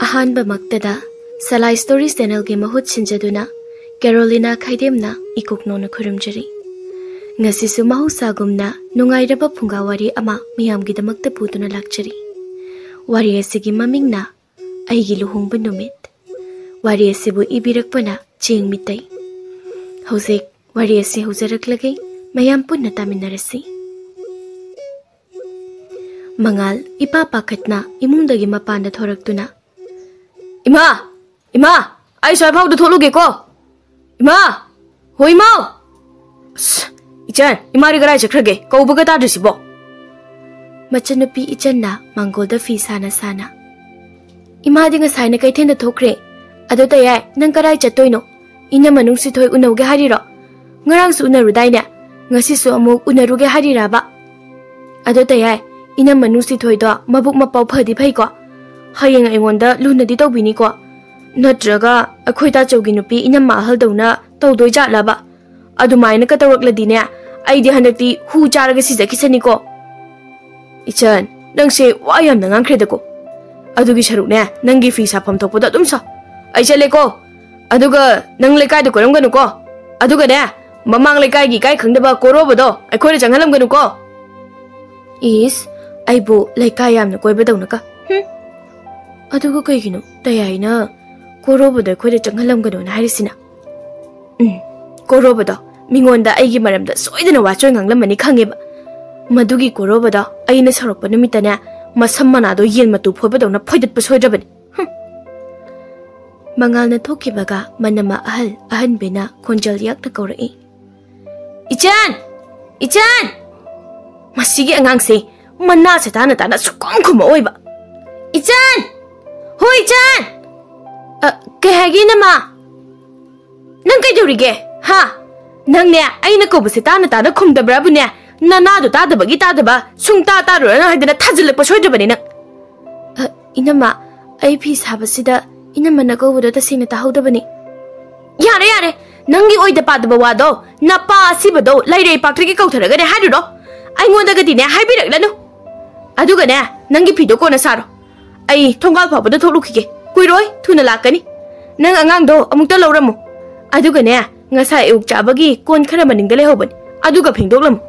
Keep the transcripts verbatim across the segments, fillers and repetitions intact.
ꯑꯍꯥꯟꯕꯃꯛꯇꯗ ꯁꯂꯥꯏ ꯁ꯭ꯇꯣꯔꯤꯁ ꯆꯦꯅꯦꯜꯒꯤ ꯃꯍꯨꯠ ꯁꯤꯟꯖꯗꯨꯅ ꯀꯦꯔꯣꯂꯤꯅꯥ ꯈꯥꯏꯗꯦꯝꯅ ꯏꯀꯣꯛꯅꯧꯅ ꯈꯨꯔꯨꯝꯖꯔꯤ꯫ ꯉꯁꯤꯁꯨ ꯃꯍꯧꯁꯥꯒꯨꯝꯅ ꯅꯨꯡꯉꯥꯏꯔꯕ ꯐꯨꯡꯒꯥ ꯋꯥꯔꯤ ꯑꯃ ꯃꯤꯌꯥꯝꯒꯤꯗꯃꯛꯇ ꯄꯨꯗꯨꯅ ꯂꯥꯛꯆꯔꯤ꯫ ꯋꯥꯔꯤ ꯑꯁꯤꯒꯤ ꯃꯃꯤꯡꯅ ꯑꯩꯒꯤ ꯂꯨꯍꯣꯡꯕ ꯅꯨꯃꯤꯠ꯫ ꯋꯥꯔꯤ ꯑꯁꯤꯕꯨ ꯏꯕꯤꯔꯛꯄꯅ ꯆꯦꯡ ꯃꯤꯇꯩ꯫ ꯍꯧꯖꯤꯛ ꯋꯥꯔꯤ ꯑꯁꯤ ꯍꯧꯖꯔꯛꯂꯒꯦ, ꯃꯌꯥꯝ ꯄꯨꯟꯅ ꯇꯥꯃꯤꯟꯅꯔꯁꯤ꯫ ꯃꯉꯥꯜ ꯏꯄꯥ ꯄꯥꯈꯠꯅ ꯏꯃꯨꯡꯗꯒꯤ ꯃꯄꯥꯟꯗ ꯊꯣꯔꯛꯇꯨꯅ, "ꯏꯃꯥ! ꯏꯃꯥ! ꯑꯩ ꯁ꯭ꯋꯥꯏ ꯐꯥꯎꯗ ꯊꯣꯛꯂꯨꯒꯦꯀꯣ! ꯏꯃꯥ! ꯍꯣ ꯏꯃꯥ!" ꯑꯁ, ꯏꯆꯟ, ꯏꯃꯥꯗꯤ ꯀꯗꯥꯏ ꯆꯠꯈ꯭ꯔꯒꯦ? ꯀꯧꯕꯒ ꯇꯥꯗ꯭ꯔꯤꯁꯤꯕꯣ? ꯃꯆꯟꯅꯨꯄꯤ ꯏꯆꯟꯅ ꯃꯥꯡꯒꯣꯜꯗ ꯐꯤ ꯁꯥꯅ ꯁꯥꯅ, "ꯏꯃꯥꯗꯤ ꯉꯁꯥꯏꯅ ꯀꯩꯊꯦꯜꯗ ꯊꯣꯛꯈ꯭ꯔꯦ꯫ ꯑꯗꯣ ꯇꯌꯥꯏ, ꯅꯪ ꯀꯗꯥꯏ ꯆꯠꯇꯣꯏꯅꯣ? ꯏꯅꯝꯃ ꯅꯨꯡꯁꯤꯊꯣꯏ ꯎꯅꯧꯒꯦ ꯍꯥꯏꯔꯤꯔꯣ? ꯉꯔꯥꯡꯁꯨ ꯎꯅꯔꯨꯗꯥꯏꯅꯦ? ꯉꯁꯤꯁꯨ ꯑꯃꯨꯛ ꯎꯅꯔꯨꯒꯦ ꯍꯥꯏꯔꯤꯔꯕ? ꯑꯗꯣ ꯇꯌꯥꯏ, ꯏꯅꯝꯃ ꯅꯨꯡꯁꯤꯊꯣꯏꯗꯣ ꯃꯕꯨꯛ ꯃꯄꯥꯎ ꯐꯗꯤ ꯐꯩꯀꯣ? ꯍꯌꯦꯡ ꯑꯩꯉꯣꯟꯗ ꯂꯨꯅꯗꯤ ꯇꯧꯕꯤꯅꯤꯀꯣ? ꯅꯠꯇ꯭ꯔꯒ ꯑꯩꯈꯣꯏ ꯇꯥꯆꯧꯒꯤ ꯅꯨꯄꯤ ꯏꯅꯝꯃ ꯑꯍꯜꯗꯧꯅ ꯇꯧꯗꯣꯏ ꯖꯥꯠꯂꯕ? ꯑꯗꯨꯃꯥꯏꯅꯒ ꯇꯧꯔꯛꯂꯗꯤꯅꯦ, ꯑꯩꯗꯤ ꯍꯟꯗꯛꯇꯤ ꯍꯨ ꯆꯥꯔꯒ ꯁꯤꯖꯈꯤꯁꯅꯤꯀꯣ?" "ꯏꯆꯟ, ꯅꯪꯁꯦ ꯋꯥ ꯌꯥꯝꯅ ꯉꯥꯡꯈ꯭ꯔꯦꯗꯀꯣ꯫ ꯑꯗꯨꯒꯤ ꯁꯔꯨꯛꯅꯦ, ꯅꯪꯒꯤ ꯐꯤ ꯁꯥꯐꯝ ꯊꯣꯛꯄꯗꯣ ꯑꯗꯨꯝ ꯁꯥ꯫ ꯑꯩ ꯆꯠꯂꯦꯀꯣ꯫ ꯑꯗꯨꯒ ꯅꯪ ꯂꯩꯀꯥꯏꯗ ꯀꯣꯏꯔꯝꯒꯅꯨꯀꯣ꯫ ꯑꯗꯨꯒꯅꯦ, ꯃꯃꯥꯡ ꯂꯩꯀꯥꯏꯒꯤ ꯏꯀꯥꯏ ꯈꯪꯗꯕ ꯀꯣꯔꯣꯕꯗꯣ ꯑꯩꯈꯣꯏꯗ ꯆꯪꯍꯜꯂꯝꯒꯅꯨꯀꯣ꯫" ꯏꯁ, ꯑꯩꯕꯨ ꯂꯩꯀꯥꯏ ꯌꯥꯝꯅ ꯀꯣꯏꯕꯗꯧꯅꯀ꯫ ꯍꯨꯝ꯫ ꯑꯗꯨꯒ ꯀꯩꯒꯤꯅꯣ ꯇꯌꯥꯏꯅ ꯀꯣꯔꯣꯕꯗꯣ ꯑꯩꯈꯣꯏꯗ ꯆꯪꯍꯜꯂꯝꯒꯅꯣꯅ ꯍꯥꯏꯔꯤꯁꯤꯅ? ꯎꯝ, ꯀꯣꯔꯣꯕꯗꯣ ꯃꯤꯉꯣꯟꯗ ꯑꯩꯒꯤ ꯃꯔꯝꯗ ꯁꯣꯏꯗꯅ ꯋꯥꯆꯣꯏ ꯉꯥꯡꯂꯝꯃꯅꯤ ꯈꯪꯉꯦꯕ꯫ ꯃꯗꯨꯒꯤ ꯀꯣꯔꯣꯕꯗꯣ ꯑꯩꯅ ꯁꯧꯔꯛꯄ ꯅꯨꯃꯤꯠꯇꯅꯦ, ꯃꯁꯝ ꯃꯅꯥꯗꯣ ꯌꯦꯟ ꯃꯇꯨ ꯐꯣꯏꯕꯗꯧꯅ ꯐꯣꯏꯗꯠꯄ ꯁꯣꯏꯗ꯭ꯔꯕꯅꯤ꯫ ꯍꯨꯝ꯫ ꯃꯉꯥꯜꯅ ꯊꯣꯛꯈꯤꯕꯒ ꯃꯅꯝꯃ ꯑꯍꯜ ꯑꯍꯟꯕꯤꯅ ꯈꯣꯟꯖꯦꯜ ꯌꯥꯛꯅ ꯀꯧꯔꯛꯏ, "ꯏꯆꯟ! ꯏꯆꯟ!" ꯃꯁꯤꯒꯤ ꯑꯉꯥꯡꯁꯦ ꯃꯅꯥꯁꯦ ꯇꯥꯅ ꯇꯥꯅ ꯁꯨꯛꯈꯨꯝ ꯈꯨꯝꯃꯛꯑꯣꯏꯕ꯫ "ꯏꯆꯟ! ꯍꯣꯏ, ꯏꯆꯟ!" "ꯑ, ꯀꯩ ꯍꯥꯏꯒꯦ, ꯏꯅꯝꯃ?" "ꯅꯪ ꯀꯩꯗꯧꯔꯤꯒꯦ? ꯍꯥ? ꯅꯪꯅꯦ, ꯑꯩꯅ ꯀꯧꯕꯁꯦ ꯇꯥꯅ ꯇꯥꯅ ꯈꯨꯝꯗꯕ꯭ꯔꯥꯕꯨꯅꯦ? ꯅꯅꯥꯗꯣ ꯇꯥꯗꯕꯒꯤ ꯇꯥꯗꯕ, ꯁꯨꯡꯇꯥ ꯇꯥꯔꯨꯔꯅꯨ ꯍꯥꯏꯗꯅ ꯊꯥꯖꯤꯜꯂꯛꯄ ꯁꯣꯏꯗ꯭ꯔꯕꯅꯤ ꯅꯪ꯫" "ꯑ, ꯏꯅꯝꯃ, ꯑꯩ ꯐꯤ ꯁꯥꯕꯁꯤꯗ ꯏꯅꯝꯃꯅ ꯀꯧꯕꯗꯣ ꯇꯁꯦꯡꯅ ꯇꯥꯍꯧꯗꯕꯅꯤ꯫" "ꯌꯥꯔꯦ, ꯌꯥꯔꯦ, ꯅꯪꯒꯤ ꯑꯣꯏꯗ ꯄꯥꯗꯕ ꯋꯥꯗꯣ ꯅꯄꯥ ꯑꯁꯤꯕꯗꯣ ꯂꯩꯔꯩ ꯄꯥꯛꯇ꯭ꯔꯤꯒꯤ ꯀꯧꯊꯔꯒꯅꯦ ꯍꯥꯏꯔꯨꯔꯣ꯫ ꯑꯩꯉꯣꯟꯗꯒꯗꯤꯅꯦ ꯍꯥꯏꯕꯤꯔꯛꯂꯅꯨ꯫ ꯑꯗꯨꯒꯅꯦ, ꯅꯪꯒꯤ ꯐꯤꯗꯣ ꯀꯣꯟꯅ ꯁꯥꯔꯣ꯫ ꯑꯩ ꯊꯣꯡꯒꯥꯜ ꯐꯥꯎꯕꯗ ꯊꯣꯛꯂꯨꯈꯤꯒꯦ꯫ ꯀꯨꯏꯔꯣꯏ, ꯊꯨꯅ ꯂꯥꯛꯀꯅꯤ꯫ ꯅꯪ ꯑꯉꯥꯡꯗꯣ ꯑꯃꯨꯛꯇ ꯂꯧꯔꯝꯃꯨ꯫ ꯑꯗꯨꯒꯅꯦ, ꯉꯁꯥꯏ ꯑꯌꯨꯛ ꯆꯥꯕꯒꯤ ꯀꯣꯟ ꯈꯔ ꯃꯅꯤꯡꯗ ꯂꯩꯍꯧꯕꯅꯤ, ꯑꯗꯨꯒ ꯐꯦꯡꯗꯣꯛꯂꯝꯃꯨ꯫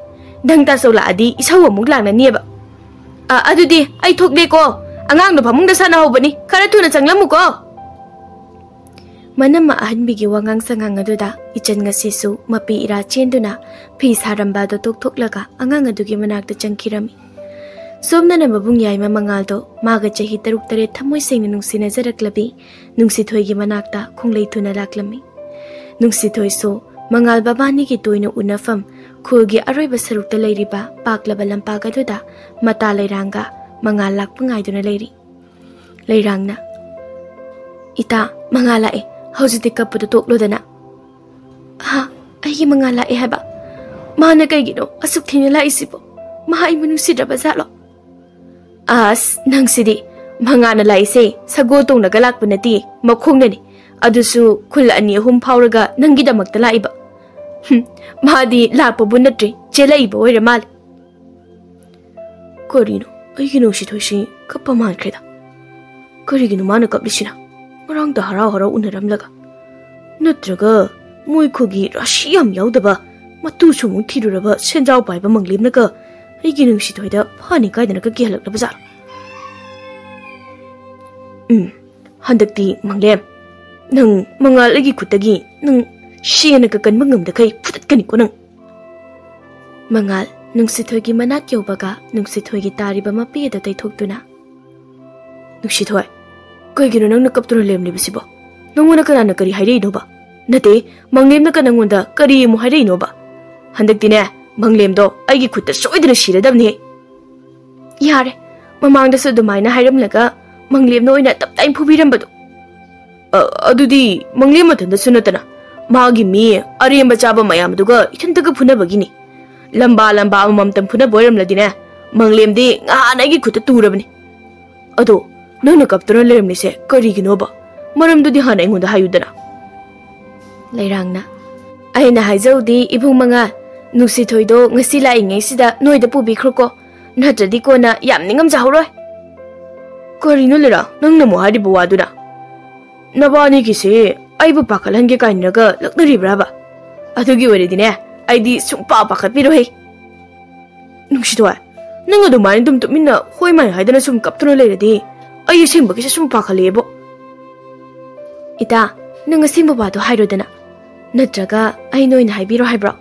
ꯅꯪ ꯇꯥꯆꯧ ꯂꯥꯛꯑꯗꯤ ꯏꯁꯧ ꯑꯃꯨꯛ ꯂꯥꯡꯅꯅꯤꯕ꯫ ꯑ, ꯑꯗꯨꯗꯤ ꯑꯩ ꯊꯣꯛꯂꯦꯀꯣ꯫ ꯑꯉꯥꯡꯗꯣ ꯐꯃꯨꯡꯗ ꯁꯥꯟꯅꯍꯧꯕꯅꯤ, ꯈꯔ ꯊꯨꯅ ꯆꯪꯂꯝꯃꯨꯀꯣ꯫ ꯃꯅꯝꯃ ꯑꯍꯟꯕꯤꯒꯤ ꯋꯥꯉꯥꯡ ꯁꯉꯥꯡ ꯑꯗꯨꯗ ꯏꯆꯟ ꯉꯁꯤꯁꯨ ꯃꯄꯤ ꯏꯔꯥ ꯆꯦꯟꯗꯨꯅ ꯐꯤ ꯁꯥꯔꯝꯕ ꯑꯗꯨ ꯇꯣꯛꯊꯣꯛꯂꯒ ꯑꯉꯥꯡ ꯑꯗꯨꯒꯤ ꯃꯅꯥꯛꯇ ꯆꯪꯈꯤꯔꯝꯃꯤ꯫ ꯁꯣꯝꯗꯅ ꯃꯕꯨꯡ ꯌꯥꯏꯃ ꯃꯉꯥꯜꯗꯣ ꯃꯥꯒ ꯆꯍꯤ ꯇꯔꯨꯛ ꯇꯔꯦꯠ ꯊꯃꯣꯏ ꯁꯦꯡꯅ ꯅꯨꯡꯁꯤꯅꯖꯔꯛꯂꯕꯤ ꯅꯨꯡꯁꯤꯊꯣꯏꯒꯤ ꯃꯅꯥꯛꯇ ꯈꯣꯡꯂꯩ ꯊꯨꯅ ꯂꯥꯛꯂꯝꯃꯤ꯫ ꯅꯨꯡꯁꯤꯊꯣꯏꯁꯨ ꯃꯉꯥꯜ ꯕꯕꯥꯅꯤꯒꯤ ꯇꯣꯏꯅ ꯎꯅꯐꯝ ꯈꯨꯜꯒꯤ ꯑꯔꯣꯏꯕ ꯁꯔꯨꯛꯇ ꯂꯩꯔꯤꯕ ꯄꯥꯛꯂꯕ ꯂꯝꯄꯥꯛ ꯑꯗꯨꯗ ꯃꯇꯥ ꯂꯩꯔꯥꯡꯒ ꯃꯉꯥꯜ ꯂꯥꯛꯄ ꯉꯥꯏꯗꯨꯅ ꯂꯩꯔꯤ꯫ ꯂꯩꯔꯥꯡꯅ, "ꯏꯇꯥ, ꯃꯉꯥꯜ ꯂꯥꯛꯑꯦ, ꯍꯧꯖꯤꯛꯇꯤ ꯀꯞꯄꯗꯣ ꯇꯣꯛꯂꯣꯗꯅ꯫" "ꯍꯥ? ꯑꯩꯒꯤ ꯃꯉꯥꯜ ꯂꯥꯛꯑꯦ ꯍꯥꯏꯕ? ꯃꯥꯅ ꯀꯩꯒꯤꯅꯣ ꯑꯁꯨꯛ ꯊꯦꯡꯅ ꯂꯥꯛꯏꯁꯤꯕꯣ? ꯃꯥ ꯑꯩꯕꯨ ꯅꯨꯡꯁꯤꯗ꯭ꯔꯕ ꯖꯥꯠꯂꯣ?" "ꯑꯁ, ꯅꯪꯁꯤꯗꯤ! ꯃꯉꯥꯜꯅ ꯂꯥꯛꯏꯁꯦ ꯁꯒꯣꯜ ꯇꯣꯡꯂꯒ ꯂꯥꯛꯄ ꯅꯠꯇꯦ, ꯃꯈꯣꯡꯅꯅꯤ꯫ ꯑꯗꯨꯁꯨ ꯈꯨꯜ ꯑꯅꯤ ꯑꯍꯨꯝ ꯐꯥꯎꯔꯒ ꯅꯪꯒꯤꯗꯃꯛꯇ ꯂꯥꯛꯏꯕ꯫ ꯍꯨꯝ, ꯃꯥꯗꯤ ꯂꯥꯛꯄꯕꯨ ꯅꯠꯇ꯭ꯔꯦ, ꯆꯦꯜꯂꯛꯏꯕ ꯑꯣꯏꯔ ꯃꯥꯜꯂꯦ꯫" "ꯀꯔꯤꯅꯣ, ꯑꯩꯒꯤ ꯅꯨꯡꯁꯤꯊꯣꯏꯁꯤ ꯀꯞꯄ ꯃꯥꯟꯈ꯭ꯔꯦꯗ꯫ ꯀꯔꯤꯒꯤꯅꯣ ꯃꯥꯅ ꯀꯞꯂꯤꯁꯤꯅ? ꯉꯔꯥꯡꯗ ꯍꯔꯥꯎ ꯍꯔꯥꯎ ꯎꯅꯔꯝꯂꯒ꯫ ꯅꯠꯇ꯭ꯔꯒ ꯃꯣꯏ ꯈꯨꯜꯒꯤ ꯔꯥꯁꯤ ꯌꯥꯝ ꯌꯥꯎꯗꯕ, ꯃꯇꯨꯁꯨ ꯑꯃꯨꯛ ꯊꯤꯔꯨꯔꯕ ꯁꯦꯟꯖꯥꯎ ꯄꯥꯏꯕ ꯃꯪꯂꯦꯝꯅꯒ ꯑꯩꯒꯤ ꯅꯨꯡꯁꯤꯊꯣꯏꯗ ꯐꯅꯤ ꯀꯥꯏꯗꯅꯒ ꯀꯤꯍꯜꯂꯛꯂꯕ ꯖꯥꯠꯂꯣ? ꯎꯝ, ꯍꯟꯗꯛꯇꯤ ꯃꯪꯂꯦꯝ, ꯅꯪ ꯃꯉꯥꯜ ꯑꯩꯒꯤ ꯈꯨꯠꯇꯒꯤ ꯅꯪ ꯁꯦꯅꯒ ꯀꯟꯕ ꯉꯝꯗꯈꯩ ꯐꯨꯗꯠꯀꯅꯤꯀꯣ ꯅꯪ꯫" ꯃꯉꯥꯜ ꯅꯨꯡꯁꯤꯊꯣꯏꯒꯤ ꯃꯅꯥꯛ ꯌꯧꯕꯒ ꯅꯨꯡꯁꯤꯊꯣꯏꯒꯤ ꯇꯥꯔꯤꯕ ꯃꯄꯤ ꯑꯗꯨ ꯇꯩꯊꯣꯛꯇꯨꯅ, "ꯅꯨꯡꯁꯤꯊꯣꯏ, ꯀꯩꯒꯤꯅꯣ ꯅꯪꯅ ꯀꯞꯇꯨꯅ ꯂꯩꯔꯝꯂꯤꯕꯁꯤꯕꯣ? ꯅꯪꯉꯣꯟꯗ ꯀꯅꯥꯅ ꯀꯔꯤ ꯍꯥꯏꯔꯛꯏꯅꯣꯕ? ꯅꯠꯇꯦ, ꯃꯪꯂꯦꯝꯅꯒ ꯅꯪꯉꯣꯟꯗ ꯀꯔꯤ ꯑꯃꯨꯛ ꯍꯥꯏꯔꯛꯏꯅꯣꯕ? ꯍꯟꯗꯛꯇꯤꯅꯦ, ꯃꯪꯂꯦꯝꯗꯣ ꯑꯩꯒꯤ ꯈꯨꯠꯇ ꯁꯣꯏꯗꯅ ꯁꯤꯔꯗꯕꯅꯤꯍꯦ꯫" "ꯌꯥꯔꯦ, ꯃꯃꯥꯡꯗꯁꯨ ꯑꯗꯨꯃꯥꯏꯅ ꯍꯥꯏꯔꯝꯂꯒ ꯃꯪꯂꯦꯝꯅ ꯑꯣꯏꯅ ꯇꯞ ꯇꯥꯏꯅ ꯐꯨꯕꯤꯔꯝꯕꯗꯣ꯫" "ꯑ, ꯑꯗꯨꯗꯤ ꯃꯪꯂꯦꯝ ꯃꯊꯟꯇꯁꯨ ꯅꯠꯇꯅ ꯃꯥꯒꯤ ꯃꯤ ꯑꯔꯦꯝꯕ ꯆꯥꯕ ꯃꯌꯥꯝꯗꯨꯒ ꯏꯊꯟꯇꯒ ꯐꯨꯅꯕꯒꯤꯅꯤ꯫ ꯂꯝꯕꯥ ꯂꯝꯕꯥ ꯑꯃꯃꯝꯇꯪ ꯐꯨꯅꯕ ꯑꯣꯏꯔꯝꯂꯗꯤꯅꯦ, ꯃꯪꯂꯦꯝꯗꯤ ꯉꯍꯥꯟ ꯑꯩꯒꯤ ꯈꯨꯠꯇ ꯇꯨꯔꯕꯅꯤ꯫ ꯑꯗꯣ ꯅꯪꯅ ꯀꯞꯇꯨꯅ ꯂꯩꯔꯝꯂꯤꯁꯦ ꯀꯔꯤꯒꯤꯅꯣꯕ? ꯃꯔꯝꯗꯨꯗꯤ ꯍꯥꯟꯅ ꯑꯩꯉꯣꯟꯗ ꯍꯥꯏꯌꯨꯗꯅ꯫" ꯂꯩꯔꯥꯡꯅ, "ꯑꯩꯅ ꯍꯥꯏꯖꯧꯗꯤ ꯏꯕꯨꯡ ꯃꯉꯥꯜ, ꯅꯨꯡꯁꯤꯊꯣꯏꯗꯣ ꯉꯁꯤ ꯂꯥꯛꯏꯉꯩꯁꯤꯗ ꯅꯣꯏꯗ ꯄꯨꯕꯤꯈ꯭ꯔꯣꯀꯣ, ꯅꯠꯇ꯭ꯔꯗꯤ ꯀꯣꯟꯅ ꯌꯥꯝ ꯅꯤꯡꯉꯝꯖꯍꯧꯔꯣꯏ꯫" ꯀꯔꯤꯅꯣ ꯂꯩꯔꯥ, ꯅꯪꯅ ꯑꯃꯨꯛ ꯍꯥꯏꯔꯤꯕ ꯋꯥꯗꯨꯅ? ꯅꯕꯥꯅꯤꯒꯤꯁꯦ ꯑꯩꯕꯨ ꯄꯥꯈꯠꯍꯟꯒꯦ ꯀꯥꯏꯅꯒ ꯂꯛꯅꯔꯤꯕ꯭ꯔꯥꯕ? ꯑꯗꯨꯒꯤ ꯑꯣꯏꯔꯗꯤꯅꯦ, ꯑꯩꯗꯤ ꯁꯨꯡꯄꯥ ꯄꯥꯈꯠꯄꯤꯔꯣꯏ꯫ ꯅꯨꯡꯁꯤꯊꯣꯏ, ꯅꯪ ꯑꯗꯨꯃꯥꯏꯅ ꯑꯗꯨꯝ ꯇꯨꯃꯤꯟꯅ ꯍꯣꯏ ꯃꯥꯏ ꯍꯥꯏꯗꯅ ꯁꯨꯝ ꯀꯞꯇꯨꯅ ꯂꯩꯔꯗꯤ ꯑꯩ ꯑꯁꯦꯡꯕꯒꯤꯁꯦ ꯁꯨꯝ ꯄꯥꯈꯠꯂꯛꯑꯦꯕꯣ꯫ ꯏꯇꯥ, ꯅꯪ ꯑꯁꯦꯡꯕ ꯋꯥꯗꯣ ꯍꯥꯏꯔꯣꯗꯅ꯫ ꯅꯠꯇ꯭ꯔꯒ ꯑꯩꯅ ꯑꯣꯏꯅ ꯍꯥꯏꯕꯤꯔꯣ ꯍꯥꯏꯕ꯭ꯔꯣ?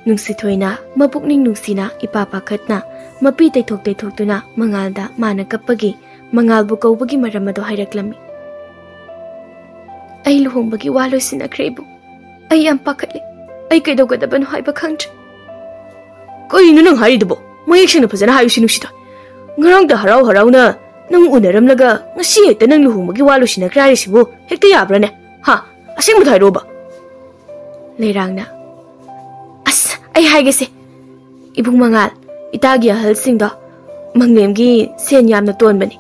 ꯅꯨꯡꯁꯤꯊꯣꯏꯅ ꯃꯄꯨꯛꯅꯤꯡ ꯅꯨꯡꯁꯤꯅ ꯏꯄꯥ ꯄꯥꯈꯠꯅ ꯃꯄꯤ ꯇꯩꯊꯣꯛ ꯇꯩꯊꯣꯛꯇꯨꯅ ꯃꯉꯥꯜꯗ ꯃꯥꯅ ꯀꯞꯄꯒꯤ, ꯃꯉꯥꯜꯕꯨ ꯀꯧꯕꯒꯤ ꯃꯔꯝ ꯑꯗꯨ ꯍꯥꯏꯔꯛꯂꯝꯃꯤ꯫ "ꯑꯩ ꯂꯨꯍꯣꯡꯕꯒꯤ ꯋꯥ ꯂꯣꯏꯁꯤꯟꯅꯈ꯭ꯔꯦ ꯏꯕꯨꯡ꯫ ꯑꯩ ꯌꯥꯝ ꯄꯥꯈꯠꯂꯦ꯫ ꯑꯩ ꯀꯩꯗꯧꯒꯗꯕꯅꯣ ꯍꯥꯏꯕ ꯈꯪꯗ꯭ꯔꯦ꯫" "ꯀꯔꯤꯅꯣ ꯅꯪ ꯍꯥꯏꯔꯤꯗꯨꯕꯣ? ꯃꯌꯦꯛ ꯁꯦꯡꯅ ꯐꯖꯅ ꯍꯥꯏꯌꯨꯁꯤ ꯅꯨꯡꯁꯤꯊꯣꯏ꯫ ꯉꯔꯥꯡꯗ ꯍꯔꯥꯎ ꯍꯔꯥꯎꯅ ꯅꯪ ꯎꯅꯔꯝꯂꯒ ꯉꯁꯤ ꯍꯦꯛꯇ ꯅꯪ ꯂꯨꯍꯣꯡꯕꯒꯤ ꯋꯥ ꯂꯣꯏꯁꯤꯟꯅꯈ꯭ꯔꯦ ꯍꯥꯏꯔꯤꯁꯤꯕꯨ ꯍꯦꯛꯇ ꯌꯥꯕ꯭ꯔꯥꯅꯦ? ꯍꯥ? ꯑꯁꯦꯡꯕꯗꯣ ꯍꯥꯏꯔꯛꯑꯣꯕ꯫" ꯂꯩꯔꯥꯡꯅ, "ꯑꯁ, ꯑꯩ ꯍꯥꯏꯒꯦꯁꯦ꯫ ꯏꯕꯨꯡ ꯃꯉꯥꯜ, ꯏꯇꯥꯒꯤ ꯑꯍꯜꯁꯤꯡꯗꯣ ꯃꯪꯂꯦꯝꯒꯤ ꯁꯦꯟ ꯌꯥꯝꯅ ꯇꯣꯟꯕꯅꯤ꯫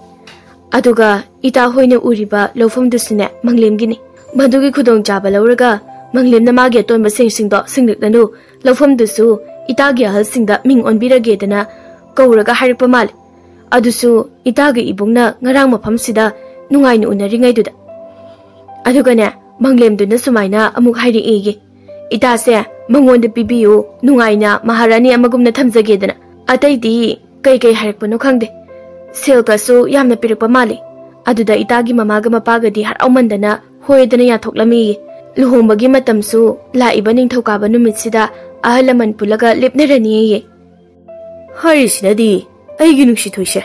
ꯑꯗꯨꯒ ꯏꯇꯥ ꯍꯣꯏꯅ ꯎꯔꯤꯕ ꯂꯧꯐꯝꯗꯨꯁꯨꯅꯦ, ꯃꯪꯂꯦꯝꯒꯤꯅꯤ꯫ ꯃꯗꯨꯒꯤ ꯈꯨꯗꯣꯡꯆꯥꯕ ꯂꯧꯔꯒ ꯃꯪꯂꯦꯝꯅ ꯃꯥꯒꯤ ꯑꯇꯣꯟꯕ ꯁꯦꯟꯁꯤꯡꯗꯣ ꯁꯤꯡꯂꯛꯂꯅꯨ꯫ ꯂꯧꯐꯝꯗꯨꯁꯨ ꯏꯇꯥꯒꯤ ꯑꯍꯜꯁꯤꯡꯗ ꯃꯤꯡ ꯑꯣꯟꯕꯤꯔꯒꯦꯗꯅ ꯀꯧꯔꯒ ꯍꯥꯏꯔꯛꯄ ꯃꯥꯜꯂꯤ꯫ ꯑꯗꯨꯁꯨ ꯏꯇꯥꯒ ꯏꯕꯨꯡꯅ ꯉꯔꯥꯡ ꯃꯐꯝꯁꯤꯗ ꯅꯨꯡꯉꯥꯏꯅ ꯎꯅꯔꯤꯉꯩꯗꯨꯗ꯫ ꯑꯗꯨꯒꯅꯦ, ꯃꯪꯂꯦꯝꯗꯨꯅ ꯁꯨꯃꯥꯏꯅ ꯑꯃꯨꯛ ꯍꯥꯏꯔꯛꯑꯦꯌꯦ, 'ꯏꯇꯥꯁꯦ ꯃꯉꯣꯟꯗ ꯄꯤꯕꯤꯌꯨ, ꯅꯨꯡꯉꯥꯏꯅ ꯃꯍꯥꯔꯥꯅꯤ ꯑꯃꯒꯨꯝꯅ ꯊꯝꯖꯒꯦꯗꯅ.' ꯑꯇꯩꯗꯤ ꯀꯩ ꯀꯩ ꯍꯥꯏꯔꯛꯄꯅꯣ ꯈꯪꯗꯦ꯫ ꯁꯦꯜꯒꯁꯨ ꯌꯥꯝꯅ ꯄꯤꯔꯛꯄ ꯃꯥꯜꯂꯤ꯫ ꯑꯗꯨꯗ ꯏꯇꯥꯒꯤ ꯃꯃꯥꯒ ꯃꯄꯥꯒꯗꯤ ꯍꯔꯥꯎꯃꯟꯗꯅ ꯍꯣꯏꯗꯅ ꯌꯥꯊꯣꯛꯂꯝꯃꯤ꯫ ꯂꯨꯍꯣꯡꯕꯒꯤ ꯃꯇꯝꯁꯨ ꯂꯥꯛꯏꯕ ꯅꯤꯡꯊꯧꯀꯥꯕ ꯅꯨꯃꯤꯠꯁꯤꯗ ꯑꯍꯜ ꯂꯃꯟ ꯄꯨꯜꯂꯒ ꯂꯦꯞꯅꯔꯅꯤꯌꯦ꯫ ꯍꯥꯏꯔꯤꯁꯤꯅꯗꯤ ꯑꯩꯒꯤ ꯅꯨꯡꯁꯤꯊꯣꯏꯁꯦ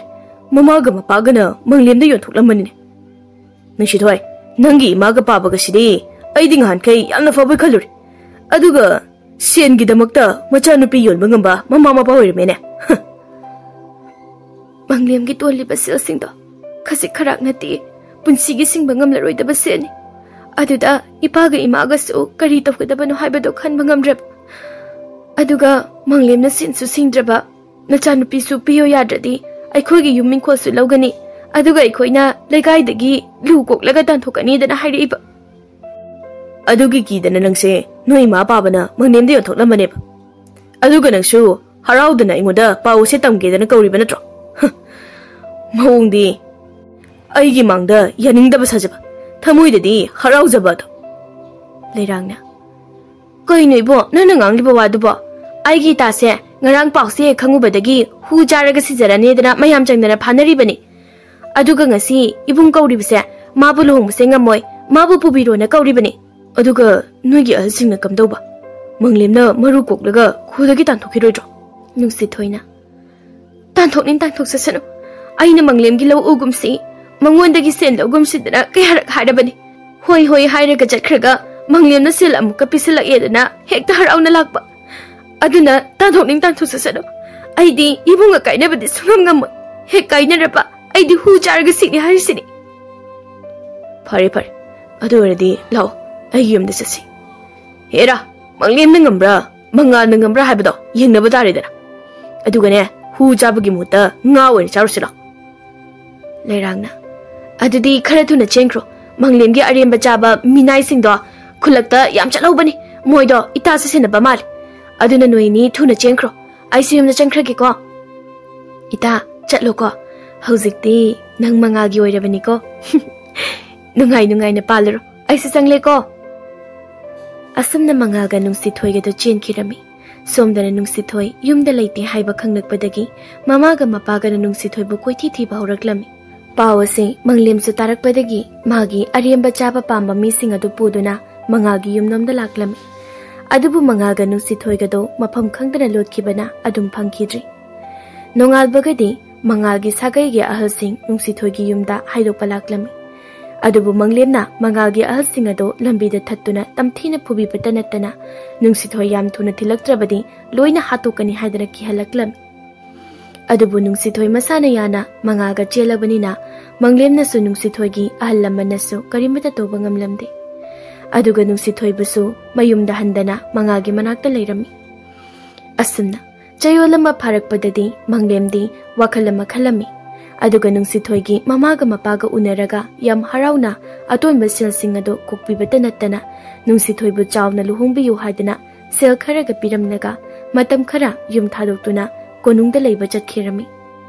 ꯃꯃꯥꯒ ꯃꯄꯥꯒꯅ ꯃꯪꯂꯦꯝꯗ ꯌꯣꯟꯊꯣꯛꯂꯝꯕꯅꯤꯅꯦ꯫ ꯅꯨꯡꯁꯤꯊꯣꯏ, ꯅꯪꯒꯤ ꯏꯃꯥꯒ ꯄꯥꯕꯒꯁꯤꯗꯤ ꯑꯩꯗꯤ ꯉꯍꯥꯟꯈꯩ ꯌꯥꯝꯅ ꯐꯕꯣꯏ ꯈꯜꯂꯨꯔꯦ꯫ ꯑꯗꯨꯒ ꯁꯦꯟꯒꯤꯗꯃꯛꯇ ꯃꯆꯥꯅꯨꯄꯤ ꯌꯣꯟꯕ ꯉꯝꯕ ꯃꯃꯥ ꯃꯄꯥ ꯑꯣꯏꯔꯝꯃꯦꯅꯦ꯫ ꯍ꯫ ꯃꯪꯂꯦꯝꯒꯤ ꯇꯣꯜꯂꯤꯕ ꯁꯦꯜꯁꯤꯡꯗꯣ ꯈꯖꯤꯛ ꯈꯔꯥꯛ ꯅꯠꯇꯦ, ꯄꯨꯟꯁꯤꯒꯤ ꯁꯤꯡꯕ ꯉꯝꯂꯔꯣꯏꯗꯕ ꯁꯦꯜꯅꯤ꯫ ꯑꯗꯨꯗ ꯏꯄꯥꯒ ꯏꯃꯥꯒꯁꯨ ꯀꯔꯤ ꯇꯧꯒꯗꯕꯅꯣ ꯍꯥꯏꯕꯗꯣ ꯈꯟꯕ ꯉꯝꯗ꯭ꯔꯕ꯫ ꯑꯗꯨꯒ ꯃꯪꯂꯦꯝꯅ ꯁꯤꯟꯁꯨ ꯁꯤꯡꯗ꯭ꯔꯕ, ꯃꯆꯥꯅꯨꯄꯤꯁꯨ ꯄꯤꯌꯣ ꯌꯥꯗ꯭ꯔꯗꯤ ꯑꯩꯈꯣꯏꯒꯤ ꯌꯨꯝ ꯏꯪꯈꯣꯜꯁꯨ ꯂꯧꯒꯅꯤ, ꯑꯗꯨꯒ ꯑꯩꯈꯣꯏꯅ ꯂꯩꯀꯥꯏꯗꯒꯤ ꯂꯨ ꯀꯣꯛꯂꯒ ꯇꯥꯟꯊꯣꯛꯀꯅꯤꯗꯅ ꯍꯥꯏꯔꯛꯏꯕ꯫ ꯑꯗꯨꯒꯤ ꯀꯤꯗꯅ ꯅꯪꯁꯦ ꯅꯣꯏ ꯏꯃꯥ ꯄꯥꯕꯅ ꯃꯪꯂꯦꯝꯗ ꯌꯣꯟꯊꯣꯛꯂꯝꯕꯅꯦꯕ꯫ ꯑꯗꯨꯒ ꯅꯪꯁꯨ ꯍꯔꯥꯎꯗꯅ ꯑꯩꯉꯣꯟꯗ ꯄꯥꯎꯁꯦ ꯇꯝꯒꯦꯗꯅ ꯀꯧꯔꯤꯕ ꯅꯠꯇ꯭ꯔꯣ? ꯍ꯫ ꯃꯑꯣꯡꯗꯤ ꯑꯩꯒꯤ ꯃꯥꯡꯗ ꯌꯥꯅꯤꯡꯗꯕ ꯁꯥꯖꯕ, ꯊꯃꯣꯏꯗꯗꯤ ꯍꯔꯥꯎꯖꯕ ꯑꯗꯣ꯫ ꯂꯩꯔꯥꯡꯅ, "ꯀꯩꯅꯣ ꯏꯕꯣ, ꯅꯪꯅ ꯉꯥꯡꯂꯤꯕ ꯋꯥꯗꯨꯕꯣ? ꯑꯩꯒꯤ ꯏꯇꯥꯁꯦ ꯉꯔꯥꯡ ꯄꯥꯎꯁꯦ ꯍꯦꯛ ꯈꯪꯉꯨꯕꯗꯒꯤ ꯍꯨ ꯆꯥꯔꯒ ꯁꯤꯖꯔꯅꯦꯗꯅ ꯃꯌꯥꯝ ꯆꯪꯗꯅ ꯐꯥꯅꯔꯤꯕꯅꯤ꯫ ꯑꯗꯨꯒ ꯉꯁꯤ ꯏꯕꯨꯡ ꯀꯧꯔꯤꯕꯁꯦ ꯃꯥꯕꯨ ꯂꯨꯍꯣꯡꯕꯁꯦ ꯉꯝꯃꯣꯏ, ꯃꯥꯕꯨ ꯄꯨꯕꯤꯔꯣꯅ ꯀꯧꯔꯤꯕꯅꯤ꯫ ꯑꯗꯨꯒ ꯅꯣꯏꯒꯤ ꯑꯍꯜꯁꯤꯡꯅ ꯀꯝꯗꯧꯕ? ꯃꯪꯂꯦꯝꯅ ꯃꯔꯨ ꯀꯣꯛꯂꯒ ꯈꯨꯗꯒꯤ ꯇꯥꯟꯊꯣꯛꯈꯤꯔꯣꯏꯗ꯭ꯔꯣ?" ꯅꯨꯡꯁꯤꯊꯣꯏꯅ, "ꯇꯥꯟꯊꯣꯛꯅꯤꯡ ꯇꯥꯟꯊꯣꯛꯆꯁꯅꯨ꯫ ꯑꯩꯅ ꯃꯪꯂꯦꯝꯒꯤ ꯂꯧ ꯎꯒꯨꯝꯁꯤ, ꯃꯉꯣꯟꯗꯒꯤ ꯁꯦꯟ ꯂꯧꯒꯨꯝꯁꯤꯗꯅ ꯀꯌꯥꯔꯛ ꯍꯥꯏꯔꯕꯅꯤ꯫ ꯍꯣꯏ ꯍꯣꯏ ꯍꯥꯏꯔꯒ ꯆꯠꯈ꯭ꯔꯒ ꯃꯪꯂꯦꯝꯅ ꯁꯦꯜ ꯑꯃꯨꯛꯀ ꯄꯤꯁꯤꯜꯂꯛꯑꯦꯗꯅ ꯍꯦꯛꯇ ꯍꯔꯥꯎꯅ ꯂꯥꯛꯄ꯫ ꯑꯗꯨꯅ ꯇꯥꯟꯊꯣꯛꯅꯤꯡ ꯇꯥꯟꯊꯣꯛꯆꯁꯅꯨ꯫ ꯑꯩꯗꯤ ꯏꯕꯨꯡꯒ ꯀꯥꯏꯅꯕꯗꯤ ꯁꯨꯡꯉꯝ ꯉꯝꯃꯣꯏ꯫ ꯍꯦꯛ ꯀꯥꯏꯅꯔꯕ ꯑꯩꯗꯤ ꯍꯨ ꯆꯥꯔꯒ ꯁꯤꯅꯤ ꯍꯥꯏꯔꯤꯁꯤꯅꯤ꯫" "ꯐꯔꯦ ꯐꯔꯦ, ꯑꯗꯨ ꯑꯣꯏꯔꯗꯤ ꯂꯥꯛꯑꯣ, ꯑꯩꯒꯤ ꯌꯨꯝꯗ ꯆꯠꯁꯤ꯫ ꯍꯦꯔꯥ, ꯃꯪꯂꯦꯝꯅ ꯉꯝꯕ꯭ꯔꯥ ꯃꯉꯥꯜꯅ ꯉꯝꯕ꯭ꯔꯥ ꯍꯥꯏꯕꯗꯣ ꯌꯦꯡꯅꯕ ꯇꯥꯔꯦꯗꯅ꯫ ꯑꯗꯨꯒꯅꯦ, ꯍꯨ ꯆꯥꯕꯒꯤ ꯃꯍꯨꯠꯇ ꯉꯥ ꯑꯣꯏꯅ ꯆꯥꯔꯨꯁꯤ ꯂꯥꯛꯑꯣ꯫" ꯂꯩꯔꯥꯡꯅ, "ꯑꯗꯨꯗꯤ ꯈꯔ ꯊꯨꯅ ꯆꯦꯟꯈ꯭ꯔꯣ꯫ ꯃꯪꯂꯦꯝꯒꯤ ꯑꯔꯦꯝꯕ ꯆꯥꯕ ꯃꯤꯅꯥꯏꯁꯤꯡꯗꯣ ꯈꯨꯜꯂꯛꯇ ꯌꯥꯝ ꯆꯠꯍꯧꯕꯅꯤ꯫ ꯃꯣꯏꯗꯣ ꯏꯇꯥꯁꯦ ꯁꯦꯟꯅꯕ ꯃꯥꯜꯂꯤ꯫ ꯑꯗꯨꯅ ꯅꯣꯏꯅꯤ ꯊꯨꯅ ꯆꯦꯟꯈ꯭ꯔꯣ꯫ ꯑꯩꯁꯨ ꯌꯨꯝꯗ ꯆꯪꯈ꯭ꯔꯒꯦꯀꯣ꯫" "ꯏꯇꯥ, ꯆꯠꯂꯣꯀꯣ꯫ ꯍꯧꯖꯤꯛꯇꯤ ꯅꯪ ꯃꯉꯥꯜꯒꯤ ꯑꯣꯏꯔꯕꯅꯤꯀꯣ꯫ ꯅꯨꯡꯉꯥꯏ ꯅꯨꯡꯉꯥꯏꯅ ꯄꯥꯜꯂꯨꯔꯣ꯫ ꯑꯩꯁꯨ ꯆꯪꯂꯦꯀꯣ꯫" ꯑꯁꯨꯝꯅ ꯃꯉꯥꯜꯒ ꯅꯨꯡꯁꯤꯊꯣꯏꯒꯗꯣ ꯆꯦꯟꯈꯤꯔꯝꯃꯤ꯫ ꯁꯣꯝꯗꯅ ꯅꯨꯡꯁꯤꯊꯣꯏ ꯌꯨꯝꯗ ꯂꯩꯇꯦ ꯍꯥꯏꯕ ꯈꯪꯂꯛꯄꯗꯒꯤ ꯃꯃꯥꯒ ꯃꯄꯥꯒꯅ ꯅꯨꯡꯁꯤꯊꯣꯏꯕꯨ ꯀꯣꯏꯊꯤ ꯊꯤꯕ ꯍꯧꯔꯛꯂꯝꯃꯤ꯫ ꯄꯥꯎ ꯑꯁꯤ ꯃꯪꯂꯦꯝꯁꯨ ꯇꯥꯔꯛꯄꯗꯒꯤ ꯃꯥꯒꯤ ꯑꯔꯦꯝꯕ ꯆꯥꯕ ꯄꯥꯝꯕ ꯃꯤꯁꯤꯡ ꯑꯗꯨ ꯄꯨꯗꯨꯅ ꯃꯉꯥꯜꯒꯤ ꯌꯨꯝꯂꯣꯝꯗ ꯂꯥꯛꯂꯝꯃꯤ꯫ ꯑꯗꯨꯕꯨ ꯃꯉꯥꯜꯒ ꯅꯨꯡꯁꯤꯊꯣꯏꯒꯗꯣ ꯃꯐꯝ ꯈꯪꯗꯅ ꯂꯣꯠꯈꯤꯕꯅ ꯑꯗꯨꯝ ꯐꯪꯈꯤꯗ꯭ꯔꯤ꯫ ꯅꯣꯡꯉꯥꯜꯕꯒꯗꯤ ꯃꯉꯥꯜꯒꯤ ꯁꯥꯒꯩꯒꯤ ꯑꯍꯜꯁꯤꯡ ꯅꯨꯡꯁꯤꯊꯣꯏꯒꯤ ꯌꯨꯝꯗ ꯍꯥꯏꯗꯣꯛꯄ ꯂꯥꯛꯂꯝꯃꯤ꯫ ꯑꯗꯨꯕꯨ ꯃꯪꯂꯦꯝꯅ ꯃꯉꯥꯜꯒꯤ ꯑꯍꯜꯁꯤꯡ ꯑꯗꯨ ꯂꯝꯕꯤꯗ ꯊꯠꯇꯨꯅ ꯇꯝꯊꯤꯅ ꯐꯨꯕꯤꯕꯇ ꯅꯠꯇꯅ ꯅꯨꯡꯁꯤꯊꯣꯏ ꯌꯥꯝ ꯊꯨꯅ ꯊꯤꯜꯂꯛꯇ꯭ꯔꯕꯗꯤ ꯂꯣꯏꯅ ꯍꯥꯠꯇꯣꯛꯀꯅꯤ ꯍꯥꯏꯗꯅ ꯀꯤꯍꯜꯂꯛꯂꯝꯃꯤ꯫ ꯑꯗꯨꯕꯨ ꯅꯨꯡꯁꯤꯊꯣꯏ ꯃꯁꯥꯅ ꯌꯥꯅ ꯃꯉꯥꯜꯒ ꯆꯦꯜꯂꯕꯅꯤꯅ ꯃꯪꯂꯦꯝꯅꯁꯨ ꯅꯨꯡꯁꯤꯊꯣꯏꯒꯤ ꯑꯍꯜ ꯂꯃꯟꯅꯁꯨ ꯀꯔꯤꯃꯠꯇ ꯇꯧꯕ ꯉꯝꯂꯝꯗꯦ꯫ ꯑꯗꯨꯒ ꯅꯨꯡꯁꯤꯊꯣꯏꯕꯨꯁꯨ ꯃꯌꯨꯝꯗ ꯍꯟꯗꯅ ꯃꯉꯥꯜꯒꯤ ꯃꯅꯥꯛꯇ ꯂꯩꯔꯝꯃꯤ꯫ ꯑꯁꯨꯝꯅ ꯆꯌꯣꯜ ꯑꯃ ꯐꯥꯔꯛꯄꯗꯗꯤ ꯃꯪꯂꯦꯝꯗꯤ ꯋꯥꯈꯜ ꯑꯃ ꯈꯜꯂꯝꯃꯤ꯫ ꯑꯗꯨꯒ ꯅꯨꯡꯁꯤꯊꯣꯏꯒꯤ ꯃꯃꯥꯒ ꯃꯄꯥꯒ ꯎꯅꯔꯒ ꯌꯥꯝ ꯍꯔꯥꯎꯅ ꯑꯇꯣꯟꯕ ꯁꯦꯜꯁꯤꯡ ꯑꯗꯨ ꯀꯣꯛꯄꯤꯕꯇ ꯅꯠꯇꯅ ꯅꯨꯡꯁꯤꯊꯣꯏꯕꯨ ꯆꯥꯎꯅ ꯂꯨꯍꯣꯡꯕꯤꯌꯨ ꯍꯥꯏꯗꯅ ꯁꯦꯜ ꯈꯔꯒ ꯄꯤꯔꯝꯂꯒ ꯃꯇꯝ ꯈꯔ ꯌꯨꯝ ꯊꯥꯗꯣꯛꯇꯨꯅ ꯀꯣꯅꯨꯡꯗ ꯂꯩꯕ ꯆꯠꯈꯤꯔꯝꯃꯤ꯫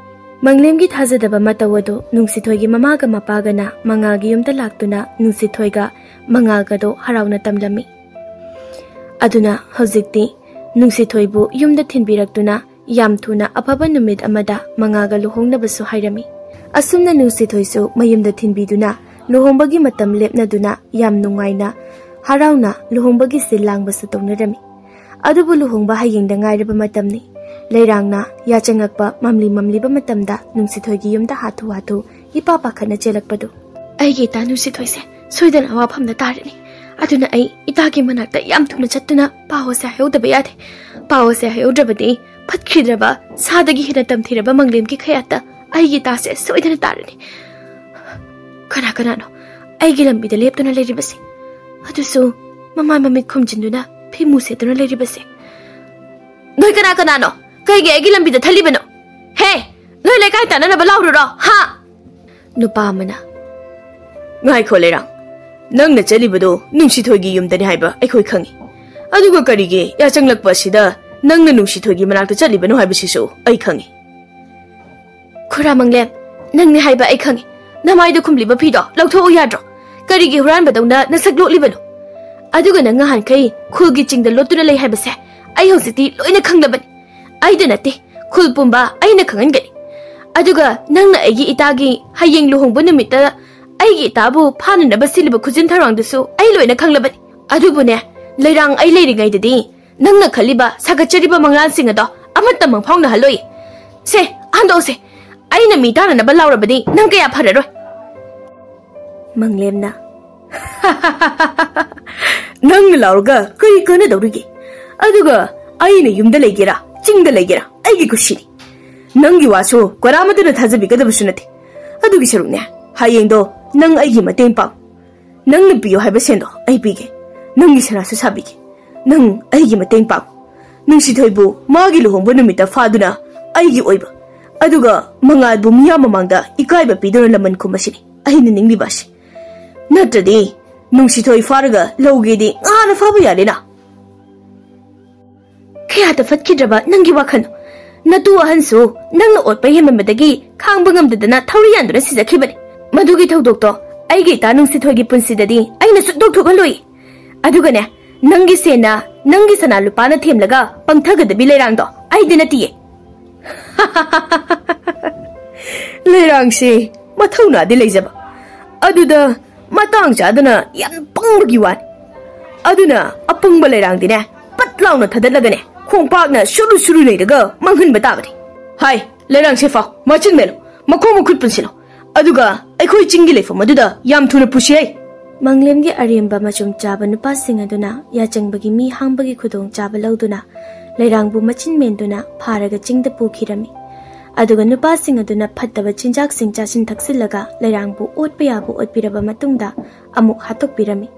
ꯃꯪꯂꯦꯝꯒꯤ ꯊꯥꯖꯗꯕ ꯃꯇꯧ ꯑꯗꯨ ꯅꯨꯡꯁꯤꯊꯣꯏꯒꯤ ꯃꯃꯥꯒ ꯃꯄꯥꯒꯅ ꯃꯉꯥꯜꯒꯤ ꯌꯨꯝꯗ ꯂꯥꯛꯇꯨꯅ ꯅꯨꯡꯁꯤꯊꯣꯏꯒ ꯃꯉꯥꯜꯒꯗꯣ ꯍꯔꯥꯎꯅ ꯇꯝꯂꯝꯃꯤ꯫ ꯑꯗꯨꯅ ꯍꯧꯖꯤꯛꯇꯤ ꯅꯨꯡꯁꯤꯊꯣꯏꯕꯨ ꯌꯨꯝꯗ ꯊꯤꯟꯕꯤꯔꯛꯇꯨꯅ ꯌꯥꯝ ꯊꯨꯅ ꯑꯐꯕ ꯅꯨꯃꯤꯠ ꯑꯃꯗ ꯃꯉꯥꯜꯒ ꯂꯨꯍꯣꯡꯅꯕꯁꯨ ꯍꯥꯏꯔꯝꯃꯤ꯫ ꯑꯁꯨꯝꯅ ꯅꯨꯡꯁꯤꯊꯣꯏꯁꯨ ꯃꯌꯨꯝꯗ ꯊꯤꯟꯕꯤꯗꯨꯅ ꯂꯨꯍꯣꯡꯕꯒꯤ ꯃꯇꯝ ꯂꯦꯞꯅꯗꯨꯅ ꯌꯥꯝ ꯅꯨꯡꯉꯥꯏꯅ, ꯍꯔꯥꯎꯅ ꯂꯨꯍꯣꯡꯕꯒꯤ ꯁꯤꯜ ꯂꯥꯡꯕꯁꯨ ꯇꯧꯅꯔꯝꯃꯤ꯫ ꯑꯗꯨꯕꯨ ꯂꯨꯍꯣꯡꯕ ꯍꯌꯦꯡꯗ ꯉꯥꯏꯔꯕ ꯃꯇꯝꯅꯤ꯫ ꯂꯩꯔꯥꯡꯅ ꯌꯥꯆꯪꯉꯛꯄ ꯃꯝꯂꯤ ꯃꯝꯂꯤꯕ ꯃꯇꯝꯗ ꯅꯨꯡꯁꯤꯊꯣꯏꯒꯤ ꯌꯨꯝꯗ ꯍꯥꯊꯨ ꯍꯥꯊꯨ ꯏꯄꯥ ꯄꯥꯈꯠꯅ ꯆꯦꯜꯂꯛꯄꯗꯨ꯫ "ꯑꯩꯒꯤ ꯏꯇꯥ ꯅꯨꯡꯁꯤꯊꯣꯏꯁꯦ ꯁꯣꯏꯗꯅ ꯑꯋꯥꯐꯝꯗ ꯇꯥꯔꯅꯤ꯫ ꯑꯗꯨꯅ ꯑꯩ ꯏꯇꯥꯒꯤ ꯃꯅꯥꯛꯇ ꯌꯥꯝ ꯊꯨꯅ ꯆꯠꯇꯨꯅ ꯄꯥꯎ ꯑꯁꯦ ꯍꯥꯏꯍꯧꯗꯕ ꯌꯥꯗꯦ꯫ ꯄꯥꯎ ꯑꯁꯦ ꯍꯥꯏꯍꯧꯗ꯭ꯔꯕꯗꯤ ꯐꯠꯈꯤꯗ꯭ꯔꯕ ꯁꯥꯗꯒꯤ ꯍꯦꯟꯅ ꯇꯝꯊꯤꯔꯕ ꯃꯪꯂꯦꯝꯒꯤ ꯈꯌꯥꯠꯇ ꯑꯩꯒꯤ ꯏꯇꯥꯁꯦ ꯁꯣꯏꯗꯅ ꯇꯥꯔꯅꯤ꯫ ꯀꯅꯥ ꯀꯅꯥꯅꯣ ꯑꯩꯒꯤ ꯂꯝꯕꯤꯗ ꯂꯦꯞꯇꯨꯅ ꯂꯩꯔꯤꯕꯁꯦ? ꯑꯗꯨꯁꯨ ꯃꯃꯥꯏ ꯃꯃꯤꯠ ꯈꯨꯝꯖꯤꯟꯗꯨꯅ ꯐꯤꯃꯨ ꯁꯦꯠꯇꯨꯅ ꯂꯩꯔꯤꯕꯁꯦ? ꯅꯣꯏ ꯀꯅꯥ ꯀꯅꯥꯅꯣ ꯀꯩꯒꯤ ꯑꯩꯒꯤ ꯂꯝꯕꯤꯗ ꯊꯠꯂꯤꯕꯅꯣ? ꯍꯦ, ꯅꯣꯏ ꯂꯩꯀꯥꯏ ꯇꯥꯟꯅꯅꯕ ꯂꯥꯎꯔꯨꯔꯣ, ꯍꯥ?" ꯅꯨꯄꯥ ꯑꯃꯅ, "ꯉꯥꯏꯈꯣ ꯂꯩꯔꯥꯡ, ꯅꯪꯅ ꯆꯠꯂꯤꯕꯗꯣ ꯅꯨꯡꯁꯤꯊꯣꯏꯒꯤ ꯌꯨꯝꯗꯅꯤ ꯍꯥꯏꯕ ꯑꯩꯈꯣꯏ ꯈꯪꯉꯤ꯫ ꯑꯗꯨꯒ ꯀꯔꯤꯒꯤ ꯌꯥꯆꯪꯂꯛꯄ ꯑꯁꯤꯗ ꯅꯪꯅ ꯅꯨꯡꯁꯤꯊꯣꯏꯒꯤ ꯃꯅꯥꯛꯇ ꯆꯠꯂꯤꯕꯅꯣ ꯍꯥꯏꯕꯁꯤꯁꯨ ꯑꯩ ꯈꯪꯉꯤ꯫" "ꯈꯨꯔꯥ ꯃꯪꯂꯦꯝ, ꯅꯪꯅꯦ ꯍꯥꯏꯕ ꯑꯩ ꯈꯪꯉꯤ꯫ ꯅꯃꯥꯏꯗ ꯈꯨꯝꯂꯤꯕ ꯐꯤꯗꯣ ꯂꯧꯊꯣꯛꯎ ꯌꯥꯗ꯭ꯔꯣ? ꯀꯔꯤꯒꯤ ꯍꯨꯔꯥꯟꯕꯗꯧꯅ ꯅꯁꯛ ꯂꯣꯠꯂꯤꯕꯅꯣ? ꯑꯗꯨꯒ ꯅꯪ ꯉꯍꯥꯟꯈꯩ ꯈꯨꯜꯒꯤ ꯆꯤꯡꯗ ꯂꯣꯠꯇꯨꯅ ꯂꯩ ꯍꯥꯏꯕꯁꯦ ꯑꯩ ꯍꯧꯖꯤꯛꯇꯤ ꯂꯣꯏꯅ ꯈꯪꯂꯕꯅꯤ꯫ ꯑꯩꯗ ꯅꯠꯇꯦ, ꯈꯨꯜ ꯄꯨꯝꯕ ꯑꯩꯅ ꯈꯪꯍꯟꯒꯅꯤ꯫ ꯑꯗꯨꯒ ꯅꯪꯅ ꯑꯩꯒꯤ ꯏꯇꯥꯒꯤ ꯍꯌꯦꯡ ꯂꯨꯍꯣꯡꯕ ꯅꯨꯃꯤꯠꯇ ꯑꯩꯒꯤ ꯏꯇꯥꯕꯨ ꯐꯥꯅꯅꯕ ꯁꯤꯜꯂꯤꯕ ꯈꯨꯖꯤꯟ ꯊꯧꯔꯥꯡꯗꯨꯁꯨ ꯑꯩ ꯂꯣꯏꯅ ꯈꯪꯂꯕꯅꯤ꯫ ꯑꯗꯨꯕꯨꯅꯦ, ꯂꯩꯔꯥꯡ ꯑꯩ ꯂꯩꯔꯤꯉꯩꯗꯗꯤ ꯅꯪꯅ ꯈꯜꯂꯤꯕ, ꯁꯥꯒꯠꯆꯔꯤꯕ ꯃꯪꯂꯥꯟꯁꯤꯡ ꯑꯗꯣ ꯑꯃꯠꯇ ꯃꯪꯐꯥꯎꯅꯍꯜꯂꯣꯏ꯫ ꯁꯦ, ꯍꯟꯗꯣꯛꯎꯁꯦ꯫ ꯑꯩꯅ ꯃꯤ ꯇꯥꯅꯅꯕ ꯂꯥꯎꯔꯕꯗꯤ ꯅꯪ ꯀꯌꯥ ꯐꯔꯔꯣꯏ꯫" ꯃꯪꯂꯦꯝꯅ, "ꯅꯪꯅ ꯂꯥꯎꯔꯒ ꯀꯔꯤ ꯀꯥꯟꯅꯗꯧꯔꯤꯒꯦ? ꯑꯗꯨꯒ ꯑꯩꯅ ꯌꯨꯝꯗ ꯂꯩꯒꯦꯔꯥ, ꯆꯤꯡꯗ ꯂꯩꯒꯦꯔꯥ, ꯑꯩꯒꯤ ꯀꯨꯁꯤꯅꯤ꯫ ꯅꯪꯒꯤ ꯋꯥꯁꯨ ꯀꯅꯥꯃꯠꯇꯅ ꯊꯥꯖꯕꯤꯒꯗꯕꯁꯨ ꯅꯠꯇꯦ꯫ ꯑꯗꯨꯒꯤ ꯁꯔꯨꯛꯅꯦ, ꯍꯌꯦꯡꯗꯣ ꯅꯪ ꯑꯩꯒꯤ ꯃꯇꯦꯡ ꯄꯥꯡ꯫ ꯅꯪꯅ ꯄꯤꯌꯣ ꯍꯥꯏꯕ ꯁꯦꯟꯗꯣ ꯑꯩ ꯄꯤꯒꯦ꯫ ꯅꯪꯒꯤ ꯁꯅꯥꯁꯨ ꯁꯥꯕꯤꯒꯦ꯫ ꯅꯪ ꯑꯩꯒꯤ ꯃꯇꯦꯡ ꯄꯥꯡ꯫ ꯅꯨꯡꯁꯤꯊꯣꯏꯕꯨ ꯃꯥꯒꯤ ꯂꯨꯍꯣꯡꯕ ꯅꯨꯃꯤꯠꯇ ꯐꯥꯗꯨꯅ ꯑꯩꯒꯤ ꯑꯣꯏꯕ, ꯑꯗꯨꯒ ꯃꯉꯥꯜꯕꯨ ꯃꯤꯌꯥꯝ ꯃꯃꯥꯡꯗ ꯏꯀꯥꯏꯕ ꯄꯤꯗꯨꯅ ꯂꯃꯟ ꯈꯨꯝꯕꯁꯤꯅꯤ ꯑꯩꯅ ꯅꯤꯡꯂꯤꯕ ꯑꯁꯤ꯫ ꯅꯠꯇ꯭ꯔꯗꯤ ꯅꯨꯡꯁꯤꯊꯣꯏ ꯐꯥꯔꯒ ꯂꯧꯒꯦꯗꯤ ꯉꯥꯅ ꯐꯥꯕ ꯌꯥꯔꯦꯅ꯫" "ꯀꯌꯥꯗ ꯐꯠꯈꯤꯗ꯭ꯔꯕ ꯅꯪꯒꯤ ꯋꯥꯈꯜ? ꯅꯇꯨ ꯑꯍꯟꯁꯨ ꯅꯪꯅ ꯑꯣꯠꯄ ꯍꯦꯟꯃꯟꯕꯗꯒꯤ ꯈꯥꯡꯕ ꯉꯝꯗꯗꯅ ꯊꯧꯔꯤ ꯌꯥꯟꯗꯨꯅ ꯁꯤꯖꯈꯤꯕꯅꯤ꯫ ꯃꯗꯨꯒꯤ ꯊꯧꯗꯣꯛꯇꯣ ꯑꯩꯒꯤ ꯏꯇꯥ ꯅꯨꯡꯁꯤꯊꯣꯏꯒꯤ ꯄꯨꯟꯁꯤꯗꯗꯤ ꯑꯩꯅ ꯁꯨꯛꯊꯣꯛ ꯊꯣꯛꯍꯜꯂꯣꯏ꯫ ꯑꯗꯨꯒꯅꯦ, ꯅꯪꯒꯤ ꯁꯦꯟꯅ, ꯅꯪꯒꯤ ꯁꯅꯥ ꯂꯨꯄꯥꯅ ꯊꯦꯝꯂꯒ ꯄꯪꯊꯒꯗꯕꯤ ꯂꯩꯔꯥꯡꯗꯣ ꯑꯩꯗꯤ ꯅꯠꯇꯤꯌꯦ꯫ ꯂꯩꯔꯥꯡꯁꯦ ꯃꯊꯧꯅꯥꯗꯤ ꯂꯩꯖꯕ, ꯑꯗꯨꯗ ꯃꯇꯥꯡ ꯆꯥꯗꯅ ꯌꯥꯝ ꯄꯪꯕꯒꯤ ꯋꯥꯅꯤ꯫ ꯑꯗꯨꯅ ꯑꯄꯪꯕ ꯂꯩꯔꯥꯡꯗꯤꯅꯦ, ꯄꯠ ꯂꯥꯎꯅ ꯊꯥꯗꯠꯂꯒꯅꯦ, ꯈꯣꯡꯄꯥꯛꯅ ꯁꯨꯔꯨ ꯁꯨꯔꯨ ꯅꯩꯔꯒ ꯃꯥꯡꯍꯟꯕ ꯇꯥꯕꯅꯤ꯫ ꯍꯥꯏ, ꯂꯩꯔꯥꯡꯁꯦ ꯐꯥꯎ, ꯃꯆꯤꯟ ꯃꯦꯜꯂꯨ, ꯃꯈꯣꯡ ꯃꯈꯨꯠ ꯄꯨꯟꯁꯤꯜꯂꯨ, ꯑꯗꯨꯒ ꯑꯩꯈꯣꯏ ꯆꯤꯡꯒꯤ ꯂꯩꯐꯝ ꯑꯗꯨꯗ ꯌꯥꯝ ꯊꯨꯅ ꯄꯨꯁꯤ ꯍꯥꯏ꯫ ꯃꯪꯂꯦꯝꯒꯤ ꯑꯔꯦꯝꯕ ꯃꯆꯨꯝ ꯆꯥꯕ ꯅꯨꯄꯥꯁꯤꯡ ꯑꯗꯨꯅ ꯌꯥꯆꯪꯕꯒꯤ ꯃꯤ ꯍꯥꯡꯕꯒꯤ ꯈꯨꯗꯣꯡꯆꯥꯕ ꯂꯧꯗꯨꯅ ꯂꯩꯔꯥꯡꯕꯨ ꯃꯆꯤꯟ ꯃꯦꯟꯗꯨꯅ ꯐꯥꯔꯒ ꯆꯤꯡꯗ ꯄꯨꯈꯤꯔꯝꯃꯤ꯫ ꯑꯗꯨꯒ ꯅꯨꯄꯥꯁꯤꯡ ꯑꯗꯨꯅ ꯐꯠꯇꯕ ꯆꯤꯟꯖꯥꯛꯁꯤꯡ ꯆꯥꯁꯤꯟ ꯊꯛꯆꯤꯜꯂꯒ ꯂꯩꯔꯥꯡꯕꯨ ꯑꯣꯠꯄ ꯌꯥꯕ ꯑꯣꯠꯄꯤꯔꯕ ꯃꯇꯨꯡꯗ ꯑꯃꯨꯛ ꯍꯥꯠꯇꯣꯛꯄꯤꯔꯝꯃꯤ꯫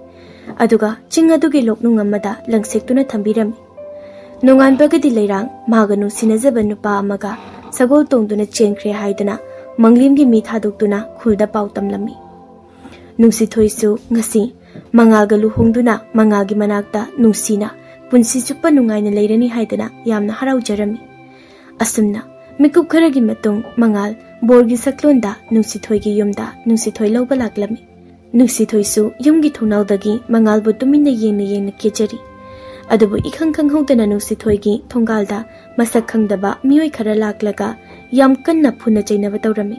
ꯑꯗꯨꯒ ꯆꯤꯡ ꯑꯗꯨꯒꯤ ꯂꯣꯛꯅꯨꯡ ꯑꯃꯗ ꯂꯪꯁꯦꯛꯇꯨꯅ ꯊꯝꯕꯤꯔꯝꯃꯤ꯫ ꯅꯣꯡꯉꯥꯟꯕꯒꯗꯤ ꯂꯩꯔꯥꯡ ꯃꯥꯒ ꯅꯨꯡꯁꯤꯅꯖꯕ ꯅꯨꯄꯥ ꯑꯃꯒ ꯁꯒꯣꯜ ꯇꯣꯡꯗꯨꯅ ꯆꯦꯟꯈ꯭ꯔꯦ ꯍꯥꯏꯗꯨꯅ ꯃꯪꯂꯦꯝꯒꯤ ꯃꯤ ꯊꯥꯗꯣꯛꯇꯨꯅ ꯈꯨꯜꯗ ꯄꯥꯎ ꯇꯝꯂꯝꯃꯤ꯫ ꯅꯨꯡꯁꯤꯊꯣꯏꯁꯨ ꯉꯁꯤ ꯃꯉꯥꯜꯒ ꯂꯨꯍꯣꯡꯗꯨꯅ ꯃꯉꯥꯜꯒꯤ ꯃꯅꯥꯛꯇ ꯅꯨꯡꯁꯤꯅ ꯄꯨꯟꯁꯤ ꯆꯨꯞꯄ ꯅꯨꯡꯉꯥꯏꯅ ꯂꯩꯔꯅꯤ ꯍꯥꯏꯗꯅ ꯌꯥꯝꯅ ꯍꯔꯥꯎꯖꯔꯝꯃꯤ꯫ ꯑꯁꯨꯝꯅ ꯃꯤꯀꯨꯞ ꯈꯔꯒꯤ ꯃꯇꯨꯡ ꯃꯉꯥꯜ ꯕꯣꯔꯒꯤ ꯁꯛꯂꯣꯟꯗ ꯅꯨꯡꯁꯤꯊꯣꯏꯒꯤ ꯌꯨꯝꯗ ꯅꯨꯡꯁꯤꯊꯣꯏ ꯂꯧꯕ ꯂꯥꯛꯂꯝꯃꯤ꯫ ꯅꯨꯡꯁꯤꯊꯣꯏꯁꯨ ꯌꯨꯝꯒꯤ ꯊꯣꯡꯅꯥꯎꯗꯒꯤ ꯃꯉꯥꯜꯕꯨ ꯇꯨꯃꯤꯟꯅ ꯌꯦꯡꯅ ꯌꯦꯡꯅ ꯀꯦꯖꯔꯤ꯫ ꯑꯗꯨꯕꯨ ꯏꯈꯪ ꯈꯪꯍꯧꯗꯅ ꯅꯨꯡꯁꯤꯊꯣꯏꯒꯤ ꯊꯣꯡꯒꯥꯜꯗ ꯃꯁꯛ ꯈꯪꯗꯕ ꯃꯤꯑꯣꯏ ꯈꯔ ꯂꯥꯛꯂꯒ ꯌꯥꯝ ꯀꯟꯅ ꯐꯨꯅ ꯆꯩꯅꯕ ꯇꯧꯔꯝꯃꯤ꯫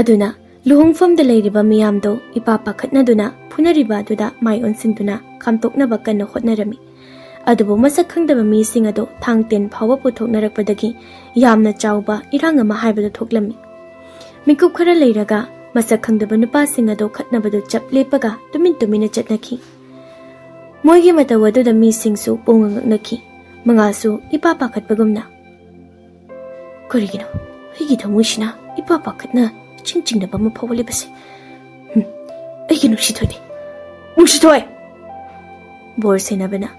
ꯑꯗꯨꯅ ꯂꯨꯍꯣꯡꯐꯝꯗ ꯂꯩꯔꯤꯕ ꯃꯤꯌꯥꯝꯗꯣ ꯏꯄꯥ ꯄꯥꯈꯠꯅꯗꯨꯅ ꯐꯨꯅꯔꯤꯕ ꯑꯗꯨꯗ ꯃꯥꯏ ꯑꯣꯟꯁꯤꯟꯗꯨꯅ ꯈꯥꯝꯇꯣꯛꯅꯕ ꯀꯟꯅ ꯍꯣꯠꯅꯔꯝꯃꯤ꯫ ꯑꯗꯨꯕꯨ ꯃꯁꯛ ꯈꯪꯗꯕ ꯃꯤꯁꯤꯡ ꯑꯗꯨ ꯊꯥꯡ ꯇꯦꯟ ꯐꯥꯎꯕ ꯄꯨꯊꯣꯛꯅꯔꯛꯄꯗꯒꯤ ꯌꯥꯝꯅ ꯆꯥꯎꯕ ꯏꯔꯥꯡ ꯑꯃ ꯍꯥꯏꯕꯗꯨ ꯊꯣꯛꯂꯝꯃꯤ꯫ ꯃꯤꯀꯨꯞ ꯈꯔ ꯂꯩꯔꯒ ꯃꯁꯛ ꯈꯪꯗꯕ ꯅꯨꯄꯥꯁꯤꯡ ꯑꯗꯨ ꯈꯠꯅꯕꯗꯨ ꯆꯞ ꯂꯦꯞꯄꯒ ꯇꯨꯃꯤꯟ ꯇꯨꯃꯤꯟꯅ ꯆꯠꯅꯈꯤ꯫ ꯃꯣꯏꯒꯤ ꯃꯇꯧ ꯑꯗꯨꯗ ꯃꯤꯁꯤꯡꯁꯨ ꯄꯨꯡꯉꯛ ꯉꯛꯅꯈꯤ꯫ ꯃꯉꯥꯜꯁꯨ ꯏꯄꯥ ꯄꯥꯈꯠꯄꯒꯨꯝꯅ, "ꯀꯔꯤꯒꯤꯅꯣ ꯑꯩꯒꯤ ꯊꯃꯣꯏꯁꯤꯅ ꯏꯄꯥ ꯄꯥꯈꯠꯅ ꯏꯆꯤꯡ ꯆꯤꯡꯅꯕ ꯑꯃ ꯐꯥꯎꯍꯜꯂꯤꯕꯁꯦ? ꯍꯨꯝ, ꯑꯩꯒꯤ ꯅꯨꯡꯁꯤꯊꯣꯏꯅꯤ, ꯅꯨꯡꯁꯤꯊꯣꯏ!" ꯕꯣꯔ ꯁꯦꯟꯅꯕꯅ,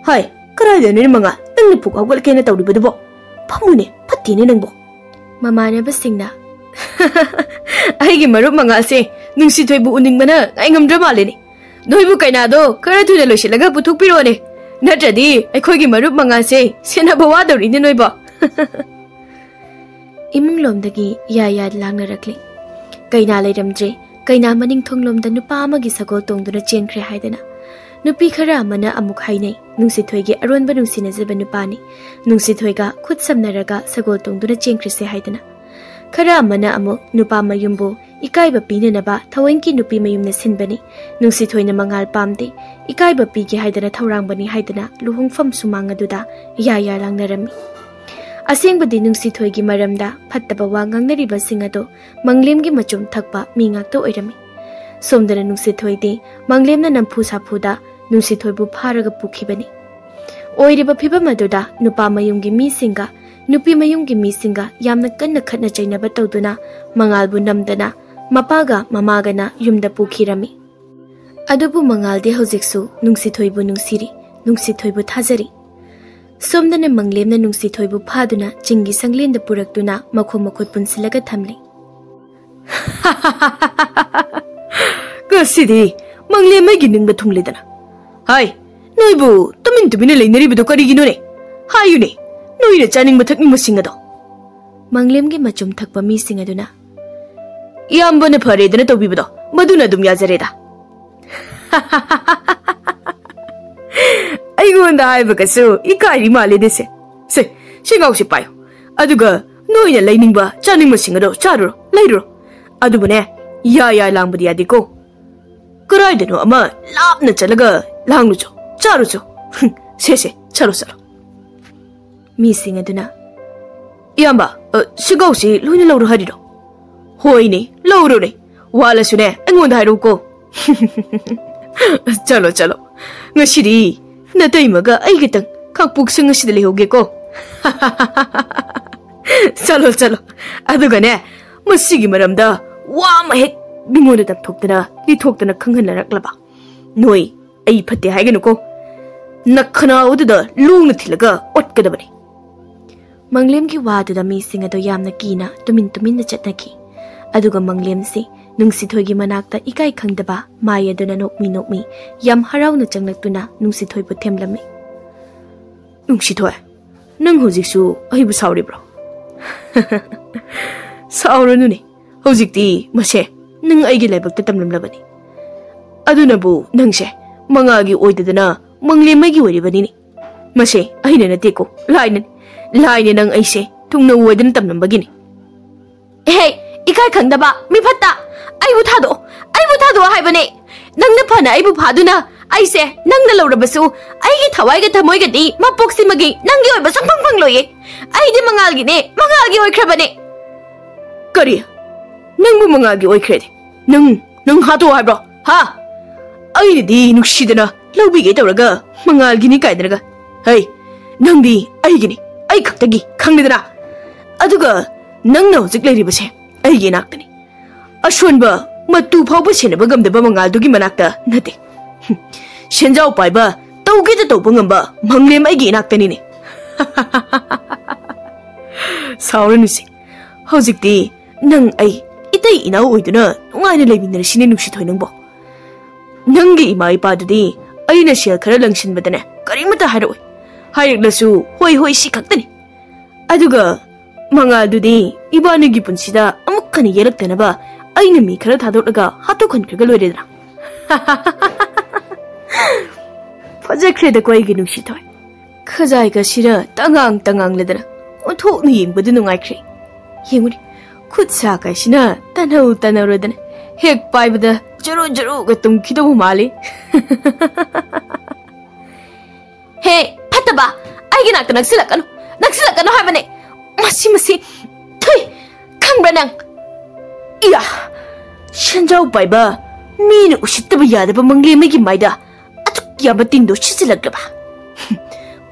"ꯍꯥꯏ, ꯀꯗꯥꯏꯗꯅꯣꯅꯦ ꯃꯉꯥꯜ, ꯅꯪꯅ ꯐꯨꯛ ꯍꯧꯒꯠꯂꯛꯀꯦꯅ ꯇꯧꯔꯤꯕꯗꯨꯕꯣ? ꯐꯝꯃꯨꯅꯦ, ꯐꯠꯇꯦꯅꯦ ꯅꯪꯕꯣ!" ꯃꯃꯥꯟꯅꯕꯁꯤꯡꯅ, "ꯑꯩꯒꯤ ꯃꯔꯨꯞ ꯃꯉꯥꯜꯁꯦ ꯅꯨꯡꯁꯤꯊꯣꯏꯕꯨ ꯎꯅꯤꯡꯕꯅ ꯉꯥꯏꯉꯝꯗ꯭ꯔ ꯃꯥꯜꯂꯦꯅꯦ꯫ ꯅꯣꯏꯕꯨ ꯀꯩꯅꯥꯗꯣ ꯈꯔ ꯊꯨꯅ ꯂꯣꯏꯁꯤꯜꯂꯒ ꯄꯨꯊꯣꯛꯄꯤꯔꯣꯅꯦ, ꯅꯠꯇ꯭ꯔꯗꯤ ꯑꯩꯈꯣꯏꯒꯤ ꯃꯔꯨꯞ ꯃꯉꯥꯜꯁꯦ ꯁꯦꯟꯅꯕ ꯋꯥꯗꯧꯔꯤꯅꯦ ꯅꯣꯏꯕꯣ꯫ ꯏꯃꯨꯡꯂꯣꯝꯗꯒꯤ ꯌꯥ ꯌꯥ ꯂꯥꯡꯅꯔꯛꯂꯤ꯫ ꯀꯩꯅꯥ ꯂꯩꯔꯝꯗ꯭ꯔꯦ꯫ ꯀꯩꯅꯥ ꯃꯅꯤꯡ ꯊꯣꯡꯂꯣꯝꯗ ꯅꯨꯄꯥ ꯑꯃꯒꯤ ꯁꯒꯣꯜ ꯇꯣꯡꯗꯨꯅ ꯆꯦꯟꯈ꯭ꯔꯦ ꯍꯥꯏꯗꯅ꯫ ꯅꯨꯄꯤ ꯈꯔ ꯑꯃꯅ ꯑꯃꯨꯛ ꯍꯥꯏꯅꯩ, ꯅꯨꯡꯁꯤꯊꯣꯏꯒꯤ ꯑꯔꯣꯟꯕ ꯅꯨꯡꯁꯤꯅꯖꯕ ꯅꯨꯄꯥꯅꯤ, ꯅꯨꯡꯁꯤꯊꯣꯏꯒ ꯈꯨꯠ ꯁꯝꯅꯔꯒ ꯁꯒꯣꯜ ꯇꯣꯡꯗꯨꯅ ꯆꯦꯟꯈ꯭ꯔꯤꯁꯦ ꯍꯥꯏꯗꯅ꯫ ꯈꯔ ꯑꯃꯅ ꯑꯃꯨꯛ ꯅꯨꯄꯥ ꯃꯌꯨꯝꯕꯨ ꯏꯀꯥꯏꯕ ꯄꯤꯅꯅꯕ ꯊꯑꯣꯏꯀꯤ ꯅꯨꯄꯤ ꯃꯌꯨꯝꯅ ꯁꯤꯟꯕꯅꯤ, ꯅꯨꯡꯁꯤꯊꯣꯏꯅ ꯃꯉꯥꯜ ꯄꯥꯝꯗꯦ, ꯏꯀꯥꯏꯕ ꯄꯤꯒꯦ ꯍꯥꯏꯗꯅ ꯊꯧꯔꯥꯡꯕꯅꯤ ꯍꯥꯏꯗꯅ ꯂꯨꯍꯣꯡꯐꯝ ꯁꯨꯃꯥꯡ ꯑꯗꯨꯗ ꯌꯥ ꯌꯥ ꯂꯥꯡꯅꯔꯝꯃꯤ꯫ ꯑꯁꯦꯡꯕꯗꯤ ꯅꯨꯡꯁꯤꯊꯣꯏꯒꯤ ꯃꯔꯝꯗ ꯐꯠꯇꯕ ꯋꯥ ꯉꯥꯡꯅꯔꯤꯕꯁꯤꯡ ꯑꯗꯣ ꯃꯪꯂꯦꯝꯒꯤ ꯃꯆꯨꯝ ꯊꯛꯄ ꯃꯤ ꯉꯥꯛꯇ ꯑꯣꯏꯔꯝꯃꯤ꯫ ꯁꯣꯝꯗꯅ ꯅꯨꯡꯁꯤꯊꯣꯏꯗꯤ ꯃꯪꯂꯦꯝꯅ ꯅꯝꯐꯨ ꯁꯥꯐꯨꯗ ꯅꯨꯡꯁꯤꯊꯣꯏꯕꯨ ꯐꯥꯔꯒ ꯄꯨꯈꯤꯕꯅꯤ꯫ ꯑꯣꯏꯔꯤꯕ ꯐꯤꯕꯝ ꯑꯗꯨꯗ ꯅꯨꯄꯥ ꯃꯌꯨꯝꯒꯤ ꯃꯤꯁꯤꯡꯒ ꯅꯨꯄꯤ ꯃꯌꯨꯝꯒꯤ ꯃꯤꯁꯤꯡꯒ ꯌꯥꯝꯅ ꯀꯟꯅ ꯈꯠꯅ ꯆꯩꯅꯕ ꯇꯧꯗꯨꯅ ꯃꯉꯥꯜꯕꯨ ꯅꯝꯗꯅ ꯃꯄꯥꯒ ꯃꯃꯥꯒꯅ ꯌꯨꯝꯗ ꯄꯨꯈꯤꯔꯝꯃꯤ꯫ ꯑꯗꯨꯕꯨ ꯃꯉꯥꯜꯗꯤ ꯍꯧꯖꯤꯛꯁꯨ ꯅꯨꯡꯁꯤꯊꯣꯏꯕꯨ ꯅꯨꯡꯁꯤꯔꯤ, ꯅꯨꯡꯁꯤꯊꯣꯏꯕꯨ ꯊꯥꯖꯔꯤ꯫ ꯁꯣꯝꯗꯅ ꯃꯪꯂꯦꯝꯅ ꯅꯨꯡꯁꯤꯊꯣꯏꯕꯨ ꯐꯥꯗꯨꯅ ꯆꯤꯡꯒꯤ ꯁꯪꯂꯦꯟꯗ ꯄꯨꯔꯛꯇꯨꯅ ꯃꯈꯣꯡ ꯃꯈꯨꯠ ꯄꯨꯟꯁꯤꯜꯂꯒ ꯊꯝꯂꯤ꯫ ꯉꯁꯤꯗꯤ ꯃꯪꯂꯦꯝ ꯑꯩꯒꯤ ꯅꯤꯡꯕ ꯊꯨꯡꯂꯦꯗꯅ꯫ ꯍꯥꯏ, ꯅꯣꯏꯕꯨ ꯇꯨꯃꯤꯟ ꯇꯨꯃꯤꯟꯅ ꯂꯩꯅꯔꯤꯕꯗꯣ ꯀꯔꯤꯒꯤꯅꯣꯅꯦ? ꯍꯥꯏꯌꯨꯅꯦ, ꯅꯣꯏꯅ ꯆꯥꯅꯤꯡꯕ ꯊꯛꯅꯤꯡꯕꯁꯤꯡ ꯑꯗꯣ꯫ ꯃꯪꯂꯦꯝꯒꯤ ꯃꯆꯨꯝ ꯊꯛꯄ ꯃꯤꯁꯤꯡ ꯑꯗꯨꯅ, "ꯏꯌꯥꯝꯕꯅ ꯐꯔꯦꯗꯅ ꯇꯧꯕꯤꯕꯗꯣ, ꯃꯗꯨꯅ ꯑꯗꯨꯝ ꯌꯥꯖꯔꯦꯗ꯫" ꯑꯩꯉꯣꯟꯗ ꯍꯥꯏꯕꯒꯁꯨ ꯏꯀꯥꯏꯔꯤ ꯃꯥꯜꯂꯦꯅꯦ ꯁꯦ꯫ ꯁꯦ, ꯁꯦꯒꯥꯎꯁꯦ ꯄꯥꯏꯌꯨ꯫ ꯑꯗꯨꯒ ꯅꯣꯏꯅ ꯂꯩꯅꯤꯡꯕ ꯆꯥꯅꯤꯡꯕꯁꯤꯡ ꯑꯗꯣ ꯆꯥꯔꯨꯔꯣ, ꯂꯩꯔꯨꯔꯣ꯫ ꯑꯗꯨꯕꯨꯅꯦ, ꯌꯥ ꯌꯥ ꯂꯥꯡꯕꯗꯤ ꯌꯥꯗꯦꯀꯣ꯫ ꯀꯗꯥꯏꯗꯅꯣ ꯑꯃ ꯂꯥꯞꯅ ꯆꯠꯂꯒ ꯂꯥꯡꯂꯨꯆꯣ, ꯆꯥꯔꯨꯆꯣ꯫ ꯁꯦ, ꯁꯦ, ꯆꯠꯂꯣ, ꯆꯠꯂꯣ꯫ ꯃꯤꯁꯤꯡ ꯑꯗꯨꯅ, "ꯏꯌꯥꯝꯕ, ꯑ, ꯁꯤꯒꯥꯎꯁꯤ ꯂꯣꯏꯅ ꯂꯧꯔꯣ ꯍꯥꯏꯔꯤꯔꯣ?" "ꯍꯣꯏꯅꯦ, ꯂꯧꯔꯣꯅꯦ꯫ ꯋꯥꯠꯂꯁꯨꯅꯦ, ꯑꯩꯉꯣꯟꯗ ꯍꯥꯏꯔꯛꯎꯀꯣ꯫" "ꯆꯠꯂꯣ, ꯆꯠꯂꯣ꯫ ꯉꯁꯤꯗꯤ ꯅꯇꯩꯃꯒ ꯑꯩ ꯈꯤꯇꯪ ꯈꯥꯛꯄꯣꯛꯁꯪ ꯑꯁꯤꯗ ꯂꯩꯍꯧꯒꯦꯀꯣ꯫" "ꯆꯠꯂꯣ, ꯆꯠꯂꯣ꯫ ꯑꯗꯨꯒꯅꯦ, ꯃꯁꯤꯒꯤ ꯃꯔꯝꯗ ꯋꯥ ꯑꯃ ꯍꯦꯛ ꯃꯤꯉꯣꯟꯗ ꯇꯝꯊꯣꯛꯇꯅ, ꯂꯤꯊꯣꯛꯇꯅ ꯈꯪꯍꯟꯅꯔꯛꯂꯕ ꯅꯣꯏ ꯑꯩ ꯐꯠꯇꯦ ꯍꯥꯏꯒꯅꯨꯀꯣ꯫ ꯅꯈꯅꯥꯎ ꯑꯗꯨꯗ ꯂꯨꯅ ꯊꯤꯜꯂꯒ ꯑꯣꯠꯀꯗꯕꯅꯤ꯫" ꯃꯪꯂꯦꯝꯒꯤ ꯋꯥꯗꯨꯗ ꯃꯤꯁꯤꯡ ꯑꯗꯨ ꯌꯥꯝꯅ ꯀꯤꯅ ꯇꯨꯃꯤꯟ ꯇꯨꯃꯤꯟꯅ ꯆꯠꯅꯈꯤ꯫ ꯑꯗꯨꯒ ꯃꯪꯂꯦꯝꯁꯤ ꯅꯨꯡꯁꯤꯊꯣꯏꯒꯤ ꯃꯅꯥꯛꯇ ꯏꯀꯥꯏ ꯈꯪꯗꯕ ꯃꯥꯏ ꯑꯗꯨꯅ ꯅꯣꯛꯃꯤ ꯅꯣꯛꯃꯤ ꯌꯥꯝ ꯍꯔꯥꯎꯅ ꯆꯪꯂꯛꯇꯨꯅ ꯅꯨꯡꯁꯤꯊꯣꯏꯕꯨ ꯊꯦꯝꯂꯝꯃꯤ꯫ "ꯅꯨꯡꯁꯤꯊꯣꯏ, ꯅꯪ ꯍꯧꯖꯤꯛꯁꯨ ꯑꯩꯕꯨ ꯁꯥꯎꯔꯤꯕ꯭ꯔꯣ? ꯁꯥꯎꯔꯅꯨꯅꯦ꯫ ꯍꯧꯖꯤꯛꯇꯤ ꯃꯁꯦ ꯅꯪ ꯑꯩꯒꯤ ꯂꯥꯏꯕꯛꯇ ꯇꯝꯂꯝꯂꯕꯅꯤ꯫ ꯑꯗꯨꯅꯕꯨ ꯅꯪꯁꯦ ꯃꯉꯥꯜꯒꯤ ꯑꯣꯏꯗꯗꯅ ꯃꯪꯂꯦꯝꯃꯩꯒꯤ ꯑꯣꯏꯔꯤꯕꯅꯤꯅꯦ꯫ ꯃꯁꯦ ꯑꯩꯅ ꯅꯠꯇꯦꯀꯣ, ꯂꯥꯏꯅꯅꯤ꯫ ꯂꯥꯏꯅ ꯅꯪ ꯑꯩꯁꯦ ꯊꯨꯡꯅꯧ ꯍꯥꯏꯗꯅ ꯇꯝꯂꯝꯕꯒꯤꯅꯤ꯫ ꯍꯦ, ꯏꯀꯥꯏ ꯈꯪꯗꯕ ꯃꯤꯐꯠꯇ! ꯑꯩꯕꯨ ꯊꯥꯗꯣꯛꯑꯣ, ꯑꯩꯕꯨ ꯊꯥꯗꯣꯛꯑꯣ ꯍꯥꯏꯕꯅꯦ꯫ ꯅꯪꯅ ꯐꯅ ꯑꯩꯕꯨ ꯐꯥꯗꯨꯅ ꯑꯩꯁꯦ ꯅꯪꯅ ꯂꯧꯔꯕꯁꯨ ꯑꯩꯒꯤ ꯊꯋꯥꯏꯒ ꯊꯃꯣꯏꯒꯗꯤ ꯃꯄꯣꯛꯁꯤꯃꯒꯤ ꯅꯪꯒꯤ ꯑꯣꯏꯕ ꯁꯨꯡꯐꯪ ꯐꯪꯂꯣꯏꯌꯦ꯫ ꯑꯩꯗꯤ ꯃꯉꯥꯜꯒꯤꯅꯦ, ꯃꯉꯥꯜꯒꯤ ꯑꯣꯏꯈ꯭ꯔꯕꯅꯦ꯫ ꯀꯔꯤ? ꯅꯪꯕꯨ ꯃꯉꯥꯜꯒꯤ ꯑꯣꯏꯈ꯭ꯔꯦꯗꯤ? ꯅꯪ, ꯅꯪ ꯍꯥꯠꯇꯣꯛꯑꯣ ꯍꯥꯏꯕ꯭ꯔꯣ? ꯍꯥ? ꯑꯩꯅꯗꯤ ꯅꯨꯡꯁꯤꯗꯅ ꯂꯧꯕꯤꯒꯦ ꯇꯧꯔꯒ ꯃꯉꯥꯜꯒꯤꯅꯤ ꯀꯥꯏꯗꯅꯒ꯫ ꯍꯩ, ꯅꯪꯗꯤ ꯑꯩꯒꯤꯅꯤ, ꯑꯩ ꯈꯛꯇꯒꯤ, ꯈꯪꯂꯦꯗꯅ? ꯑꯗꯨꯒ ꯅꯪꯅ ꯍꯧꯖꯤꯛ ꯂꯩꯔꯤꯕꯁꯦ ꯑꯩꯒꯤ ꯏꯅꯥꯛꯇꯅꯤ꯫ ꯑꯁꯣꯟꯕ, ꯃꯇꯨ ꯐꯥꯎꯕ ꯁꯦꯟꯅꯕ ꯉꯝꯗꯕ ꯃꯉꯥꯜꯗꯨꯒꯤ ꯃꯅꯥꯛꯇ ꯅꯠꯇꯦ꯫ ꯍꯨꯝ, ꯁꯦꯟꯖꯥꯎ ꯄꯥꯏꯕ, ꯇꯧꯒꯦꯗ ꯇꯧꯕ ꯉꯝꯕ ꯃꯪꯂꯦꯝ ꯑꯩꯒꯤ ꯏꯅꯥꯛꯇꯅꯤꯅꯦ꯫ ꯁꯥꯎꯔꯅꯨꯁꯦ꯫ ꯍꯧꯖꯤꯛꯇꯤ ꯅꯪ ꯑꯩ ꯏꯇꯩ ꯏꯅꯥꯎ ꯑꯣꯏꯗꯨꯅ ꯅꯨꯡꯉꯥꯏꯅ ꯂꯩꯃꯤꯟꯅꯔꯁꯤꯅꯦ ꯅꯨꯡꯁꯤꯊꯣꯏ ꯅꯪꯕꯣ꯫ ꯅꯪꯒꯤ ꯏꯃꯥ ꯏꯄꯥꯗꯨꯗꯤ ꯑꯩꯅ ꯁꯦꯜ ꯈꯔ ꯂꯪꯁꯤꯟꯕꯗꯅꯦ ꯀꯔꯤꯃꯇ ꯍꯥꯏꯔꯛꯑꯣꯏ꯫ ꯍꯥꯏꯔꯛꯂꯁꯨ "ꯍꯣꯏ, ꯍꯣꯏ" ꯁꯤ ꯈꯛꯇꯅꯤ꯫ ꯑꯗꯨꯒ ꯃꯉꯥꯜꯗꯨꯗꯤ ꯏꯕꯥꯅꯤꯒꯤ ꯄꯨꯟꯁꯤꯗ ꯑꯃꯨꯛ ꯍꯟꯅ ꯌꯦꯜꯂꯛꯇꯅꯕ ꯑꯩꯅ ꯃꯤ ꯈꯔ ꯊꯥꯗꯣꯛꯂꯒ ꯍꯥꯠꯇꯣꯛꯍꯟꯈ꯭ꯔꯒ ꯂꯣꯏꯔꯦꯗꯅ꯫ ꯐꯖꯈ꯭ꯔꯦꯗꯀꯣ ꯑꯩꯒꯤ ꯅꯨꯡꯁꯤꯊꯣꯏ꯫ ꯈꯖꯥꯏꯒ ꯁꯤꯔ ꯇꯉꯥꯡ ꯇꯉꯥꯡꯂꯗꯅ ꯑꯣꯟꯊꯣꯛꯅ ꯌꯦꯡꯕꯗ ꯅꯨꯡꯉꯥꯏꯈ꯭ꯔꯦ꯫ ꯌꯦꯡꯉꯨꯅꯦ, ꯈꯨꯠ ꯁꯥ ꯀꯥꯏꯁꯤꯅ ꯇꯟꯍꯧ ꯇꯟꯍꯧꯔꯗꯅ ꯍꯦꯛ ꯄꯥꯏꯕꯗ ꯖꯨꯔꯨ ꯖꯨꯔꯨꯒ ꯇꯨꯝꯈꯤꯗꯧꯕ ꯃꯥꯜꯂꯤ꯫ ꯍꯦ, ꯐꯠꯇꯕ! ꯑꯩꯒꯤ ꯅꯥꯛꯇ ꯅꯛꯁꯤꯜꯂꯛꯀꯅꯨ, ꯅꯛꯁꯤꯜꯂꯛꯀꯅꯨ ꯍꯥꯏꯕꯅꯦ꯫ ꯃꯁꯤ, ꯃꯁꯤ, ꯊꯨꯏ! ꯈꯪꯕ꯭ꯔꯥ ꯅꯪ? ꯏꯌꯥ! ꯁꯦꯟꯖꯥꯎ ꯄꯥꯏꯕ, ꯃꯤꯅ ꯎꯁꯤꯠꯇꯕ ꯌꯥꯗꯕ ꯃꯪꯂꯦꯝꯃꯩꯒꯤ ꯃꯥꯏꯗ ꯑꯗꯨꯛ ꯌꯥꯝꯕ ꯇꯤꯟꯗꯣ ꯁꯤꯠꯆꯤꯜꯂꯛꯂꯕ?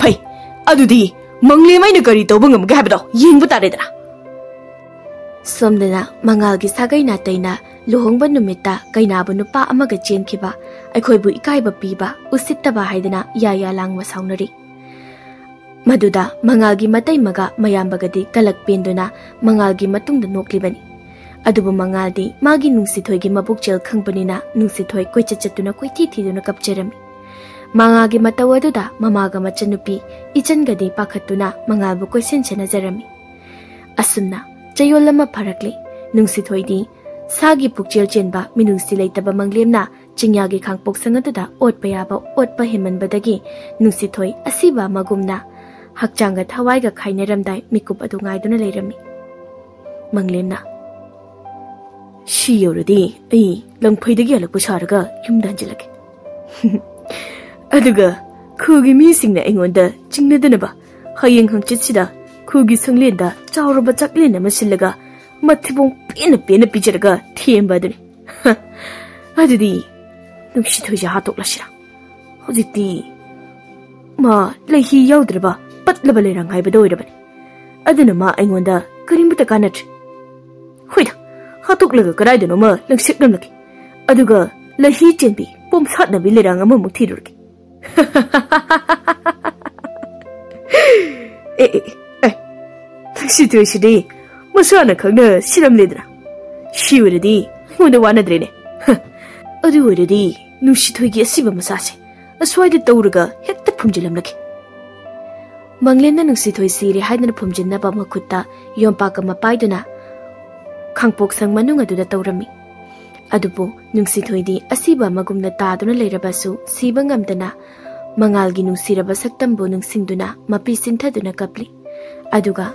ꯐꯩ, ꯑꯗꯨꯗꯤ ꯃꯪꯂꯦꯝꯃꯩꯅ ꯀꯔꯤ ꯇꯧꯕ ꯉꯝꯒꯦ ꯍꯥꯏꯕꯗꯣ ꯌꯦꯡꯕ ꯇꯥꯔꯦꯗꯅ꯫ ꯁꯣꯝꯗꯅ ꯃꯉꯥꯜꯒꯤ ꯁꯥꯒꯩ ꯅꯥꯇꯩꯅ ꯂꯨꯍꯣꯡꯕ ꯅꯨꯃꯤꯠꯇ ꯀꯩꯅꯥꯕꯨ ꯅꯨꯄꯥ ꯑꯃꯒ ꯆꯦꯟꯈꯤꯕ, ꯑꯩꯈꯣꯏꯕꯨ ꯏꯀꯥꯏꯕ ꯄꯤꯕ, ꯎꯁꯤꯠꯇꯕ ꯍꯥꯏꯗꯅ ꯌꯥ ꯌꯥ ꯂꯥꯡꯕ ꯁꯥꯎꯅꯔꯤ꯫ ꯃꯗꯨꯗ ꯃꯉꯥꯜꯒꯤ ꯃꯇꯩꯃꯒ ꯃꯌꯥꯝꯕꯒꯗꯤ ꯀꯂꯛ ꯄꯦꯟꯗꯨꯅ ꯃꯉꯥꯜꯒꯤ ꯃꯇꯨꯡꯗ ꯅꯣꯛꯂꯤꯕꯅꯤ꯫ ꯑꯗꯨꯕꯨ ꯃꯉꯥꯜꯗꯤ ꯃꯥꯒꯤ ꯅꯨꯡꯁꯤꯊꯣꯏꯒꯤ ꯃꯕꯨꯛꯆꯦꯜ ꯈꯪꯕꯅꯤꯅ ꯅꯨꯡꯁꯤꯊꯣꯏ ꯀꯣꯏꯆꯠ ꯆꯠꯇꯨꯅ ꯀꯣꯏꯊꯤ ꯊꯤꯗꯨꯅ ꯀꯞꯆꯔꯝꯃꯤ꯫ ꯃꯉꯥꯜꯒꯤ ꯃꯇꯧ ꯑꯗꯨꯗ ꯃꯃꯥꯒ ꯃꯆꯟꯅꯨꯄꯤ ꯏꯆꯟꯒꯗꯤ ꯄꯥꯈꯠꯇꯨꯅ ꯃꯉꯥꯜꯕꯨ ꯀꯣꯏꯁꯦꯟ ꯁꯦꯟꯅꯖꯔꯝꯃꯤ꯫ ꯑꯁꯨꯝꯅ ꯆꯌꯣꯜ ꯑꯃ ꯐꯥꯔꯛꯂꯦ꯫ ꯅꯨꯡꯁꯤꯊꯣꯏꯗꯤ ꯁꯥꯒꯤ ꯄꯨꯛꯆꯦꯜ ꯆꯦꯟꯕ ꯃꯤꯅꯨꯡꯁꯤ ꯂꯩꯇꯕ ꯃꯪꯂꯦꯝꯅ ꯆꯤꯡꯌꯥꯒꯤ ꯈꯥꯡꯄꯣꯛꯁꯪ ꯑꯗꯨꯗ ꯑꯣꯠꯄ ꯌꯥꯕ ꯑꯣꯠꯄ ꯍꯦꯟꯃꯟꯕꯗꯒꯤ ꯅꯨꯡꯁꯤꯊꯣꯏ ꯑꯁꯤꯕ ꯑꯃꯒꯨꯝꯅ ꯍꯛꯆꯥꯡꯒ ꯊꯋꯥꯏꯒ ꯈꯥꯏꯅꯔꯝꯗꯥꯏ ꯃꯤꯀꯨꯞ ꯑꯗꯨ ꯉꯥꯏꯗꯨꯅ ꯂꯩꯔꯝꯃꯤ꯫ ꯃꯪꯂꯦꯝꯅ, "ꯁꯤ ꯌꯧꯔꯗꯤ ꯑꯩ ꯂꯪꯐꯩꯗꯒꯤ ꯍꯜꯂꯛꯄ ꯁꯥꯔꯒ ꯌꯨꯝꯗ ꯍꯟꯖꯤꯜꯂꯒꯦ꯫ ꯑꯗꯨꯒ ꯈꯨꯜꯒꯤ ꯃꯤꯁꯤꯡꯅ ꯑꯩꯉꯣꯟꯗ ꯆꯤꯡꯅꯗꯅꯕ ꯍꯌꯦꯡ ꯍꯪꯆꯤꯠꯁꯤꯗ ꯈꯨꯜꯒꯤ ꯁꯪꯂꯦꯟꯗ ꯆꯥꯎꯔꯕ ꯆꯥꯛꯂꯦꯟ ꯑꯃ ꯁꯤꯜꯂꯒ ꯃꯊꯤꯕꯣꯡ ꯄꯦꯟꯅ ꯄꯦꯟꯅ ꯄꯤꯖꯔꯒ ꯊꯦꯝꯕ ꯑꯗꯨꯅꯤ꯫ ꯑꯗꯨꯗꯤ ꯅꯨꯡꯁꯤꯊꯣꯏꯁꯦ ꯍꯥꯠꯇꯣꯛꯂꯁꯤꯔꯥ? ꯍꯧꯖꯤꯛꯇꯤ ꯃꯥ ꯂꯩꯍꯤ ꯌꯥꯎꯗ꯭ꯔꯕ ꯄꯠꯂꯕ ꯂꯩꯔꯥꯡ ꯍꯥꯏꯕꯗꯣ ꯑꯣꯏꯔꯕꯅꯤ꯫ ꯑꯗꯨꯅ ꯃꯥ ꯑꯩꯉꯣꯟꯗ ꯀꯔꯤꯃꯠꯇ ꯀꯥꯟꯅꯗ꯭ꯔꯦ꯫ ꯍꯣꯏꯗ, ꯍꯥꯠꯇꯣꯛꯂꯒ ꯀꯗꯥꯏꯗꯅꯣꯃ ꯂꯪꯁꯤꯛꯂꯝꯂꯒꯦ꯫ ꯑꯗꯨꯒ ꯂꯩꯍꯤ ꯆꯦꯟꯕꯤ ꯄꯣꯝꯁꯥꯠꯅꯕꯤ ꯂꯩꯔꯥꯡ ꯑꯃꯃꯨꯛ ꯊꯤꯔꯨꯔꯒꯦ꯫" "ꯑꯦ, ꯑꯦ, ꯑꯦ, ꯅꯨꯡꯁꯤꯊꯣꯏꯁꯤꯗꯤ ꯃꯁꯥꯅ ꯈꯪꯅ ꯁꯤꯔꯝꯂꯦꯗꯅ꯫ ꯁꯤ ꯑꯣꯏꯔꯗꯤ ꯑꯩꯉꯣꯟꯗ ꯋꯥꯅꯗ꯭ꯔꯦꯅꯦ꯫ ꯍ, ꯑꯗꯨ ꯑꯣꯏꯔꯗꯤ ꯅꯨꯡꯁꯤꯊꯣꯏꯒꯤ ꯑꯁꯤꯕ ꯃꯁꯥꯁꯦ ꯑꯁ꯭ꯋꯥꯏꯗ ꯇꯧꯔꯒ ꯍꯦꯛꯇ ꯐꯨꯝꯖꯤꯜꯂꯝꯂꯒꯦ꯫" ꯃꯪꯂꯦꯝꯅ ꯅꯨꯡꯁꯤꯊꯣꯏ ꯁꯤꯔꯦ ꯍꯥꯏꯗꯅ ꯐꯨꯝꯖꯤꯟꯅꯕ ꯃꯈꯨꯠꯇ ꯌꯣꯝꯄꯥꯛ ꯑꯃ ꯄꯥꯏꯗꯨꯅ ꯈꯥꯡꯄꯣꯛꯁꯪ ꯃꯅꯨꯡ ꯑꯗꯨꯗ ꯇꯧꯔꯝꯃꯤ꯫ ꯑꯗꯨꯕꯨ ꯅꯨꯡꯁꯤꯊꯣꯏꯗꯤ ꯑꯁꯤꯕ ꯑꯃꯒꯨꯝꯅ ꯇꯥꯗꯨꯅ ꯂꯩꯔꯕꯁꯨ ꯁꯤꯕ ꯉꯝꯗꯅ ꯃꯉꯥꯜꯒꯤ ꯅꯨꯡꯁꯤꯔꯕ ꯁꯛꯇꯝꯕꯨ ꯅꯤꯡꯁꯤꯡꯗꯨꯅ ꯃꯄꯤ ꯆꯤꯟꯊꯗꯨꯅ ꯀꯞꯂꯤ꯫ ꯑꯗꯨꯒ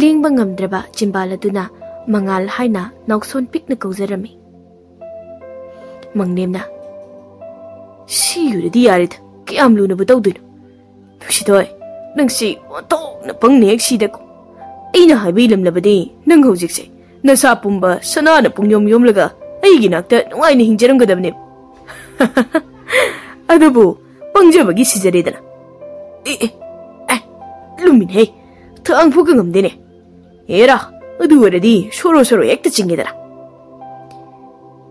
ꯂꯦꯡꯕ ꯉꯝꯗ꯭ꯔꯕ ꯆꯤꯝꯕꯥꯜ ꯑꯗꯨꯅ ꯃꯉꯥꯜ ꯍꯥꯏꯅ ꯅꯥꯎꯁꯣꯟ ꯄꯤꯛꯅ ꯀꯧꯖꯔꯝꯃꯤ꯫ ꯃꯪꯂꯦꯝꯅ, "ꯁꯤ ꯑꯣꯏꯔꯗꯤ ꯌꯥꯔꯦꯗ, ꯀꯌꯥꯝ ꯂꯨꯅꯕꯨ ꯇꯧꯗꯣꯏꯅꯣ? ꯅꯨꯡꯁꯤꯊꯣꯏ, ꯅꯪꯁꯤ ꯑꯣꯟꯊꯣꯛꯅ ꯄꯪꯅ ꯍꯦꯛ ꯁꯤꯗꯀꯣ꯫ ꯑꯩꯅ ꯍꯥꯏꯕ ꯏꯜꯂꯝꯂꯕꯗꯤ ꯅꯪ ꯍꯧꯖꯤꯛꯁꯦ ꯅꯁꯥ ꯄꯨꯝꯕ ꯁꯅꯥꯅ ꯄꯨꯡꯌꯣꯝ ꯌꯣꯝꯂꯒ ꯑꯩꯒꯤ ꯅꯥꯛꯇ ꯅꯨꯡꯉꯥꯏꯅ ꯍꯤꯡꯖꯔꯝꯒꯗꯕꯅꯦ꯫" "ꯑꯗꯨꯕꯨ ꯄꯪꯖꯕꯒꯤ ꯁꯤꯖꯔꯦꯗꯅ꯫" "ꯑꯦ, ꯑꯦ, ꯑꯦ, ꯂꯨꯝꯃꯤꯅꯦꯍꯦ, ꯊꯥꯡ ꯐꯨꯒ ꯉꯝꯗꯦꯅꯦ꯫ ꯑꯦꯔꯥ, ꯑꯗꯨ ꯑꯣꯏꯔꯗꯤ ꯁꯣꯔꯣ ꯁꯣꯔꯣ ꯍꯦꯛꯇ ꯆꯤꯡꯒꯦꯗꯅ꯫"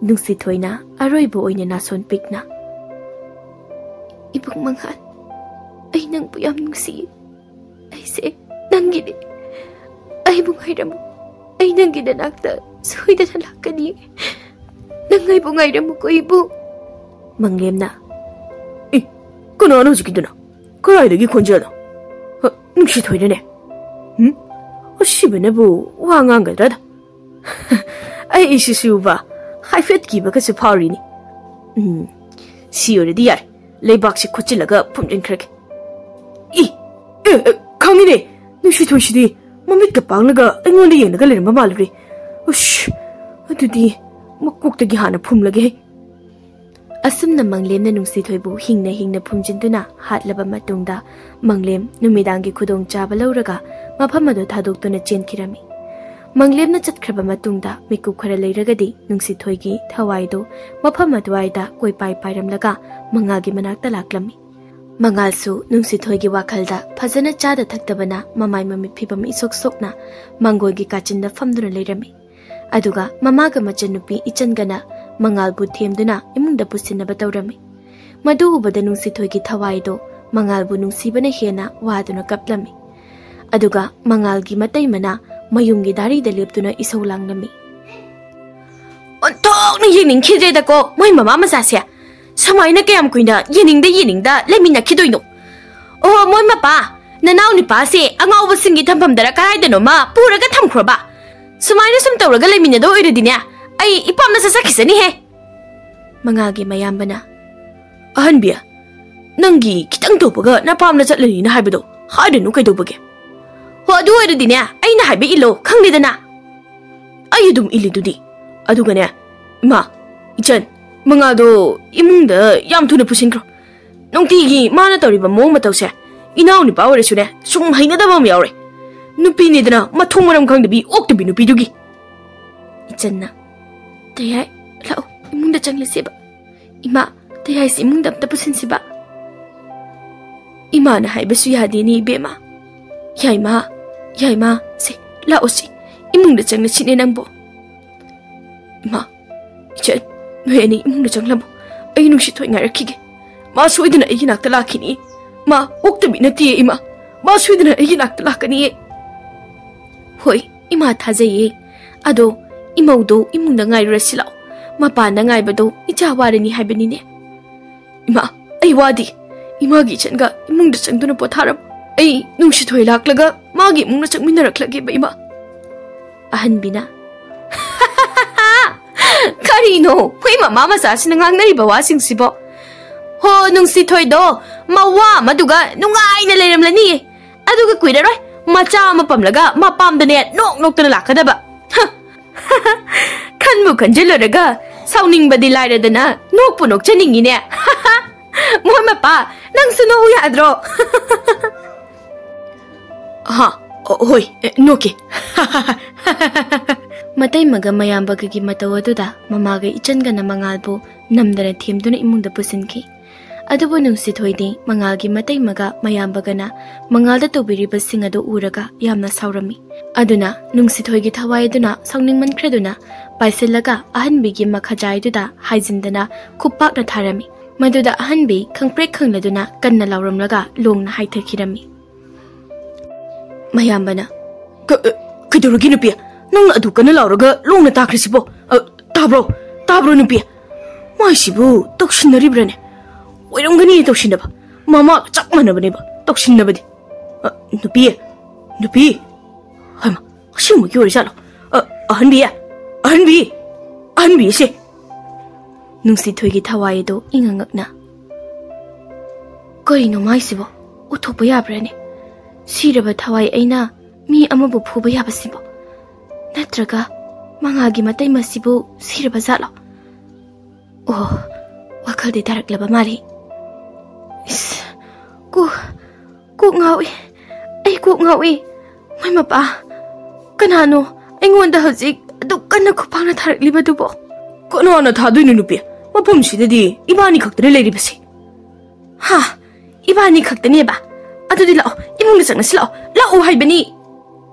ꯅꯨꯡꯁꯤꯊꯣꯏꯅ ꯑꯔꯣꯏꯕ ꯑꯣꯏꯅ ꯅꯥꯁꯣꯟ ꯄꯤꯛꯅ, "ꯏꯕꯨꯡ ꯃꯉꯥꯜ, ꯑꯩ ꯅꯪꯕꯨ ꯌꯥꯝ ꯅꯨꯡꯁꯤꯌꯦ꯫ ꯑꯩꯁꯦ ꯅꯪꯒꯤꯅꯦ꯫ ꯑꯩꯕꯨ ꯉꯥꯏꯔꯝꯃꯨ꯫ ꯑꯩ ꯅꯪꯒꯤ ꯅꯅꯥꯛꯇ ꯁꯣꯏꯗꯅ ꯂꯥꯛꯀꯅꯤ꯫ ꯅꯪ ꯑꯩꯕꯨ ꯉꯥꯏꯔꯝꯃꯨꯀꯣ, ꯏꯕꯨꯡ꯫" ꯃꯪꯂꯦꯝꯅ, "ꯑꯦ, ꯀꯅꯥꯅꯣ ꯍꯧꯖꯤꯛꯀꯤꯗꯨꯅ? ꯀꯗꯥꯏꯗꯒꯤ ꯈꯣꯟꯖꯦꯜꯅꯣ? ꯍ, ꯅꯨꯡꯁꯤꯊꯣꯏꯅꯅꯦ꯫ ꯍꯨꯝ? ꯑꯁꯤꯕꯅꯕꯨ ꯋꯥ ꯉꯥꯡꯒꯗ꯭ꯔꯥꯗ? ꯑꯩ ꯏꯁꯤꯁꯨꯕ ꯍꯥꯏꯐꯦꯠ ꯀꯤꯕꯒꯁꯨ ꯐꯥꯎꯔꯤꯅꯤ꯫ ꯎꯝ, ꯁꯤ ꯑꯣꯏꯔꯗꯤ ꯌꯥꯔꯦ꯫ ꯂꯩꯕꯥꯛꯁꯤ ꯈꯨꯠꯆꯤꯜꯂꯒ ꯐꯨꯝꯖꯤꯟꯈ꯭ꯔꯒꯦ꯫ ꯏ! ꯑꯦ, ꯑꯦ, ꯈꯪꯉꯤꯅꯦ꯫ ꯅꯨꯡꯁꯤꯊꯣꯏꯁꯤꯗꯤ ꯃꯃꯤꯠꯀ ꯄꯥꯡꯂꯒ ꯑꯩꯉꯣꯟꯗ ꯌꯦꯡꯂꯒ ꯂꯩꯔꯝꯕ ꯃꯥꯜꯂꯨꯔꯦ꯫ ꯎꯁ! ꯑꯗꯨꯗꯤ ꯃꯀꯣꯛꯇꯒꯤ ꯍꯥꯟꯅ ꯐꯨꯝꯂꯒꯦ꯫ ꯑꯁꯨꯝꯅ ꯃꯪꯂꯦꯝꯅ ꯅꯨꯡꯁꯤꯊꯣꯏꯕꯨ ꯍꯤꯡꯅ ꯍꯤꯡꯅ ꯐꯨꯝꯖꯤꯟꯗꯨꯅ ꯍꯥꯠꯂꯕ ꯃꯇꯨꯡꯗ, ꯃꯪꯂꯦꯝ ꯅꯨꯃꯤꯗꯥꯡꯒꯤ ꯈꯨꯗꯣꯡꯆꯥꯕ ꯂꯧꯔꯒ ꯃꯐꯝ ꯑꯗꯨ ꯊꯥꯗꯣꯛꯇꯨꯅ ꯆꯦꯟꯈꯤꯔꯝꯃꯤ꯫ ꯃꯪꯂꯦꯝꯅ ꯆꯠꯈ꯭ꯔꯕ ꯃꯇꯨꯡꯗ ꯃꯤꯀꯨꯞ ꯈꯔ ꯂꯩꯔꯒꯗꯤ ꯅꯨꯡꯁꯤꯊꯣꯏꯒꯤ ꯊꯋꯥꯏꯗꯨ ꯃꯐꯝ ꯑꯗꯨꯋꯥꯏꯗ ꯀꯣꯏꯄꯥꯏ ꯄꯥꯏꯔꯝꯂꯒ ꯃꯉꯥꯜꯒꯤ ꯃꯅꯥꯛꯇ ꯂꯥꯛꯂꯝꯃꯤ꯫ ꯃꯉꯥꯜꯁꯨ ꯅꯨꯡꯁꯤꯊꯣꯏꯒꯤ ꯋꯥꯈꯜꯗ ꯐꯖꯅ ꯆꯥꯗ ꯊꯛꯇꯕꯅ ꯃꯃꯥꯏ ꯃꯃꯤꯠ ꯐꯤꯕꯝ ꯏꯁꯣꯛ ꯁꯣꯛꯅ ꯃꯪꯒꯣꯜꯒꯤ ꯀꯥꯆꯤꯟꯗ ꯐꯝꯗꯨꯅ ꯂꯩꯔꯝꯃꯤ꯫ ꯑꯗꯨꯒ ꯃꯃꯥꯒ ꯃꯆꯟꯅꯨꯄꯤ ꯏꯆꯟꯒꯅ ꯃꯉꯥꯜꯕꯨ ꯊꯦꯝꯗꯨꯅ ꯏꯃꯨꯡꯗ ꯄꯨꯁꯤꯟꯅꯕ ꯇꯧꯔꯝꯃꯤ꯫ ꯃꯗꯨ ꯎꯕꯗ ꯅꯨꯡꯁꯤꯊꯣꯏꯒꯤ ꯊꯋꯥꯏꯗꯣ ꯃꯉꯥꯜꯕꯨ ꯅꯨꯡꯁꯤꯕꯅ ꯍꯦꯟꯅ ꯋꯥꯗꯨꯅ ꯀꯞꯂꯝꯃꯤ꯫ ꯑꯗꯨꯒ ꯃꯉꯥꯜꯒꯤ ꯃꯇꯩꯃꯅ ꯃꯌꯨꯝꯒꯤ ꯗꯥꯔꯤꯗ ꯂꯦꯞꯇꯨꯅ ꯏꯁꯧ ꯂꯥꯡꯂꯝꯃꯤ꯫ "ꯑꯣꯟꯊꯣꯛꯅ ꯌꯦꯡꯅꯤꯡꯈꯤꯗ꯭ꯔꯦꯗꯀꯣ ꯃꯣꯏ ꯃꯃꯥ ꯃꯆꯥꯁꯦ꯫ ꯁꯨꯃꯥꯏꯅ ꯀꯌꯥꯝ ꯀꯨꯏꯅ ꯌꯦꯡꯅꯤꯡꯗ ꯌꯦꯡꯅꯤꯡꯗ ꯂꯩꯃꯤꯟꯅꯈꯤꯗꯣꯏꯅꯣ? ꯑꯣ, ꯃꯣꯏ ꯃꯄꯥ, ꯅꯅꯥꯎ ꯅꯨꯄꯥꯁꯦ ꯑꯉꯥꯎꯕꯁꯤꯡꯒꯤ ꯊꯝꯐꯝꯗꯔ ꯀꯗꯥꯏꯗꯅꯣꯃ ꯄꯨꯔꯒ ꯊꯝꯈ꯭ꯔꯣꯕ꯫ ꯁꯨꯃꯥꯏꯅ ꯁꯨꯝ ꯇꯧꯔꯒ ꯂꯩꯃꯤꯟꯅꯗꯧ ꯑꯣꯏꯔꯗꯤꯅꯦ, ꯑꯩ ꯏꯄꯥꯝꯅ ꯆꯠꯆꯈꯤꯁꯅꯤꯍꯦ꯫" ꯃꯉꯥꯜꯒꯤ ꯃꯌꯥꯝꯕꯅ, "ꯑꯍꯟꯕꯤ, ꯅꯪꯒꯤ ꯈꯤꯇꯪ ꯇꯧꯕꯒ ꯅꯄꯥꯝꯅ ꯆꯠꯂꯅꯤꯅ ꯍꯥꯏꯕꯗꯣ ꯍꯥꯏꯔꯅꯨ ꯀꯩꯗꯧꯕꯒꯦ? ꯍꯣ, ꯑꯗꯨ ꯑꯣꯏꯔꯗꯤꯅꯦ, ꯑꯩꯅ ꯍꯥꯏꯕ ꯏꯜꯂꯣ, ꯈꯪꯂꯦꯗꯅ?" "ꯑꯩ ꯑꯗꯨꯝ ꯏꯜꯂꯤꯗꯨꯗꯤ꯫ ꯑꯗꯨꯒꯅꯦ, ꯏꯃꯥ, ꯏꯆꯟ, ꯃꯉꯥꯗꯣ ꯏꯃꯨꯡꯗ ꯌꯥꯝ ꯊꯨꯅ ꯄꯨꯁꯤꯟꯈ꯭ꯔꯣ꯫ ꯅꯨꯡꯇꯤꯒꯤ ꯃꯥꯅ ꯇꯧꯔꯤꯕ ꯃꯑꯣꯡ ꯃꯇꯧꯁꯦ ꯏꯅꯥꯎ ꯅꯨꯄꯥ ꯑꯣꯏꯔꯁꯨꯅꯦ ꯁꯨꯝ ꯍꯩꯅꯗꯕ ꯑꯃ ꯌꯥꯎꯔꯦ꯫ ꯅꯨꯄꯤꯅꯦꯗꯅ ꯃꯊꯣꯡ ꯃꯔꯝ ꯈꯪꯗꯕꯤ ꯑꯣꯛꯇꯕꯤ ꯅꯨꯄꯤꯗꯨꯒꯤ꯫" ꯏꯆꯟꯅ, "ꯇꯌꯥꯏ, ꯂꯥꯛꯑꯣ, ꯏꯃꯨꯡꯗ ꯆꯪꯂꯁꯦꯕ꯫ ꯏꯃꯥ, ꯇꯌꯥꯏꯁꯤ ꯏꯃꯨꯡꯗ ꯑꯝꯇ ꯄꯨꯁꯤꯟꯁꯤꯕ꯫" "ꯏꯃꯥꯅ ꯍꯥꯏꯕꯁꯨ ꯌꯥꯗꯦꯅꯦ ꯏꯕꯦꯝꯃ꯫" "ꯌꯥꯏꯃ, ꯌꯥꯏꯃ, ꯁꯦ, ꯂꯥꯛꯑꯣ ꯁꯤ, ꯏꯃꯨꯡꯗ ꯆꯪꯂꯁꯤꯅꯦ ꯅꯪꯕꯣ꯫" "ꯏꯃꯥ, ꯏꯆꯟ, ꯅꯣꯏ ꯑꯅꯤ ꯏꯃꯨꯡꯗ ꯆꯪꯂꯝꯃꯣ꯫ ꯑꯩ ꯅꯨꯡꯁꯤꯊꯣꯏ ꯉꯥꯏꯔꯛꯈꯤꯒꯦ꯫ ꯃꯥ ꯁꯣꯏꯗꯅ ꯑꯩꯒꯤ ꯅꯥꯛꯇ ꯂꯥꯛꯈꯤꯅꯤ꯫ ꯃꯥ ꯑꯣꯛꯇꯕꯤ ꯅꯠꯇꯦ ꯏꯃꯥ꯫ ꯃꯥ ꯁꯣꯏꯗꯅ ꯑꯩꯒꯤ ꯅꯥꯛꯇ ꯂꯥꯛꯀꯅꯤꯌꯦ꯫" "ꯍꯣꯏ, ꯏꯃꯥ ꯊꯥꯖꯩꯌꯦ꯫ ꯑꯗꯣ ꯏꯃꯧꯗꯣ ꯏꯃꯨꯡꯗ ꯉꯥꯏꯔꯨꯔꯁꯤ ꯂꯥꯛꯑꯣ꯫ ꯃꯄꯥꯟꯗ ꯉꯥꯏꯕꯗꯣ ꯏꯆꯥ ꯋꯥꯔꯅꯤ ꯍꯥꯏꯕꯅꯤꯅꯦ꯫" "ꯏꯃꯥ, ꯑꯩ ꯋꯥꯗꯤ꯫ ꯏꯃꯥꯒꯤ ꯏꯆꯟꯒ ꯏꯃꯨꯡꯗ ꯆꯪꯗꯨꯅ ꯄꯣꯊꯥꯔꯝꯃꯨ꯫ ꯑꯩ ꯅꯨꯡꯁꯤꯊꯣꯏ ꯂꯥꯛꯂꯒ ꯃꯥꯒꯤ ꯏꯃꯨꯡꯗ ꯆꯪꯃꯤꯟꯅꯔꯛꯂꯒꯦꯕ, ꯏꯃꯥ꯫ ꯑꯍꯟꯕꯤꯅ, "ꯀꯔꯤꯅꯣ ꯍꯨꯏ ꯃꯃꯥ ꯃꯆꯥꯁꯤꯅ ꯉꯥꯡꯅꯔꯤꯕ ꯋꯥꯁꯤꯡꯁꯤꯕꯣ? ꯍꯣ, ꯅꯨꯡꯁꯤꯊꯣꯏꯗꯣ ꯃꯋꯥ ꯑꯃꯗꯨꯒ ꯅꯨꯡꯉꯥꯏꯅ ꯂꯩꯔꯝꯂꯅꯤꯌꯦ꯫ ꯑꯗꯨꯒ ꯀꯨꯏꯔꯔꯣꯏ ꯃꯆꯥ ꯑꯃ ꯄꯝꯂꯒ ꯃꯄꯥꯝꯗꯅꯦ ꯅꯣꯛ ꯅꯣꯛꯇꯅ ꯂꯥꯛꯀꯗꯕ꯫ ꯍ, ꯈꯟꯕꯨ ꯈꯟꯖꯤꯜꯂꯨꯔꯒ ꯁꯥꯎꯅꯤꯡꯕꯗꯤ ꯂꯥꯏꯔꯗꯅ ꯅꯣꯛꯄꯨ ꯅꯣꯛꯆꯅꯤꯡꯉꯤꯅꯦ꯫ ꯃꯣꯏ ꯃꯄꯥ, ꯅꯪꯁꯨ ꯅꯣꯛꯎ ꯌꯥꯗ꯭ꯔꯣ?" "ꯍꯥ, ꯑꯣ, ꯍꯣꯏ, ꯑꯦ, ꯅꯣꯛꯀꯦ꯫" ꯃꯇꯩꯃꯒ ꯃꯌꯥꯝꯕꯒꯒꯤ ꯃꯇꯧ ꯑꯗꯨꯗ ꯃꯃꯥꯒ ꯏꯆꯟꯒꯅ ꯃꯉꯥꯜꯕꯨ ꯅꯝꯗꯅ ꯊꯦꯝꯗꯨꯅ ꯏꯃꯨꯡꯗ ꯄꯨꯁꯤꯟꯈꯤ꯫ ꯑꯗꯨꯕꯨ ꯅꯨꯡꯁꯤꯊꯣꯏꯗꯤ ꯃꯉꯥꯜꯒꯤ ꯃꯇꯩꯃꯒ ꯃꯌꯥꯝꯕꯒꯅ ꯃꯉꯥꯜꯗ ꯇꯧꯕꯤꯔꯤꯕꯁꯤꯡ ꯑꯗꯨ ꯎꯔꯒ ꯌꯥꯝꯅ ꯁꯥꯎꯔꯝꯃꯤ꯫ ꯑꯗꯨꯅ ꯅꯨꯡꯁꯤꯊꯣꯏꯒꯤ ꯊꯋꯥꯏ ꯑꯗꯨꯅ ꯁꯥꯎꯅꯤꯡꯃꯟꯈ꯭ꯔꯗꯨꯅ ꯄꯥꯏꯁꯤꯜꯂꯒ ꯑꯍꯟꯕꯤꯒꯤ ꯃꯈꯖꯥꯏꯗꯨꯗ ꯍꯥꯏꯖꯤꯟꯗꯅ ꯈꯨꯞꯄꯥꯛꯅ ꯊꯥꯔꯝꯃꯤ꯫ ꯃꯗꯨꯗ ꯑꯍꯟꯕꯤ ꯈꯪꯄ꯭ꯔꯦꯛ ꯈꯪꯂꯗꯨꯅ ꯀꯟꯅ ꯂꯥꯎꯔꯝꯂꯒ ꯂꯣꯡꯅ ꯍꯥꯏꯊꯈꯤꯔꯝꯃꯤ꯫ ꯃꯌꯥꯝꯕꯅ, "ꯀ-, ꯑ, ꯀꯩꯗꯧꯔꯒꯦ ꯅꯨꯄꯤ? ꯅꯪꯅ ꯑꯗꯨ ꯀꯟꯅ ꯂꯥꯎꯔꯒ ꯂꯣꯡꯅ ꯇꯥꯈ꯭ꯔꯤꯁꯤꯕꯣ? ꯑ, ꯇꯥꯕ꯭ꯔꯣ? ꯇꯥꯕ꯭ꯔꯣ ꯅꯨꯄꯤ? ꯃꯥꯏꯁꯤꯕꯨ ꯇꯧꯁꯤꯟꯅꯔꯤꯕ꯭ꯔꯥꯅꯦ? ꯑꯣꯏꯔꯝꯒꯅꯤ ꯇꯧꯁꯤꯟꯅꯕ꯫ ꯃꯃꯥꯒ ꯆꯞ ꯃꯥꯟꯅꯕꯅꯦꯕ ꯇꯧꯁꯤꯟꯅꯕꯗꯤ꯫ ꯑ, ꯅꯨꯄꯤ, ꯅꯨꯄꯤ, ꯍꯩꯃꯥ, ꯑꯁꯦꯡꯕꯒꯤ ꯑꯣꯏꯔꯖꯥꯠꯂꯣ? ꯑ, ꯑꯍꯟꯕꯤ, ꯑꯍꯟꯕꯤ, ꯑꯍꯟꯕꯤꯁꯦ꯫" ꯅꯨꯡꯁꯤꯊꯣꯏꯒꯤ ꯊꯋꯥꯏ ꯑꯗꯨ ꯏꯉꯛ ꯉꯛꯅ, "ꯀꯔꯤꯅꯣ ꯃꯥꯏꯁꯤꯕꯣ? ꯎꯊꯣꯛꯄ ꯌꯥꯕ꯭ꯔꯥꯅꯦ? ꯁꯤꯔꯕ ꯊꯋꯥꯏ ꯑꯩꯅ ꯃꯤ ꯑꯃꯕꯨ ꯐꯨꯕ ꯌꯥꯕꯁꯤꯕꯣ? ꯅꯠꯇ꯭ꯔꯒ ꯃꯉꯥꯜꯒꯤ ꯃꯇꯩꯃꯁꯤꯕꯨ ꯁꯤꯔꯕ ꯖꯥꯠꯂꯣ? ꯑꯣ, ꯋꯥꯈꯜꯗꯤ ꯇꯥꯔꯛꯂꯕ ꯃꯥꯜꯂꯤ꯫ ꯏꯁ, ꯀꯣ, ꯀꯣꯛ ꯉꯥꯎꯏ꯫ ꯑꯩ ꯀꯣꯛ ꯉꯥꯎꯏ꯫ ꯃꯥꯏ ꯃꯄꯥ, ꯀꯅꯥꯅꯣ ꯑꯩꯉꯣꯟꯗ ꯍꯧꯖꯤꯛ ꯑꯗꯨꯛ ꯀꯟꯅ ꯈꯨꯄꯥꯛꯅ ꯊꯥꯔꯛꯂꯤꯕꯗꯨꯕꯣ?" "ꯀꯅꯥꯅ ꯊꯥꯗꯣꯏꯅꯣ ꯅꯨꯄꯤ? ꯃꯐꯝꯁꯤꯗꯗꯤ ꯏꯕꯥꯅꯤ ꯈꯛꯇꯅ ꯂꯩꯔꯤꯕꯁꯤ꯫" "ꯍꯥ? ꯏꯕꯥꯅꯤ ꯈꯛꯇꯅꯦꯕ? ꯑꯗꯨꯗꯤ ꯂꯥꯛꯑꯣ, ꯏꯃꯨꯡꯗ ꯆꯪꯉꯁꯤ ꯂꯥꯛꯑꯣ, ꯂꯥꯛꯑꯣ ꯍꯥꯏꯕꯅꯤ꯫"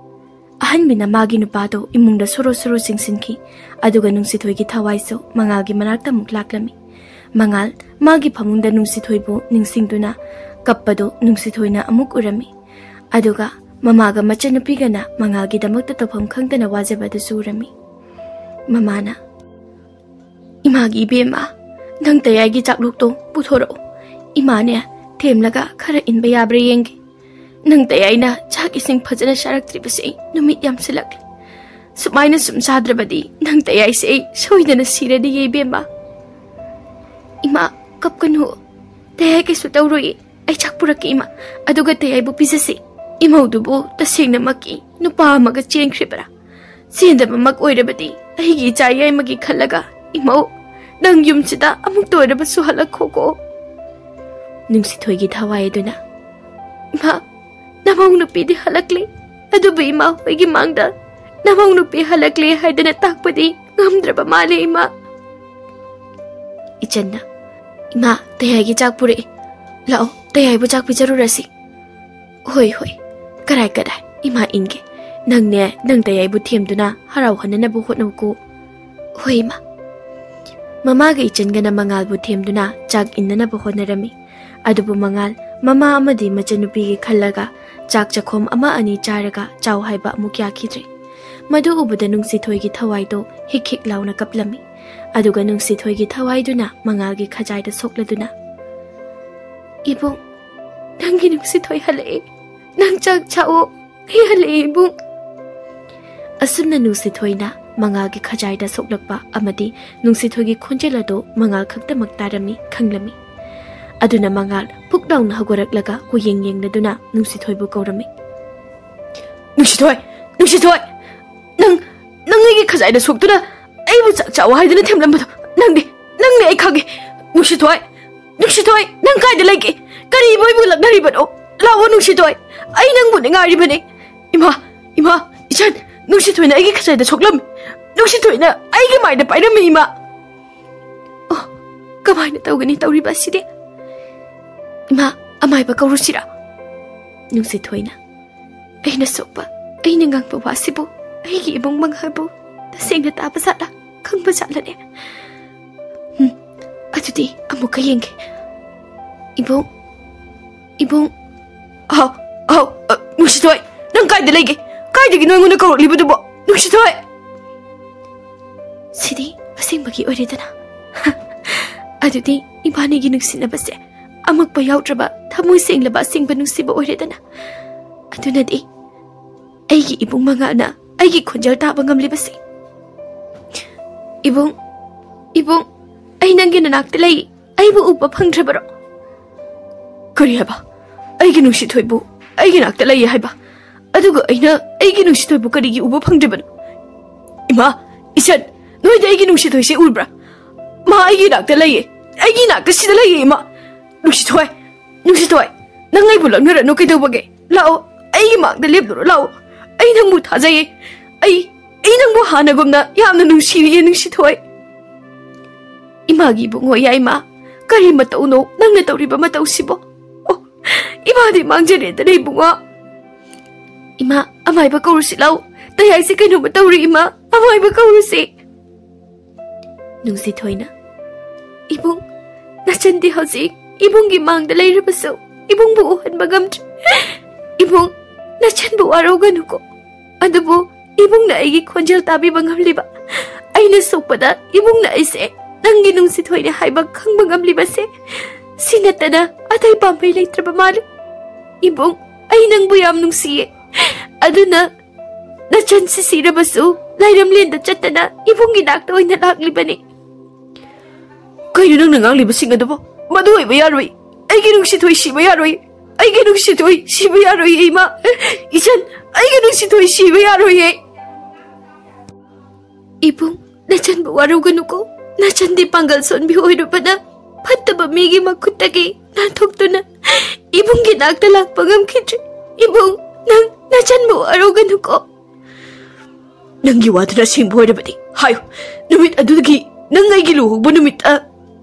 ꯑꯍꯟꯕꯤꯅ ꯃꯥꯒꯤ ꯅꯨꯄꯥꯗꯣ ꯏꯃꯨꯡꯗ ꯁꯣꯔꯣ ꯁꯣꯔꯣ ꯆꯤꯡꯁꯤꯟꯈꯤ꯫ ꯑꯗꯨꯒ ꯅꯨꯡꯁꯤꯊꯣꯏꯒꯤ ꯊꯋꯥꯏꯁꯨ ꯃꯉꯥꯜꯒꯤ ꯃꯅꯥꯛꯇ ꯑꯃꯨꯛ ꯂꯥꯛꯂꯝꯃꯤ꯫ ꯃꯉꯥꯜ ꯃꯥꯒꯤ ꯐꯃꯨꯡꯗ ꯅꯨꯡꯁꯤꯊꯣꯏꯕꯨ ꯅꯤꯡꯁꯤꯡꯗꯨꯅ ꯀꯞꯄꯗꯨ ꯅꯨꯡꯁꯤꯊꯣꯏꯅ ꯑꯃꯨꯛ ꯎꯔꯝꯃꯤ꯫ ꯑꯗꯨꯒ ꯃꯃꯥꯒ ꯃꯆꯟꯅꯨꯄꯤꯒꯅ ꯃꯉꯥꯜꯒꯤꯗꯃꯛꯇ ꯇꯧꯐꯝ ꯈꯪꯗꯅ ꯋꯥꯖꯕ ꯑꯗꯨꯁꯨ ꯎꯔꯝꯃꯤ꯫ ꯃꯃꯥꯅ, "ꯏꯃꯥꯒꯤ ꯏꯕꯦꯝꯃ, ꯅꯪ ꯇꯌꯥꯏꯒꯤ ꯆꯥꯛꯂꯨꯛꯇꯣ ꯄꯨꯊꯣꯔꯛꯎ꯫ ꯏꯃꯥꯅꯦ, ꯊꯦꯝꯂꯒ ꯈꯔ ꯏꯟꯕ ꯌꯥꯕ꯭ꯔꯥ ꯌꯦꯡꯒꯦ꯫ ꯅꯪ ꯇꯌꯥꯏꯅ ꯆꯥꯛ ꯏꯁꯤꯡ ꯐꯖꯅ ꯆꯥꯔꯛꯇ꯭ꯔꯤꯕꯁꯦ ꯑꯩ ꯅꯨꯃꯤꯠ ꯌꯥꯝꯁꯤꯜꯂꯛꯂꯦ꯫ ꯁꯨꯃꯥꯏꯅ ꯁꯨꯝ ꯆꯥꯗ꯭ꯔꯕꯗꯤ ꯅꯪ ꯇꯌꯥꯏꯁꯦ ꯑꯩ ꯁꯣꯏꯗꯅ ꯁꯤꯔꯅꯤꯌꯦ ꯏꯕꯦꯝꯃ꯫ ꯏꯃꯥ, ꯀꯞꯀꯅꯨ꯫ ꯇꯌꯥꯏ ꯀꯩꯁꯨ ꯇꯧꯔꯣꯏꯌꯦ꯫ ꯑꯩ ꯆꯥꯛ ꯄꯨꯔꯛꯀꯦ ꯏꯃꯥ꯫ ꯑꯗꯨꯒ ꯇꯌꯥꯏꯕꯨ ꯄꯤꯖꯁꯤ꯫ ꯏꯃꯧꯗꯨꯕꯨ ꯇꯁꯦꯡꯅꯃꯛꯀꯤ ꯅꯨꯄꯥ ꯑꯃꯒ ꯆꯦꯟꯈ꯭ꯔꯤꯕ꯭ꯔꯥ? ꯆꯦꯟꯗꯕꯃꯛ ꯑꯣꯏꯔꯕꯗꯤ ꯑꯩꯒꯤ ꯏꯆꯥ ꯌꯥꯏꯃꯒꯤ ꯈꯜꯂꯒ, ꯏꯃꯧ, ꯅꯪ ꯌꯨꯝꯁꯤꯗ ꯑꯃꯨꯛꯇ ꯑꯣꯏꯔꯕꯁꯨ ꯍꯜꯂꯛꯈꯣꯀꯣ꯫ ꯅꯨꯡꯁꯤꯊꯣꯏꯒꯤ ꯊꯋꯥꯏ ꯑꯗꯨꯅ, ꯏꯃꯥ, ꯅꯃꯧ ꯅꯨꯄꯤꯗꯤ ꯍꯜꯂꯛꯂꯦ, ꯑꯗꯨꯕꯨ ꯏꯃꯥ ꯍꯣꯏꯒꯤ ꯃꯥꯡꯗ ꯅꯃꯧ ꯅꯨꯄꯤ ꯍꯜꯂꯛꯂꯦ ꯍꯥꯏꯗꯅ ꯇꯥꯛꯄꯗꯤ ꯉꯝꯗ꯭ꯔꯕ ꯃꯥꯜꯂꯦ ꯏꯃꯥ꯫ ꯏꯆꯟꯅ, ꯏꯃꯥ, ꯇꯌꯥꯏꯒꯤ ꯆꯥꯛ ꯄꯨꯔꯛꯏ꯫ ꯂꯥꯛꯑꯣ, ꯇꯌꯥꯏꯕꯨ ꯆꯥꯛ ꯄꯤꯖꯔꯨꯔꯁꯤ꯫ ꯍꯣꯏ, ꯍꯣꯏ꯫ ꯀꯔꯥꯏ, ꯀꯔꯥꯏ? ꯏꯃꯥ ꯏꯟꯒꯦ꯫ ꯅꯪꯅꯦ, ꯅꯪ ꯇꯌꯥꯏꯕꯨ ꯊꯦꯝꯗꯨꯅ ꯍꯔꯥꯎꯍꯟꯅꯅꯕ ꯍꯣꯠꯅꯧꯀꯣ꯫ ꯍꯣꯏ, ꯏꯃꯥ꯫ ꯃꯃꯥꯒ ꯏꯆꯟꯒꯅ ꯃꯉꯥꯜꯕꯨ ꯊꯦꯝꯗꯨꯅ ꯆꯥꯛ ꯏꯟꯅꯅꯕ ꯍꯣꯠꯅꯔꯝꯃꯤ꯫ ꯑꯗꯨꯕꯨ ꯃꯉꯥꯜ, ꯃꯃꯥ ꯑꯃꯗꯤ ꯃꯆꯟꯅꯨꯄꯤꯒꯤ ꯈꯜꯂꯒ ꯆꯥꯛ ꯆꯈꯣꯝ ꯑꯃ ꯑꯅꯤ ꯆꯥꯔꯒ ꯆꯥꯎ ꯍꯥꯏꯕ ꯑꯃꯨꯛ ꯌꯥꯈꯤꯗ꯭ꯔꯦ꯫ ꯃꯗꯨ ꯎꯕꯗ ꯅꯨꯡꯁꯤꯊꯣꯏꯒꯤ ꯊꯋꯥꯏꯗꯣ ꯍꯤꯛ ꯍꯤꯛ ꯂꯥꯎꯅ ꯀꯞꯂꯝꯃꯤ꯫ ꯑꯗꯨꯒ ꯅꯨꯡꯁꯤꯊꯣꯏꯒꯤ ꯊꯋꯥꯏꯗꯨꯅ ꯃꯉꯥꯜꯒꯤ ꯈꯖꯥꯏꯗ ꯁꯣꯛꯂꯗꯨꯅ, "ꯏꯕꯨꯡ, ꯅꯪꯒꯤ ꯅꯨꯡꯁꯤꯊꯣꯏ ꯍꯜꯂꯛꯑꯦ꯫ ꯅꯪ ꯆꯥꯛ ꯆꯥꯎꯑꯣ꯫ ꯑꯩ ꯍꯜꯂꯛꯑꯦ, ꯏꯕꯨꯡ꯫" ꯑꯁꯨꯝꯅ ꯅꯨꯡꯁꯤꯊꯣꯏꯅ ꯃꯉꯥꯜꯒꯤ ꯈꯖꯥꯏꯗ ꯁꯣꯛꯂꯛꯄ ꯑꯃꯗꯤ ꯅꯨꯡꯁꯤꯊꯣꯏꯒꯤ ꯈꯣꯟꯖꯦꯜ ꯑꯗꯨ ꯃꯉꯥꯜ ꯈꯛꯇꯃꯛ ꯇꯥꯔꯝꯃꯤ, ꯈꯪꯂꯝꯃꯤ꯫ ꯑꯗꯨꯅ ꯃꯉꯥꯜ ꯐꯨꯛ ꯂꯥꯎꯅ ꯍꯧꯒꯠꯂꯛꯂꯒ ꯀꯣꯌꯦꯡ ꯌꯦꯡꯂꯗꯨꯅ ꯅꯨꯡꯁꯤꯊꯣꯏꯕꯨ ꯀꯧꯔꯝꯃꯤ꯫ "ꯅꯨꯡꯁꯤꯊꯣꯏ! ꯅꯨꯡꯁꯤꯊꯣꯏ! ꯅꯪ, ꯅꯪ ꯑꯩꯒꯤ ꯈꯖꯥꯏꯗ ꯁꯣꯛꯇꯨꯅ ꯑꯩꯕꯨ ꯆꯥꯛ ꯆꯥꯎ ꯍꯥꯏꯗꯨꯅ ꯊꯦꯝꯂꯝꯕꯗꯣ ꯅꯪꯗꯤ, ꯅꯪꯅꯦ ꯑꯩ ꯈꯪꯉꯦ꯫ ꯅꯨꯡꯁꯤꯊꯣꯏ! ꯅꯨꯡꯁꯤꯊꯣꯏ! ꯅꯪ ꯀꯥꯏꯗ ꯂꯩꯒꯦ? ꯀꯔꯤꯕꯨ ꯑꯩꯕꯨ ꯂꯛꯅꯔꯤꯕꯅꯣ? ꯂꯥꯛꯑꯣ ꯅꯨꯡꯁꯤꯊꯣꯏ! ꯑꯩ ꯅꯪꯕꯨꯅꯦ ꯉꯥꯏꯔꯤꯕꯅꯦ꯫" "ꯏꯃꯥ! ꯏꯃꯥ! ꯏꯆꯟ! ꯅꯨꯡꯁꯤꯊꯣꯏꯅ ꯑꯩꯒꯤ ꯈꯖꯥꯏꯗ ꯁꯣꯛꯂꯝꯃꯤ꯫ ꯅꯨꯡꯁꯤꯊꯣꯏꯅ ꯑꯩꯒꯤ ꯃꯥꯏꯗ ꯄꯥꯏꯔꯝꯃꯤ, ꯏꯃꯥ!" "ꯑꯣ, ꯀꯃꯥꯏꯅ ꯇꯧꯒꯅꯤ ꯇꯧꯔꯤꯕ ꯑꯁꯤꯗꯤ? ꯏꯃꯥ, ꯑꯃꯥꯏꯕ ꯀꯧꯔꯨꯁꯤꯔꯥ?" ꯅꯨꯡꯁꯤꯊꯣꯏꯅ, "ꯑꯩꯅ ꯁꯣꯛꯄ, ꯑꯩꯅ ꯉꯥꯡꯕ ꯋꯥꯁꯤꯕꯨ ꯑꯩꯒꯤ ꯏꯕꯨꯡ ꯃꯉꯥꯜꯕꯨ ꯇꯁꯦꯡꯅ ꯇꯥꯕ ꯖꯥꯠꯂꯥ, ꯈꯪꯕ ꯖꯥꯠꯂꯅꯦ? ꯎꯝ, ꯑꯗꯨꯗꯤ ꯑꯃꯨꯛꯀ ꯌꯦꯡꯒꯦ꯫ ꯏꯕꯨꯡ, ꯏꯕꯨꯡ꯫" "ꯍꯥꯎ, ꯍꯥꯎ, ꯑ, ꯅꯨꯡꯁꯤꯊꯣꯏ, ꯅꯪ ꯀꯥꯏꯗ ꯂꯩꯒꯦ? ꯀꯥꯏꯗꯒꯤꯅꯣ ꯑꯩꯉꯣꯟꯗ ꯀꯧꯔꯛꯂꯤꯕꯗꯨꯕꯣ? ꯅꯨꯡꯁꯤꯊꯣꯏ!" ꯁꯤꯗꯤ ꯑꯁꯦꯡꯕꯒꯤ ꯑꯣꯏꯔꯦꯗꯅ꯫ ꯑꯗꯨꯗꯤ ꯏꯕꯥꯅꯤꯒꯤ ꯅꯨꯡꯁꯤꯅꯕꯁꯦ ꯑꯃꯛꯄ ꯌꯥꯎꯗ꯭ꯔꯕ, ꯊꯃꯣꯏ ꯁꯦꯡꯂꯕ ꯑꯁꯦꯡꯕ ꯅꯨꯡꯁꯤꯕ ꯑꯣꯏꯔꯦꯗꯅ꯫ ꯑꯗꯨꯅꯗꯤ ꯑꯩꯒꯤ ꯏꯕꯨꯡ ꯃꯉꯥꯜꯅ ꯑꯩꯒꯤ ꯈꯣꯟꯖꯦꯜ ꯇꯥꯕ ꯉꯝꯂꯤꯕꯁꯤ꯫ "ꯏꯕꯨꯡ, ꯏꯕꯨꯡ, ꯑꯩ ꯅꯪꯒꯤ ꯅꯅꯥꯛꯇ ꯂꯩ꯫ ꯑꯩꯕꯨ ꯎꯕ ꯐꯪꯗ꯭ꯔꯕꯔꯣ?" "ꯀꯔꯤ ꯍꯥꯏꯕ? ꯑꯩꯒꯤ ꯅꯨꯡꯁꯤꯊꯣꯏꯕꯨ ꯑꯩꯒꯤ ꯅꯥꯛꯇ ꯂꯩꯌꯦ ꯍꯥꯏꯕ? ꯑꯗꯨꯒ ꯑꯩꯅ ꯑꯩꯒꯤ ꯅꯨꯡꯁꯤꯊꯣꯏꯕꯨ ꯀꯔꯤꯒꯤ ꯎꯕ ꯐꯪꯗ꯭ꯔꯤꯕꯅꯣ? ꯏꯃꯥ, ꯏꯆꯟ, ꯅꯣꯏꯗꯤ ꯑꯩꯒꯤ ꯅꯨꯡꯁꯤꯊꯣꯏꯁꯦ ꯎꯔꯕ꯭ꯔꯥ? ꯃꯥ ꯑꯩꯒꯤ ꯅꯥꯛꯇ ꯂꯩꯌꯦ, ꯑꯩꯒꯤ ꯅꯥꯛꯇ ꯁꯤꯗ ꯂꯩꯌꯦ, ꯏꯃꯥ꯫ ꯅꯨꯡꯁꯤꯊꯣꯏ, ꯅꯨꯡꯁꯤꯊꯣꯏ, ꯅꯪ ꯑꯩꯕꯨ ꯂꯛꯅꯔꯅꯨ, ꯀꯩꯗꯧꯕꯒꯦ? ꯂꯥꯛꯑꯣ, ꯑꯩꯒꯤ ꯃꯥꯡꯗ ꯂꯦꯞꯂꯨꯔꯣ, ꯂꯥꯛꯑꯣ꯫ ꯑꯩ ꯅꯪꯕꯨ ꯊꯥꯖꯩꯌꯦ꯫ ꯑꯩ, ꯑꯩ ꯅꯪꯕꯨ ꯍꯥꯟꯅꯒꯨꯝꯅ ꯌꯥꯝꯅ ꯅꯨꯡꯁꯤꯔꯤꯌꯦ, ꯅꯨꯡꯁꯤꯊꯣꯏ꯫" "ꯏꯃꯥꯒꯤ ꯏꯕꯨꯡꯉꯣ, ꯌꯥꯏꯃ, ꯀꯔꯤ ꯃꯇꯧꯅꯣ ꯅꯪꯅ ꯇꯧꯔꯤꯕ ꯃꯇꯧꯁꯤꯕꯣ? ꯑꯣ, ꯏꯃꯥꯗꯤ ꯃꯥꯡꯖꯔꯦꯗꯅ, ꯏꯕꯨꯡꯉꯣ꯫ ꯏꯃꯥ, ꯑꯃꯥꯏꯕ ꯀꯧꯔꯨꯁꯤ ꯂꯥꯎ꯫ ꯇꯌꯥꯏꯁꯦ ꯀꯩꯅꯣꯝꯃ ꯇꯧꯔꯦ, ꯏꯃꯥ, ꯑꯃꯥꯏꯕ ꯀꯧꯔꯨꯁꯤ꯫" ꯅꯨꯡꯁꯤꯊꯣꯏꯅ, "ꯏꯕꯨꯡ, ꯅꯆꯟꯗꯤ ꯍꯧꯖꯤꯛ ꯏꯕꯨꯡꯒꯤ ꯃꯥꯡꯗ ꯂꯩꯔꯕꯁꯨ ꯏꯕꯨꯡꯕꯨ ꯎꯍꯟꯕ ꯉꯝꯗ꯭ꯔꯦ꯫ ꯏꯕꯨꯡ, ꯅꯆꯟꯕꯨ ꯋꯥꯔꯧꯒꯅꯨꯀꯣ꯫ ꯑꯗꯨꯕꯨ ꯏꯕꯨꯡꯅ ꯑꯩꯒꯤ ꯈꯣꯟꯖꯦꯜ ꯇꯥꯕꯤꯕ ꯉꯝꯂꯤꯕ, ꯑꯩꯅ ꯁꯣꯛꯄꯗ ꯏꯕꯨꯡꯅ ꯑꯩꯁꯦ ꯅꯪꯒꯤ ꯅꯨꯡꯁꯤꯊꯣꯏꯅꯦ ꯍꯥꯏꯕ ꯈꯪꯕ ꯉꯝꯂꯤꯕꯁꯦ, ꯁꯤ ꯅꯠꯇꯅ ꯑꯇꯩ ꯄꯥꯝꯕꯩ ꯂꯩꯇ꯭ꯔꯕ ꯃꯥꯜꯂꯦ꯫ ꯏꯕꯨꯡ, ꯑꯩ ꯅꯪꯕꯨ ꯌꯥꯝ ꯅꯨꯡꯁꯤꯌꯦ꯫ ꯑꯗꯨꯅ ꯅꯆꯟꯁꯤ ꯁꯤꯔꯕꯁꯨ ꯂꯥꯏꯔꯝꯂꯦꯟꯗ ꯆꯠꯇꯅ ꯏꯕꯨꯡꯒꯤ ꯅꯥꯛꯇ ꯑꯣꯏꯅ ꯂꯥꯛꯂꯤꯕꯅꯤ꯫" "ꯀꯩꯅꯣ ꯅꯪꯅ ꯉꯥꯡꯂꯤꯕꯁꯤꯡ ꯑꯗꯨꯕꯨ? ꯃꯗꯨ ꯑꯣꯏꯕ ꯌꯥꯔꯣꯏ꯫ ꯑꯩꯒꯤ ꯅꯨꯡꯁꯤꯊꯣꯏ ꯁꯤꯕ ꯌꯥꯔꯣꯏ꯫ ꯑꯩꯒꯤ ꯅꯨꯡꯁꯤꯊꯣꯏ ꯁꯤꯕ ꯌꯥꯔꯣꯏꯌꯦ, ꯏꯃꯥ꯫ ꯏꯆꯟ, ꯑꯩꯒꯤ ꯅꯨꯡꯁꯤꯊꯣꯏ ꯁꯤꯕ ꯌꯥꯔꯣꯏꯌꯦ꯫" "ꯏꯕꯨꯡ, ꯅꯆꯟꯕꯨ ꯋꯥꯔꯧꯒꯅꯨꯀꯣ꯫ ꯅꯆꯟꯗꯤ ꯄꯥꯡꯒꯜ ꯁꯣꯟꯕꯤ ꯑꯣꯏꯔꯨꯕꯅ ꯐꯠꯇꯕ ꯃꯤꯒꯤ ꯃꯈꯨꯠꯇꯒꯤ ꯅꯥꯟꯊꯣꯛꯇꯨꯅ ꯏꯕꯨꯡꯒꯤ ꯅꯥꯛꯇ ꯂꯥꯛꯄ ꯉꯝꯈꯤꯗ꯭ꯔꯦ꯫ ꯏꯕꯨꯡ, ꯅꯪ ꯅꯆꯟꯕꯨ ꯋꯥꯔꯧꯒꯅꯨꯀꯣ꯫" "ꯅꯪꯒꯤ ꯋꯥꯗꯨꯅ ꯑꯁꯦꯡꯕ ꯑꯣꯏꯔꯕꯗꯤ ꯍꯥꯏꯌꯨ꯫ ꯅꯨꯃꯤꯠ ꯑꯗꯨꯗꯒꯤ ꯅꯪ ꯑꯩꯒꯤ ꯂꯨꯍꯣꯡꯕ ꯅꯨꯃꯤꯠꯇ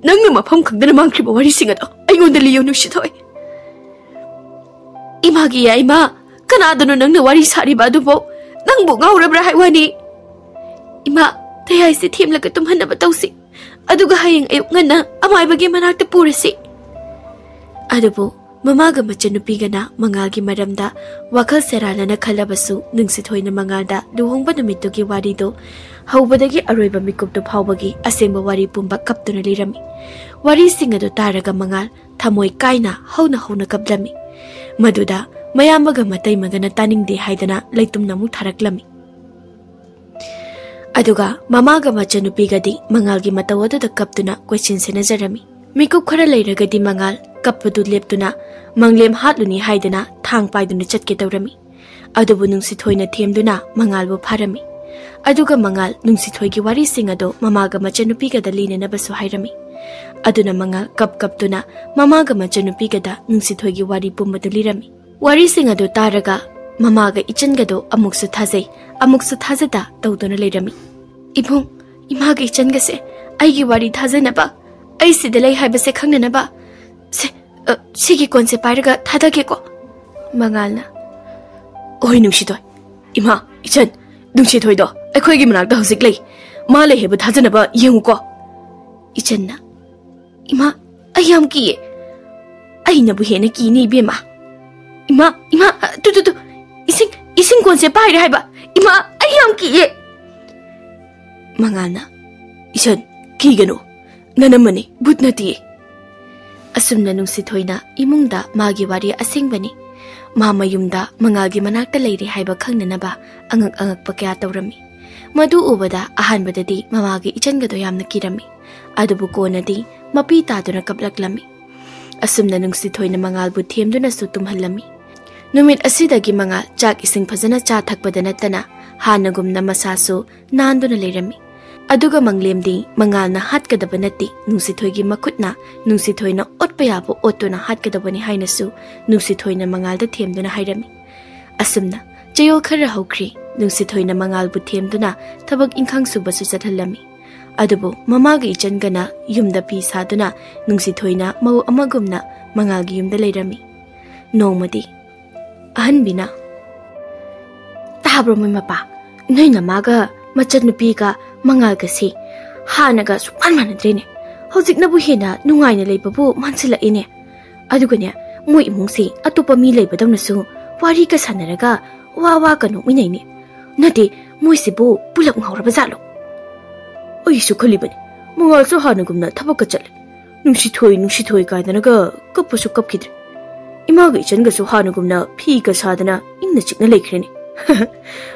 ꯅꯪꯅ ꯃꯐꯝ ꯈꯪꯗꯅ ꯃꯥꯡꯈ꯭ꯔꯤꯕ ꯋꯥꯔꯤꯁꯤꯡ ꯑꯗꯣ ꯑꯩꯉꯣꯟꯗ ꯂꯤꯌꯨ, ꯅꯨꯡꯁꯤꯊꯣꯏ꯫" "ꯏꯃꯥꯒꯤ ꯌꯥꯏꯃ, ꯀꯅꯥꯗꯅꯣ ꯅꯪꯅ ꯋꯥꯔꯤ ꯁꯥꯔꯤꯕ ꯑꯗꯨꯕꯣ? ꯅꯪꯕꯨ ꯉꯥꯎꯔꯕ꯭ꯔꯥ ꯍꯥꯏ ꯋꯥꯅꯤ?" "ꯏꯃꯥ, ꯇꯌꯥꯏꯁꯦ ꯊꯦꯝꯂꯒ ꯇꯨꯝꯍꯟꯅꯕ ꯇꯧꯁꯤ꯫ ꯑꯗꯨꯒ ꯍꯌꯦꯡ ꯑꯌꯨꯛ ꯉꯟꯅ ꯑꯃꯥꯏꯕꯒꯤ ꯃꯅꯥꯛꯇ ꯄꯨꯔꯁꯤ꯫" ꯑꯗꯨꯕꯨ ꯃꯃꯥꯒ ꯃꯆꯟꯅꯨꯄꯤꯒꯅ ꯃꯉꯥꯜꯒꯤ ꯃꯔꯝꯗ ꯋꯥꯈꯜ ꯁꯦꯔꯥꯟꯅꯅ ꯈꯜꯂꯕꯁꯨ, ꯅꯨꯡꯁꯤꯊꯣꯏꯅ ꯃꯉꯥꯜꯗ ꯂꯨꯍꯣꯡꯕ ꯅꯨꯃꯤꯠꯇꯨꯒꯤ ꯋꯥꯔꯤꯗꯣ ꯍꯧꯕꯗꯒꯤ ꯑꯔꯣꯏꯕ ꯃꯤꯀꯨꯞꯇꯨ ꯐꯥꯎꯕꯒꯤ ꯑꯁꯦꯡꯕ ꯋꯥꯔꯤ ꯄꯨꯝꯕ ꯀꯞꯇꯨꯅ ꯂꯤꯔꯝꯃꯤ꯫ ꯋꯥꯔꯤꯁꯤꯡ ꯑꯗꯨ ꯇꯥꯔꯒ ꯃꯉꯥꯜ ꯊꯃꯣꯏ ꯀꯥꯏꯅ ꯍꯧꯅ ꯍꯧꯅ ꯀꯞꯂꯝꯃꯤ꯫ ꯃꯗꯨꯗ ꯃꯌꯥꯝꯕꯒ ꯃꯇꯩꯃꯒꯅ ꯇꯥꯅꯤꯡꯗꯦ ꯍꯥꯏꯗꯅ ꯂꯩꯇꯨꯝꯅ ꯑꯃꯨꯛ ꯊꯥꯔꯛꯂꯝꯃꯤ꯫ ꯑꯗꯨꯒ ꯃꯃꯥꯒ ꯃꯆꯟꯅꯨꯄꯤꯒꯗꯤ ꯃꯉꯥꯜꯒꯤ ꯃꯇꯧ ꯑꯗꯨꯗ ꯀꯞꯇꯨꯅ ꯀꯣꯏꯁꯦꯟ ꯁꯦꯟꯅꯖꯔꯝꯃꯤ꯫ ꯃꯤꯀꯨꯞ ꯈꯔ ꯂꯩꯔꯒꯗꯤ ꯃꯉꯥꯜ ꯀꯞꯄꯗꯨ ꯂꯦꯞꯇꯨꯅ ꯃꯪꯂꯦꯝ ꯍꯥꯠꯂꯨꯅꯤ ꯍꯥꯏꯗꯨꯅ ꯊꯥꯡ ꯄꯥꯏꯗꯨꯅ ꯆꯠꯀꯦ ꯇꯧꯔꯝꯃꯤ꯫ ꯑꯗꯨꯕꯨ ꯅꯨꯡꯁꯤꯊꯣꯏꯅ ꯊꯦꯝꯗꯨꯅ ꯃꯉꯥꯜꯕꯨ ꯐꯥꯔꯝꯃꯤ꯫ ꯑꯗꯨꯒ ꯃꯉꯥꯜ ꯅꯨꯡꯁꯤꯊꯣꯏꯒꯤ ꯋꯥꯔꯤꯁꯤꯡ ꯑꯗꯨ ꯃꯃꯥꯒ ꯃꯆꯟꯅꯨꯄꯤꯒꯗ ꯂꯤꯅꯅꯕꯁꯨ ꯍꯥꯏꯔꯝꯃꯤ꯫ ꯑꯗꯨꯅ ꯃꯉꯥꯜ ꯀꯞ ꯀꯞꯇꯨꯅ ꯃꯃꯥꯒ ꯃꯆꯟꯅꯨꯄꯤꯒꯗ ꯅꯨꯡꯁꯤꯊꯣꯏꯒꯤ ꯋꯥꯔꯤ ꯄꯨꯝꯕꯗꯨ ꯂꯤꯔꯝꯃꯤ꯫ ꯋꯥꯔꯤꯁꯤꯡ ꯑꯗꯨ ꯇꯥꯔꯒ ꯃꯃꯥꯒ ꯏꯆꯟꯒꯗꯣ ꯑꯃꯨꯛꯁꯨ ꯊꯥꯖꯩ, ꯑꯃꯨꯛꯁꯨ ꯊꯥꯖꯗ ꯇꯧꯗꯨꯅ ꯂꯩꯔꯝꯃꯤ꯫ "ꯏꯕꯨꯡ, ꯏꯃꯥꯒ ꯏꯆꯟꯒꯁꯦ ꯑꯩꯒꯤ ꯋꯥꯔꯤ ꯊꯥꯖꯅꯕ, ꯑꯩ ꯁꯤꯗ ꯂꯩ ꯍꯥꯏꯕꯁꯦ ꯈꯪꯅꯅꯕ, ꯁꯦ, ꯑ, ꯁꯤꯒꯤ ꯀꯣꯟꯁꯦ ꯄꯥꯏꯔꯒ ꯊꯥꯗꯒꯦꯀꯣ?" ꯃꯉꯥꯜꯅ, "ꯑꯣꯏ ꯅꯨꯡꯁꯤꯊꯣꯏ, ꯏꯃꯥ, ꯏꯆꯟ, ꯅꯨꯡꯁꯤꯊꯣꯏꯗꯣ ꯑꯩꯈꯣꯏꯒꯤ ꯃꯅꯥꯛꯇ ꯍꯧꯖꯤꯛ ꯂꯩ꯫ ꯃꯥ ꯂꯩ ꯍꯥꯏꯕ ꯊꯥꯖꯅꯕ ꯌꯦꯡꯉꯨꯀꯣ꯫" ꯏꯆꯟꯅ, "ꯏꯃꯥ, ꯑꯩ ꯌꯥꯝ ꯀꯤꯌꯦ꯫ ꯑꯩꯅꯕꯨ ꯍꯦꯟꯅ ꯀꯤꯅꯤ, ꯏꯕꯦꯝꯃ꯫ ꯏꯃꯥ, ꯏꯃꯥ, ꯑ, ꯇꯨ, ꯇꯨ, ꯇꯨ, ꯏꯁꯤꯡ, ꯏꯁꯤꯡ ꯀꯣꯟꯁꯦ ꯄꯥꯏꯔꯦ ꯍꯥꯏꯕ꯫ ꯏꯃꯥ, ꯑꯩ ꯌꯥꯝ ꯀꯤꯌꯦ꯫" ꯃꯉꯥꯜꯅ, "ꯏꯆꯟ, ꯀꯤꯒꯅꯨ꯫ ꯅꯅꯝꯃꯅꯤ, ꯚꯨꯠ ꯅꯠꯇꯤꯌꯦ꯫" ꯑꯁꯨꯝꯅ ꯅꯨꯡꯁꯤꯊꯣꯏꯅ ꯏꯃꯨꯡꯗ ꯃꯥꯒꯤ ꯋꯥꯔꯤ ꯑꯁꯦꯡꯕꯅꯤ, ꯃꯥ ꯃꯌꯨꯝꯗ ꯃꯉꯥꯜꯒꯤ ꯃꯅꯥꯛꯇ ꯂꯩꯔꯦ ꯍꯥꯏꯕ ꯈꯪꯅꯅꯕ ꯑꯉꯛ ꯑꯉꯛꯄ ꯀꯌꯥ ꯇꯧꯔꯝꯃꯤ꯫ ꯃꯗꯨ ꯎꯕꯗ ꯑꯍꯥꯟꯕꯗꯗꯤ ꯃꯃꯥꯒꯤ ꯏꯆꯟꯒꯗꯣ ꯌꯥꯝꯅ ꯀꯤꯔꯝꯃꯤ꯫ ꯑꯗꯨꯕꯨ ꯀꯣꯟꯅꯗꯤ ꯃꯄꯤ ꯇꯥꯗꯨꯅ ꯀꯞꯂꯛꯂꯝꯃꯤ꯫ ꯑꯁꯨꯝꯅ ꯅꯨꯡꯁꯤꯊꯣꯏꯅ ꯃꯉꯥꯜꯕꯨ ꯊꯦꯝꯗꯨꯅꯁꯨ ꯇꯨꯝꯍꯜꯂꯝꯃꯤ꯫ ꯅꯨꯃꯤꯠ ꯑꯁꯤꯗꯒꯤ ꯃꯉꯥꯜ ꯆꯥꯛ ꯏꯁꯤꯡ ꯐꯖꯅ ꯆꯥ ꯊꯛꯄꯗ ꯅꯠꯇꯅ ꯍꯥꯟꯅꯒꯨꯝꯅ ꯃꯁꯥꯁꯨ ꯅꯥꯟꯗꯨꯅ ꯂꯩꯔꯝꯃꯤ꯫ ꯑꯗꯨꯒ ꯃꯪꯂꯦꯝꯗꯤ ꯃꯉꯥꯜꯅ ꯍꯥꯠꯀꯗꯕ ꯅꯠꯇꯦ, ꯅꯨꯡꯁꯤꯊꯣꯏꯒꯤ ꯃꯈꯨꯠꯅ ꯅꯨꯡꯁꯤꯊꯣꯏꯅ ꯑꯣꯠꯄ ꯌꯥꯕ ꯑꯣꯠꯇꯨꯅ ꯍꯥꯠꯀꯗꯕꯅꯤ ꯍꯥꯏꯅꯁꯨ ꯅꯨꯡꯁꯤꯊꯣꯏꯅ ꯃꯉꯥꯜꯗ ꯊꯦꯝꯗꯨꯅ ꯍꯥꯏꯔꯝꯃꯤ꯫ ꯑꯁꯨꯝꯅ ꯆꯌꯣꯜ ꯈꯔ ꯍꯧꯈ꯭ꯔꯦ꯫ ꯅꯨꯡꯁꯤꯊꯣꯏꯅ ꯃꯉꯥꯜꯕꯨ ꯊꯦꯝꯗꯨꯅ ꯊꯕꯛ ꯏꯪꯈꯥꯡ ꯁꯨꯕꯁꯨ ꯆꯠꯍꯜꯂꯝꯃꯤ꯫ ꯑꯗꯨꯕꯨ ꯃꯃꯥꯒ ꯏꯆꯟꯒꯅ ꯌꯨꯝꯗ ꯐꯤ ꯁꯥꯗꯨꯅ ꯅꯨꯡꯁꯤꯊꯣꯏꯅ ꯃꯧ ꯑꯃꯒꯨꯝꯅ ꯃꯉꯥꯜꯒꯤ ꯌꯨꯝꯗ ꯂꯩꯔꯝꯃꯤ꯫ ꯅꯣꯡꯃꯗꯤ ꯑꯍꯟꯕꯤꯅ, "ꯇꯥꯕ꯭ꯔꯣ ꯃꯣꯏ ꯃꯄꯥ? ꯅꯣꯏ ꯅꯃꯥꯒ ꯃꯆꯟꯅꯨꯄꯤꯒ ꯃꯉꯥꯜꯒꯁꯤ ꯍꯥꯟꯅꯒ ꯁꯨꯛꯃꯥꯟ ꯃꯥꯟꯅꯗ꯭ꯔꯦꯅꯦ꯫ ꯍꯧꯖꯤꯛꯅꯕꯨ ꯍꯦꯟꯅ ꯅꯨꯡꯉꯥꯏꯅ ꯂꯩꯕꯕꯨ ꯃꯥꯟꯁꯤꯜꯂꯛꯏꯅꯦ꯫ ꯑꯗꯨꯒꯅꯦ, ꯃꯣꯏ ꯏꯃꯨꯡꯁꯤ ꯑꯇꯣꯞꯄ ꯃꯤ ꯂꯩꯕꯗꯧꯅꯁꯨ ꯋꯥꯔꯤꯒ ꯁꯥꯟꯅꯔꯒ ꯋꯥ ꯋꯥꯒ ꯅꯣꯛꯃꯤꯟꯅꯩꯅꯦ꯫ ꯅꯠꯇꯦ, ꯃꯣꯏꯁꯤꯕꯨ ꯄꯨꯂꯞ ꯉꯥꯎꯔꯕ ꯖꯥꯠꯂꯣ? ꯑꯩꯁꯨ ꯈꯜꯂꯤꯕꯅꯤ, ꯃꯉꯥꯜꯁꯨ ꯍꯥꯟꯅꯒꯨꯝꯅ ꯊꯕꯛꯀ ꯆꯠꯂꯦ, ꯅꯨꯡꯁꯤꯊꯣꯏ ꯅꯨꯡꯁꯤꯊꯣꯏ ꯀꯥꯏꯗꯅꯒ ꯀꯞꯄꯁꯨ ꯀꯞꯈꯤꯗ꯭ꯔꯦ꯫ ꯏꯃꯥꯒ ꯏꯆꯟꯒꯁꯨ ꯍꯥꯟꯅꯒꯨꯝꯅ ꯐꯤꯒ ꯁꯥꯗꯅ ꯏꯪꯅ ꯆꯤꯛꯅ ꯂꯩꯈ꯭ꯔꯦꯅꯦ꯫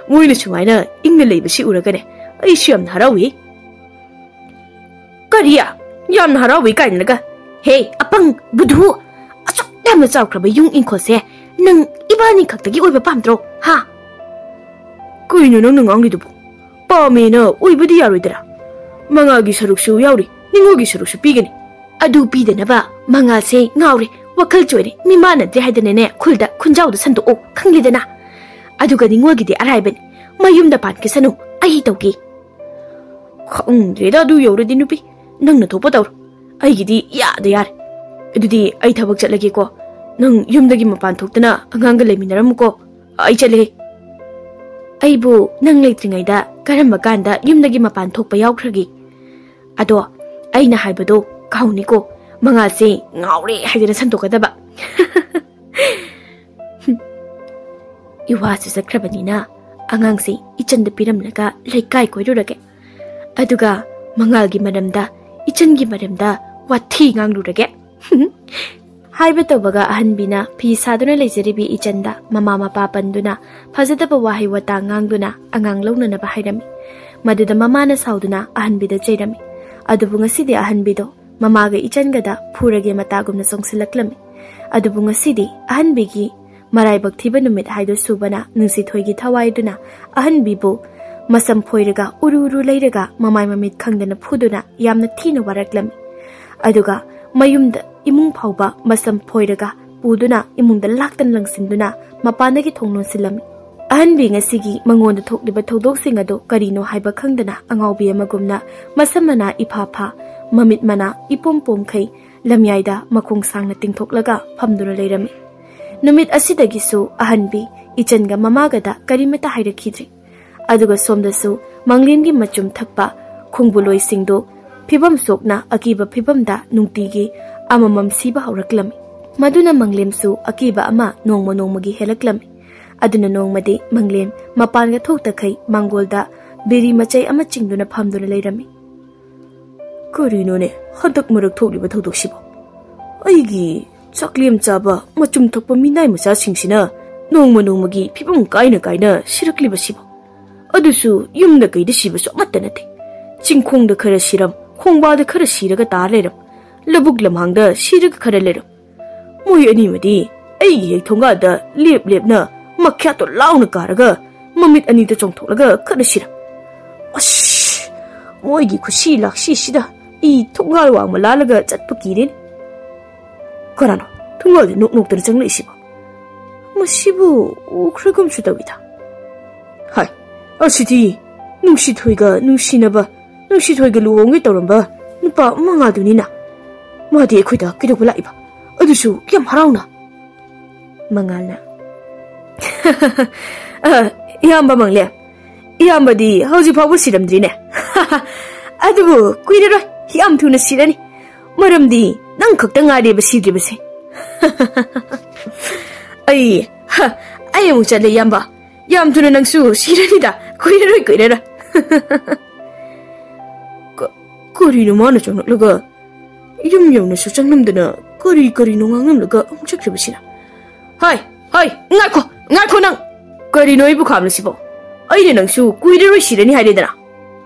ꯃꯣꯏꯅ ꯁꯨꯃꯥꯏꯅ ꯏꯪꯅ ꯂꯩꯕꯁꯤ ꯎꯔꯒꯅꯦ ꯑꯩꯁꯨ ꯌꯥꯝꯅ ꯍꯔꯥꯎꯏ꯫ ꯀꯔꯤ? ꯌꯥꯝꯅ ꯍꯔꯥꯎꯏ ꯀꯥꯏꯅꯒ? ꯍꯦ, ꯑꯄꯪ, ꯕꯨꯙꯨ! ꯑꯁꯨꯛ ꯌꯥꯝꯅ ꯆꯥꯎꯈ꯭ꯔꯕ ꯌꯨꯝ ꯏꯪꯈꯣꯜꯁꯦ ꯅꯪ ꯏꯕꯥꯅꯤ ꯈꯛꯇꯒꯤ ꯑꯣꯏꯕ ꯄꯥꯝꯗ꯭ꯔꯣ? ꯍꯥ? ꯀꯩꯅꯣ ꯅꯪꯅ ꯉꯥꯡꯂꯤꯗꯨꯕꯨ? ꯄꯥꯝꯃꯦꯅ ꯑꯣꯏꯕꯗꯤ ꯌꯥꯔꯣꯏꯗꯔꯥ? ꯃꯉꯥꯜꯒꯤ ꯁꯔꯨꯛꯁꯨ ꯌꯥꯎꯔꯤ, ꯅꯤꯉꯣꯜꯒꯤ ꯁꯔꯨꯛꯁꯨ ꯄꯤꯒꯅꯤ꯫ ꯑꯗꯨ ꯄꯤꯗꯅꯕ ꯃꯉꯥꯜꯁꯦ ꯉꯥꯎꯔꯦ, ꯋꯥꯈꯜ ꯆꯣꯏꯔꯦ, ꯃꯤ ꯃꯥꯟꯅꯗ꯭ꯔꯦ ꯍꯥꯏꯗꯅꯅꯦ ꯈꯨꯜꯗ ꯈꯨꯟꯖꯥꯎꯗ ꯁꯟꯗꯣꯛꯑꯣ, ꯈꯪꯂꯦꯗꯅ? ꯑꯗꯨꯒ ꯅꯤꯉꯣꯜꯒꯤꯗꯤ ꯑꯔꯥꯏꯕꯅꯤ, ꯃꯌꯨꯝꯗ ꯄꯥꯟꯈꯤꯁꯅꯨ, ꯑꯩ ꯇꯧꯒꯦ꯫ ꯈꯪꯗ꯭ꯔꯦꯗ, ꯑꯗꯨ ꯌꯧꯔꯗꯤ ꯅꯨꯄꯤ, ꯅꯪꯅ ꯊꯣꯛꯄ ꯇꯧꯔꯣ, ꯑꯩꯒꯤꯗꯤ ꯌꯥꯗ ꯌꯥꯔꯦ꯫ ꯑꯗꯨꯗꯤ ꯑꯩ ꯊꯕꯛ ꯆꯠꯂꯒꯦꯀꯣ, ꯅꯪ ꯌꯨꯝꯗꯒꯤ ꯃꯄꯥꯟ ꯊꯣꯛꯇꯅ ꯑꯉꯥꯡꯒ ꯂꯩꯃꯤꯟꯅꯔꯝꯃꯨꯀꯣ, ꯑꯩ ꯆꯠꯂꯒꯦ꯫ ꯑꯩꯕꯨ ꯅꯪ ꯂꯩꯇ꯭ꯔꯤꯉꯩꯗ ꯀꯔꯝꯕ ꯀꯥꯟꯗ ꯌꯨꯝꯗꯒꯤ ꯃꯄꯥꯟ ꯊꯣꯛꯄ ꯌꯥꯎꯈ꯭ꯔꯒꯦ? ꯑꯗꯣ ꯑꯩꯅ ꯍꯥꯏꯕꯗꯣ ꯀꯥꯎꯅꯤꯀꯣ, ꯃꯉꯥꯜꯁꯦ ꯉꯥꯎꯔꯦ ꯍꯥꯏꯗꯅ ꯁꯟꯗꯣꯛꯀꯗꯕ꯫ ꯏꯋꯥꯁꯨ ꯆꯠꯈ꯭ꯔꯕꯅꯤꯅ ꯑꯉꯥꯡꯁꯦ ꯏꯆꯟꯗ ꯄꯤꯔꯝꯂꯒ ꯂꯩꯀꯥꯏ ꯀꯣꯏꯔꯨꯔꯒꯦ꯫ ꯑꯗꯨꯒ ꯃꯉꯥꯜꯒꯤ ꯃꯔꯝꯗ, ꯏꯆꯟꯒꯤ ꯃꯔꯝꯗ ꯋꯥꯊꯤ ꯉꯥꯡꯂꯨꯔꯒꯦ꯫ ꯍꯥꯏꯕ ꯇꯧꯕꯒ ꯑꯍꯟꯕꯤꯅ ꯐꯤ ꯁꯥꯗꯨꯅ ꯂꯩꯖꯔꯤꯕꯤ ꯏꯆꯟꯗ ꯃꯃꯥ ꯃꯄꯥ ꯄꯟꯗꯨꯅ ꯐꯖꯗꯕ ꯋꯥꯍꯩ ꯋꯥꯇꯥ ꯉꯥꯡꯗꯨꯅ ꯑꯉꯥꯡ ꯂꯧꯅꯅꯕ ꯍꯥꯏꯔꯝꯃꯤ꯫ ꯃꯗꯨꯗ ꯃꯃꯥꯅ ꯁꯥꯎꯗꯨꯅ ꯑꯍꯟꯕꯤꯗ ꯆꯩꯔꯝꯃꯤ꯫ ꯑꯗꯨꯕꯨ ꯉꯁꯤꯗꯤ ꯑꯍꯟꯕꯤꯗꯣ ꯃꯃꯥꯒ ꯏꯆꯟꯒꯗ ꯐꯨꯔꯒꯦ ꯃꯇꯥꯒꯨꯝꯅ ꯆꯣꯡꯁꯤꯜꯂꯛꯂꯝꯃꯤ꯫ ꯑꯗꯨꯕꯨ ꯉꯁꯤꯗꯤ ꯑꯍꯟꯕꯤꯒꯤ ꯃꯔꯥꯏꯕꯛ ꯊꯤꯕ ꯅꯨꯃꯤꯠ ꯍꯥꯏꯗꯨ ꯁꯨꯕꯅ ꯅꯨꯡꯁꯤꯊꯣꯏꯒꯤ ꯊꯋꯥꯏꯗꯨꯅ ꯑꯍꯟꯕꯤꯕꯨ ꯃꯁꯝ ꯐꯣꯏꯔꯒ ꯎꯔꯨ ꯎꯔꯨ ꯂꯩꯔꯒ ꯃꯃꯥꯏ ꯃꯃꯤꯠ ꯈꯪꯗꯅ ꯐꯨꯗꯨꯅ ꯌꯥꯝꯅ ꯊꯤꯅ ꯋꯥꯔꯛꯂꯝꯃꯤ꯫ ꯑꯗꯨꯒ ꯃꯌꯨꯝꯗ ꯏꯃꯨꯡ ꯐꯥꯎꯕ ꯃꯁꯝ ꯐꯣꯏꯔꯒ ꯄꯨꯗꯨꯅ ꯏꯃꯨꯡꯗ ꯂꯥꯛꯇꯅ ꯂꯪꯁꯤꯟꯗꯨꯅ ꯃꯄꯥꯟꯗꯒꯤ ꯊꯣꯡ ꯂꯣꯟꯁꯤꯜꯂꯝꯃꯤ꯫ ꯑꯍꯟꯕꯤ ꯉꯁꯤꯒꯤ ꯃꯉꯣꯟꯗ ꯊꯣꯛꯂꯤꯕ ꯊꯧꯗꯣꯛꯁꯤꯡ ꯑꯗꯨ ꯀꯔꯤꯅꯣ ꯍꯥꯏꯕ ꯈꯪꯗꯅ ꯑꯉꯥꯎꯕꯤ ꯑꯃꯒꯨꯝꯅ ꯃꯁꯝ ꯃꯅꯥ ꯏꯐꯥ ꯐꯥ, ꯃꯃꯤꯠ ꯃꯅꯥ ꯏꯄꯣꯝ ꯄꯣꯝꯈꯩ ꯂꯝꯌꯥꯏꯗ ꯃꯈꯣꯡ ꯁꯥꯡꯅ ꯇꯤꯡꯊꯣꯛꯂꯒ ꯐꯝꯗꯨꯅ ꯂꯩꯔꯝꯃꯤ꯫ ꯅꯨꯃꯤꯠ ꯑꯁꯤꯗꯒꯤꯁꯨ ꯑꯍꯟꯕꯤ ꯏꯆꯟꯒ ꯃꯃꯥꯒꯗ ꯀꯔꯤꯃꯠꯇ ꯍꯥꯏꯔꯛꯈꯤꯗ꯭ꯔꯤ꯫ ꯑꯗꯨꯒ ꯁꯣꯝꯗꯁꯨ ꯃꯪꯂꯦꯝꯒꯤ ꯃꯆꯨꯝ ꯊꯛꯄ ꯈꯣꯡꯕꯨꯂꯣꯏꯁꯤꯡꯗꯨ ꯐꯤꯕꯝ ꯁꯣꯛꯅ ꯑꯀꯤꯕ ꯐꯤꯕꯝꯗ ꯅꯨꯡꯇꯤꯒꯤ ꯑꯃꯃꯝ ꯁꯤꯕ ꯍꯧꯔꯛꯂꯝꯃꯤ꯫ ꯃꯗꯨꯅ ꯃꯪꯂꯦꯝꯁꯨ ꯑꯀꯤꯕ ꯑꯃ ꯅꯣꯡꯃ ꯅꯣꯡꯃꯒꯤ ꯍꯦꯜꯂꯛꯂꯝꯃꯤ꯫ ꯑꯗꯨꯅ ꯅꯣꯡꯃꯗꯤ ꯃꯪꯂꯦꯝ ꯃꯄꯥꯟꯒ ꯊꯣꯛꯇꯈꯩ ꯃꯥꯡꯒꯣꯜꯗ ꯕꯤꯔꯤ ꯃꯆꯩ ꯑꯃ ꯆꯤꯡꯗꯨꯅ ꯐꯝꯗꯨꯅ ꯂꯩꯔꯝꯃꯤ꯫ "ꯀꯔꯤꯅꯣꯅꯦ ꯍꯟꯗꯛ ꯃꯔꯛ ꯊꯣꯛꯂꯤꯕ ꯊꯧꯗꯣꯛꯁꯤꯕꯣ? ꯑꯩꯒꯤ ꯆꯥꯛꯂꯦꯝ ꯆꯥꯕ ꯃꯆꯨꯝ ꯊꯛꯄ ꯃꯤꯅꯥꯏ ꯃꯆꯥꯁꯤꯡꯁꯤꯅ ꯅꯣꯡꯃ ꯅꯣꯡꯃꯒꯤ ꯐꯤꯕꯝ ꯀꯥꯏꯅ ꯀꯥꯏꯅ ꯁꯤꯔꯛꯂꯤꯕꯁꯤꯕꯣ? ꯑꯗꯨꯁꯨ ꯌꯨꯝꯗ ꯀꯩꯗ ꯁꯤꯕꯁꯨ ꯑꯃꯠꯇ ꯅꯠꯇꯦ꯫ ꯆꯤꯡꯈꯣꯡꯗ ꯈꯔ ꯁꯤꯔꯝ, ꯈꯣꯡꯕꯥꯜꯗ ꯈꯔ ꯁꯤꯔꯒ ꯇꯥꯔ ꯂꯩꯔꯝ, ꯂꯧꯕꯨꯛ ꯂꯝꯍꯥꯡꯗ ꯁꯤꯔꯒ ꯈꯔ ꯂꯩꯔꯝ꯫ ꯃꯣꯏ ꯑꯅꯤꯃꯗꯤ ꯑꯩꯒꯤ ꯍꯦꯛ ꯊꯣꯡꯒꯥꯜꯗ ꯂꯦꯞ ꯂꯦꯞꯅ ꯃꯈ꯭ꯌꯥꯠꯇꯣ ꯂꯥꯎꯅ ꯀꯥꯔꯒ ꯃꯃꯤꯠ ꯑꯅꯤꯗ ꯆꯣꯡꯊꯣꯛꯂꯒ ꯈꯠꯅꯁꯤꯔ꯫ ꯑꯁ, ꯃꯣꯏꯒꯤ ꯈꯨꯠꯁꯤ ꯂꯥꯛꯁꯤꯁꯤꯗ ꯑꯩ ꯊꯣꯡꯒꯥꯜ ꯋꯥꯡꯃ ꯂꯥꯜꯂꯒ ꯆꯠꯄ ꯀꯤꯔꯦꯅꯦ꯫ ꯀꯅꯥꯅꯣ ꯊꯣꯡꯒꯥꯜꯗ ꯅꯣꯛ ꯅꯣꯛꯇꯅ ꯆꯪꯂꯛꯏꯁꯤꯕꯣ? ꯃꯁꯤꯕꯨ ꯎꯈ꯭ꯔꯒꯨꯝꯁꯨ ꯇꯧꯏꯗ꯫ ꯍꯥꯏ, ꯑꯁꯤꯗꯤ ꯅꯨꯡꯁꯤꯊꯣꯏꯒ ꯅꯨꯡꯁꯤꯅꯕ, ꯅꯨꯡꯁꯤꯊꯣꯏꯒ ꯂꯨꯍꯣꯡꯒꯦ ꯇꯧꯔꯝꯕ ꯅꯨꯄꯥ ꯃꯉꯥꯜꯗꯨꯅꯤꯅ꯫ ꯃꯥꯗꯤ ꯑꯩꯈꯣꯏꯗ ꯀꯩꯗꯧꯕ ꯂꯥꯛꯏꯕ? ꯑꯗꯨꯁꯨ ꯌꯥꯝ ꯍꯔꯥꯎꯅ꯫ ꯃꯉꯥꯜꯅ, "ꯑ, ꯏꯌꯥꯝꯕ ꯃꯪꯂꯦꯝ, ꯏꯌꯥꯝꯕꯗꯤ ꯍꯧꯖꯤꯛ ꯐꯥꯎꯕ ꯁꯤꯔꯝꯗ꯭ꯔꯤꯅꯦ꯫ ꯑꯗꯨꯕꯨ ꯀꯨꯏꯔꯔꯣꯏ, ꯌꯥꯝ ꯊꯨꯅ ꯁꯤꯔꯅꯤ꯫ ꯃꯔꯝꯗꯤ ꯅꯪ ꯈꯛꯇ ꯉꯥꯏꯔꯦꯕ ꯁꯤꯗ꯭ꯔꯤꯕꯁꯦ꯫" "ꯑꯩ, ꯍ, ꯑꯩ ꯑꯃꯨꯛ ꯆꯠꯂꯦ ꯏꯌꯥꯝꯕ꯫ ꯌꯥꯝ ꯊꯨꯅ ꯅꯪꯁꯨ ꯁꯤꯔꯅꯤꯗ, ꯀꯨꯏꯔꯔꯣꯏ, ꯀꯨꯏꯔꯔꯣꯏ꯫" ꯀ-, ꯀꯔꯤꯅꯣ ꯃꯥꯅ ꯆꯪꯂꯛꯂꯒ ꯌꯨꯝ ꯌꯧꯅꯁꯨ ꯆꯪꯂꯝꯗꯅ ꯀꯔꯤ ꯀꯔꯤꯅꯣ ꯉꯥꯡꯂꯝꯂꯒ ꯑꯃꯨꯛ ꯆꯠꯈ꯭ꯔꯤꯕꯁꯤꯅ? "ꯍꯥꯏ, ꯍꯥꯏ, ꯉꯥꯏꯈꯣ, ꯉꯥꯏꯈꯣ ꯅꯪ! ꯀꯔꯤꯅꯣ ꯑꯩꯕꯨ ꯈꯥꯝꯂꯤꯁꯤꯕꯣ? ꯑꯩꯅ ꯅꯪꯁꯨ ꯀꯨꯏꯔꯔꯣꯏ ꯁꯤꯔꯅꯤ ꯍꯥꯏꯔꯦꯗꯅ꯫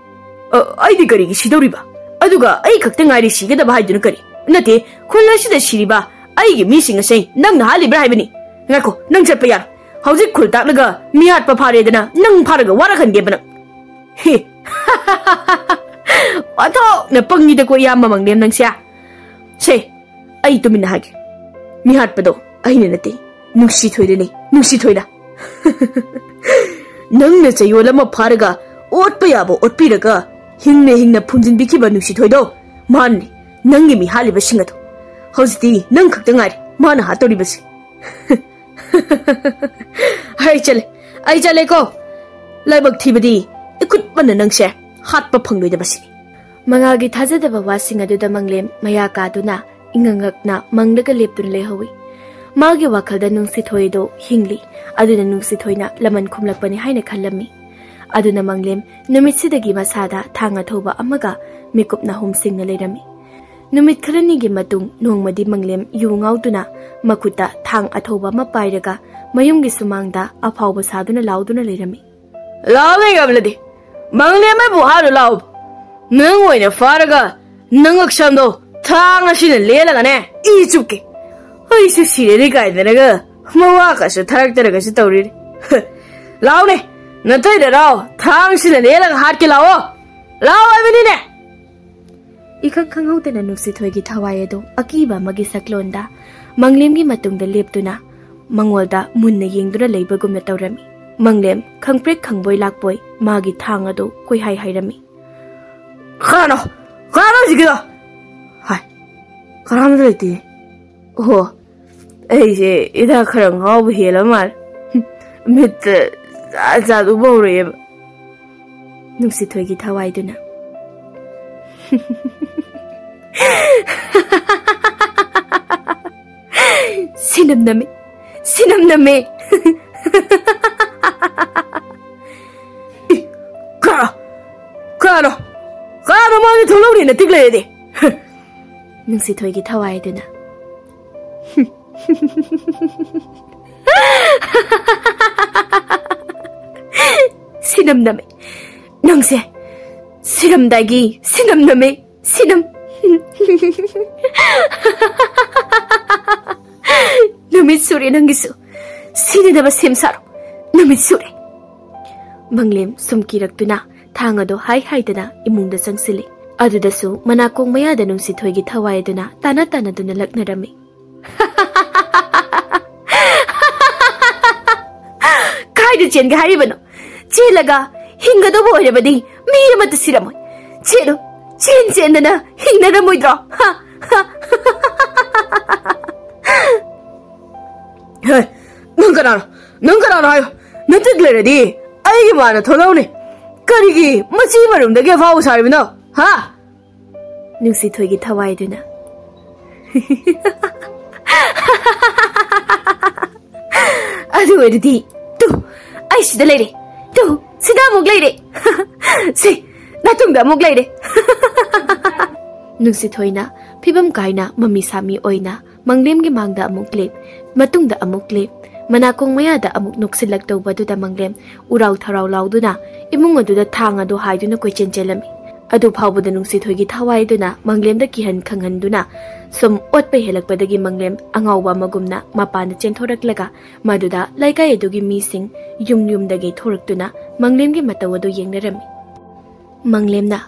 ꯑ, ꯑꯩꯗꯤ ꯀꯔꯤꯒꯤ ꯁꯤꯗꯧꯔꯤꯕ? ꯑꯗꯨꯒ ꯑꯩ ꯈꯛꯇ ꯉꯥꯏꯔꯦ ꯁꯤꯒꯗꯕ ꯍꯥꯏꯗꯨꯅ ꯀꯔꯤ? ꯅꯠꯇꯦ, ꯈꯨꯜ ꯑꯁꯤꯗ ꯁꯤꯔꯤꯕ ꯑꯩꯒꯤ ꯃꯤꯁꯤꯡ ꯑꯁꯦ ꯅꯪꯅ ꯍꯥꯠꯂꯤꯕ꯭ꯔꯥ ꯍꯥꯏꯕꯅꯤ꯫ ꯉꯥꯏꯈꯣ, ꯅꯪ ꯆꯠꯄ ꯌꯥꯔꯣꯏ꯫ ꯍꯧꯖꯤꯛ ꯈꯨꯜ ꯇꯥꯛꯂꯒ ꯃꯤꯍꯥꯠꯄ ꯐꯥꯔꯦꯗꯅ ꯅꯪ ꯐꯥꯔꯒ ꯋꯥꯔꯛꯍꯟꯒꯦꯕ ꯅꯪ꯫" ꯍꯤ꯫ ꯑꯣꯟꯊꯣꯛꯅ ꯄꯪꯉꯤꯗꯀꯣ, ꯏꯌꯥꯝꯕ ꯃꯪꯂꯦꯝ ꯅꯪꯁꯦ꯫ ꯁꯦ, ꯑꯩ ꯇꯨꯃꯤꯟꯅ ꯍꯥꯏꯒꯦ꯫ ꯃꯤꯍꯥꯠꯄꯗꯣ ꯑꯩꯅ ꯅꯠꯇꯦ, ꯅꯨꯡꯁꯤꯊꯣꯏꯗꯅꯤ, ꯅꯨꯡꯁꯤꯊꯣꯏꯅ꯫ ꯅꯪꯅ ꯆꯌꯣꯜ ꯑꯃ ꯐꯥꯔꯒ ꯑꯣꯠꯄ ꯌꯥꯕ ꯑꯣꯠꯄꯤꯔꯒ ꯍꯤꯡꯅ ꯍꯤꯡꯅ ꯐꯨꯝꯖꯤꯟꯕꯤꯈꯤꯕ ꯅꯨꯡꯁꯤꯊꯣꯏꯗꯣ, ꯃꯥꯅꯅꯤ ꯅꯪꯒꯤ ꯃꯤꯍꯥꯠꯂꯤꯕꯁꯤꯡ ꯑꯗꯣ꯫ ꯍꯧꯖꯤꯛꯇꯤ ꯅꯪ ꯈꯛꯇ ꯉꯥꯏꯔꯦ ꯃꯥꯅ ꯍꯥꯠꯇꯧꯔꯤꯕꯁꯦ꯫ ꯑꯩ ꯆꯠꯂꯦ, ꯑꯩ ꯆꯠꯂꯦꯀꯣ꯫ ꯂꯥꯏꯕꯛ ꯊꯤꯕꯗꯤ ꯏꯈꯨꯠ ꯃꯟꯅ ꯅꯪꯁꯦ ꯍꯥꯠꯄ ꯐꯪꯂꯣꯏꯗꯕꯁꯤꯅꯤ꯫ ꯃꯉꯥꯜꯒꯤ ꯊꯥꯖꯗꯕ ꯋꯥꯁꯤꯡ ꯑꯗꯨꯗ ꯃꯪꯂꯦꯝ ꯃꯌꯥ ꯀꯥꯗꯨꯅ ꯏꯉꯛꯉꯛꯅ ꯃꯪꯂꯒ ꯂꯦꯞꯇꯨꯅ ꯂꯩꯍꯧꯏ꯫ ꯃꯥꯒꯤ ꯋꯥꯈꯜꯗ ꯅꯨꯡꯁꯤꯊꯣꯏꯗꯣ ꯍꯤꯡꯂꯤ꯫ ꯑꯗꯨꯅ ꯅꯨꯡꯁꯤꯊꯣꯏꯅ ꯂꯃꯟ ꯈꯨꯝꯂꯛꯄꯅꯤ ꯍꯥꯏꯅ ꯈꯜꯂꯝꯃꯤ꯫ ꯑꯗꯨꯅ ꯃꯪꯂꯦꯝ ꯅꯨꯃꯤꯠꯁꯤꯗꯒꯤ ꯃꯁꯥꯗ ꯊꯥꯡ ꯑꯊꯧꯕ ꯑꯃꯒ ꯃꯤꯀꯨꯞꯅ ꯍꯨꯝꯁꯤꯡꯅ ꯂꯩꯔꯝꯃꯤ꯫ ꯅꯨꯃꯤꯠ ꯈꯔꯅꯤꯒꯤ ꯃꯇꯨꯡ ꯅꯣꯡꯃꯗꯤ ꯃꯪꯂꯦꯝ ꯌꯨ ꯉꯥꯎꯗꯨꯅ ꯃꯈꯨꯠꯇ ꯊꯥꯡ ꯑꯊꯧꯕ ꯑꯃ ꯄꯥꯏꯔꯒ ꯃꯌꯨꯝꯒꯤ ꯁꯨꯃꯥꯡꯗ ꯑꯐꯥꯎꯕ ꯁꯥꯗꯨꯅ ꯂꯥꯎꯗꯨꯅ ꯂꯩꯔꯝꯃꯤ꯫ "ꯂꯥꯎꯅꯦ ꯉꯝꯂꯗꯤ, ꯃꯪꯂꯦꯝ ꯑꯩꯕꯨ ꯍꯥꯠꯂꯨ ꯂꯥꯎ꯫ ꯅꯪ ꯑꯣꯏꯅ ꯐꯥꯔꯒ ꯅꯉꯛꯁꯝꯗꯣ ꯊꯥꯡ ꯑꯁꯤꯅ ꯂꯦꯜꯂꯒꯅꯦ ꯏ ꯆꯨꯞꯀꯦ꯫ ꯑꯩꯁꯨ ꯁꯤꯔꯅꯤ ꯀꯥꯏꯗꯅꯒ ꯃꯋꯥꯒꯁꯨ ꯊꯥꯔꯛꯇꯅꯒꯁꯨ ꯇꯧꯔꯤꯅꯤ꯫ ꯂꯥꯎꯅꯦ, ꯅꯇꯩꯗ ꯂꯥꯎ, ꯊꯥꯡꯁꯤꯅ ꯂꯦꯜꯂꯒ ꯍꯥꯠꯀꯦ ꯂꯥꯛꯑꯣ꯫ ꯂꯥꯎ ꯍꯥꯏꯕꯅꯤꯅꯦ!" ꯏꯈꯪ ꯈꯪꯍꯧꯗꯅ ꯅꯨꯡꯁꯤꯊꯣꯏꯒꯤ ꯊꯋꯥꯏ ꯑꯗꯨ ꯑꯀꯤꯕ ꯑꯃꯒꯤ ꯁꯛꯂꯣꯟꯗ ꯃꯪꯂꯦꯝꯒꯤ ꯃꯇꯨꯡꯗ ꯂꯦꯞꯇꯨꯅ ꯃꯉꯣꯟꯗ ꯃꯨꯟꯅ ꯌꯦꯡꯗꯨꯅ ꯂꯩꯕꯒꯨꯝꯅ ꯇꯧꯔꯝꯃꯤ꯫ ꯃꯪꯂꯦꯝ ꯈꯪꯄ꯭ꯔꯦꯛ ꯈꯪꯕꯣꯏ ꯂꯥꯛꯄꯣꯏ ꯃꯥꯒꯤ ꯊꯥꯡ ꯑꯗꯨ ꯀꯣꯏꯍꯥꯏ ꯍꯥꯏꯔꯝꯃꯤ꯫ "ꯀꯅꯥꯅꯣ? ꯀꯅꯥꯅꯣ ꯍꯧꯖꯤꯛꯀꯤꯗꯣ?" ꯍꯥꯏ, "ꯀꯅꯥꯝꯇ ꯂꯩꯇꯦ꯫ ꯑꯣꯍꯣ, ꯑꯩꯁꯦ ꯍꯤꯗꯥꯛ ꯈꯔ ꯉꯥꯎꯕ ꯍꯦꯜꯂ ꯃꯥꯜꯂꯦ꯫ ꯃꯤꯠꯇ ꯖꯥꯠ ꯖꯥꯠ ꯎꯕ ꯍꯧꯔꯛꯑꯦꯕ꯫" ꯅꯨꯡꯁꯤꯊꯣꯏꯒꯤ ꯊꯋꯥꯏꯗꯨꯅ, "ꯁꯤꯅꯝ ꯅꯝꯃꯦ, ꯁꯤꯅꯝ ꯅꯝꯃꯦ꯫" "ꯏ, ꯀꯅꯥ? ꯀꯅꯥꯅꯣ? ꯀꯅꯥꯅꯣ ꯃꯥꯒꯤ ꯊꯣꯛꯂꯛꯎꯅꯦ ꯅꯇꯤꯛ ꯂꯩꯔꯗꯤ?" ꯅꯨꯡꯁꯤꯊꯣꯏꯒꯤ ꯊꯋꯥꯏꯗꯨꯅ, "ꯁꯤꯅꯝ ꯅꯝꯃꯦ꯫ ꯅꯪꯁꯦ ꯁꯤꯔꯝꯗꯥꯏꯒꯤ ꯁꯤꯅꯝ ꯅꯝꯃꯦ, ꯁꯤꯅꯝ꯫ ꯅꯨꯃꯤꯠ ꯁꯨꯔꯦ ꯅꯪꯒꯤꯁꯨ꯫ ꯁꯤꯅꯅꯕ ꯁꯦꯝ ꯁꯥꯔꯣ꯫ ꯅꯨꯃꯤꯠ ꯁꯨꯔꯦ꯫" ꯃꯪꯂꯦꯝ ꯁꯨꯝ ꯀꯤꯔꯛꯇꯨꯅ ꯊꯥꯡ ꯑꯗꯨ ꯍꯥꯏ ꯍꯥꯏꯗꯅ ꯏꯃꯨꯡꯗ ꯆꯪꯁꯤꯜꯂꯤ꯫ ꯑꯗꯨꯗꯁꯨ ꯃꯅꯥꯀꯣꯡ ꯃꯌꯥꯗ ꯅꯨꯡꯁꯤꯊꯣꯏꯒꯤ ꯊꯋꯥꯏ ꯑꯗꯨꯅ ꯇꯥꯅ ꯇꯥꯅꯗꯨꯅ ꯂꯛꯅꯔꯝꯃꯤ꯫ "ꯀꯥꯏꯗ ꯆꯦꯟꯒꯦ ꯍꯥꯏꯔꯤꯕꯅꯣ? ꯆꯦꯜꯂꯒ ꯍꯤꯡꯒꯗꯧꯕ ꯑꯣꯏꯔꯕꯗꯤ ꯃꯤ ꯑꯃꯠꯇ ꯁꯤꯔꯝꯃꯣꯏ꯫ ꯆꯦꯜꯂꯨ, ꯆꯦꯟ ꯆꯦꯟꯗꯅ ꯍꯤꯡꯅꯔꯝꯃꯣꯏꯗ꯭ꯔꯣ? ꯍꯥ? ꯍꯥ?" "ꯍꯦ, ꯅꯪ ꯀꯅꯥꯅꯣ? ꯅꯪ ꯀꯅꯥꯅꯣ ꯍꯥꯏꯌꯣ꯫ ꯅꯇꯤꯛ ꯂꯩꯔꯗꯤ ꯑꯩꯒꯤ ꯃꯥꯅ ꯊꯣꯛꯂꯛꯎꯅꯦ꯫ ꯀꯔꯤꯒꯤ ꯃꯆꯤ ꯃꯔꯨꯝꯗꯒꯤ ꯑꯐꯥꯎꯕ ꯁꯥꯔꯤꯕꯅꯣ? ꯍꯥ?" ꯅꯨꯡꯁꯤꯊꯣꯏꯒꯤ ꯊꯋꯥꯏꯗꯨꯅ, ꯑꯗꯨ ꯑꯣꯏꯔꯗꯤ, ꯇꯨ, ꯑꯩ ꯁꯤꯗ ꯂꯩꯔꯦ꯫ ꯇꯨ, ꯁꯤꯗ ꯑꯃꯨꯛ ꯂꯩꯔꯦ꯫ ꯁꯤ, ꯅꯥꯇꯨꯡꯗ ꯑꯃꯨꯛ ꯂꯩꯔꯦ꯫ ꯅꯨꯡꯁꯤꯊꯣꯏꯅ ꯐꯤꯕꯝ ꯀꯥꯏꯅ ꯃꯃꯤ ꯁꯥꯃꯤ ꯑꯣꯏꯅ ꯃꯪꯂꯦꯝꯒꯤ ꯃꯥꯡꯗ ꯑꯃꯨꯛ ꯂꯦꯞ, ꯃꯇꯨꯡꯗ ꯑꯃꯨꯛ ꯂꯦꯞ, ꯃꯅꯥꯀꯣꯡ ꯃꯌꯥꯗ ꯑꯃꯨꯛ ꯅꯣꯛꯁꯤꯜꯂꯛꯇꯧꯕꯗꯨꯗ ꯃꯪꯂꯦꯝ ꯎꯔꯥꯎ ꯊꯔꯥꯎ ꯂꯥꯎꯗꯨꯅ ꯏꯃꯨꯡ ꯑꯗꯨꯗ ꯊꯥꯡ ꯑꯗꯨ ꯍꯥꯏꯗꯨꯅ ꯀꯣꯏꯆꯦꯟ ꯆꯦꯜꯂꯝꯃꯤ꯫ ꯑꯗꯨ ꯐꯥꯎꯕꯗ ꯅꯨꯡꯁꯤꯊꯣꯏꯒꯤ ꯊꯋꯥꯏ ꯑꯗꯨꯅ ꯃꯪꯂꯦꯝꯗ ꯀꯤꯍꯟ ꯈꯪꯍꯟꯗꯨꯅ ꯁꯨꯝ ꯑꯣꯠꯄ ꯍꯦꯜꯂꯛꯄꯗꯒꯤ ꯃꯪꯂꯦꯝ ꯑꯉꯥꯎꯕ ꯑꯃꯒꯨꯝꯅ ꯃꯄꯥꯟꯗ ꯆꯦꯟꯊꯣꯔꯛꯂꯒ ꯃꯗꯨꯗ ꯂꯩꯀꯥꯏ ꯑꯗꯨꯒꯤ ꯃꯤꯁꯤꯡ ꯌꯨꯝ ꯌꯨꯝꯗꯒꯤ ꯊꯣꯔꯛꯇꯨꯅ ꯃꯪꯂꯦꯝꯒꯤ ꯃꯇꯧ ꯑꯗꯨ ꯌꯦꯡꯅꯔꯝꯃꯤ꯫ ꯃꯪꯂꯦꯝꯅ,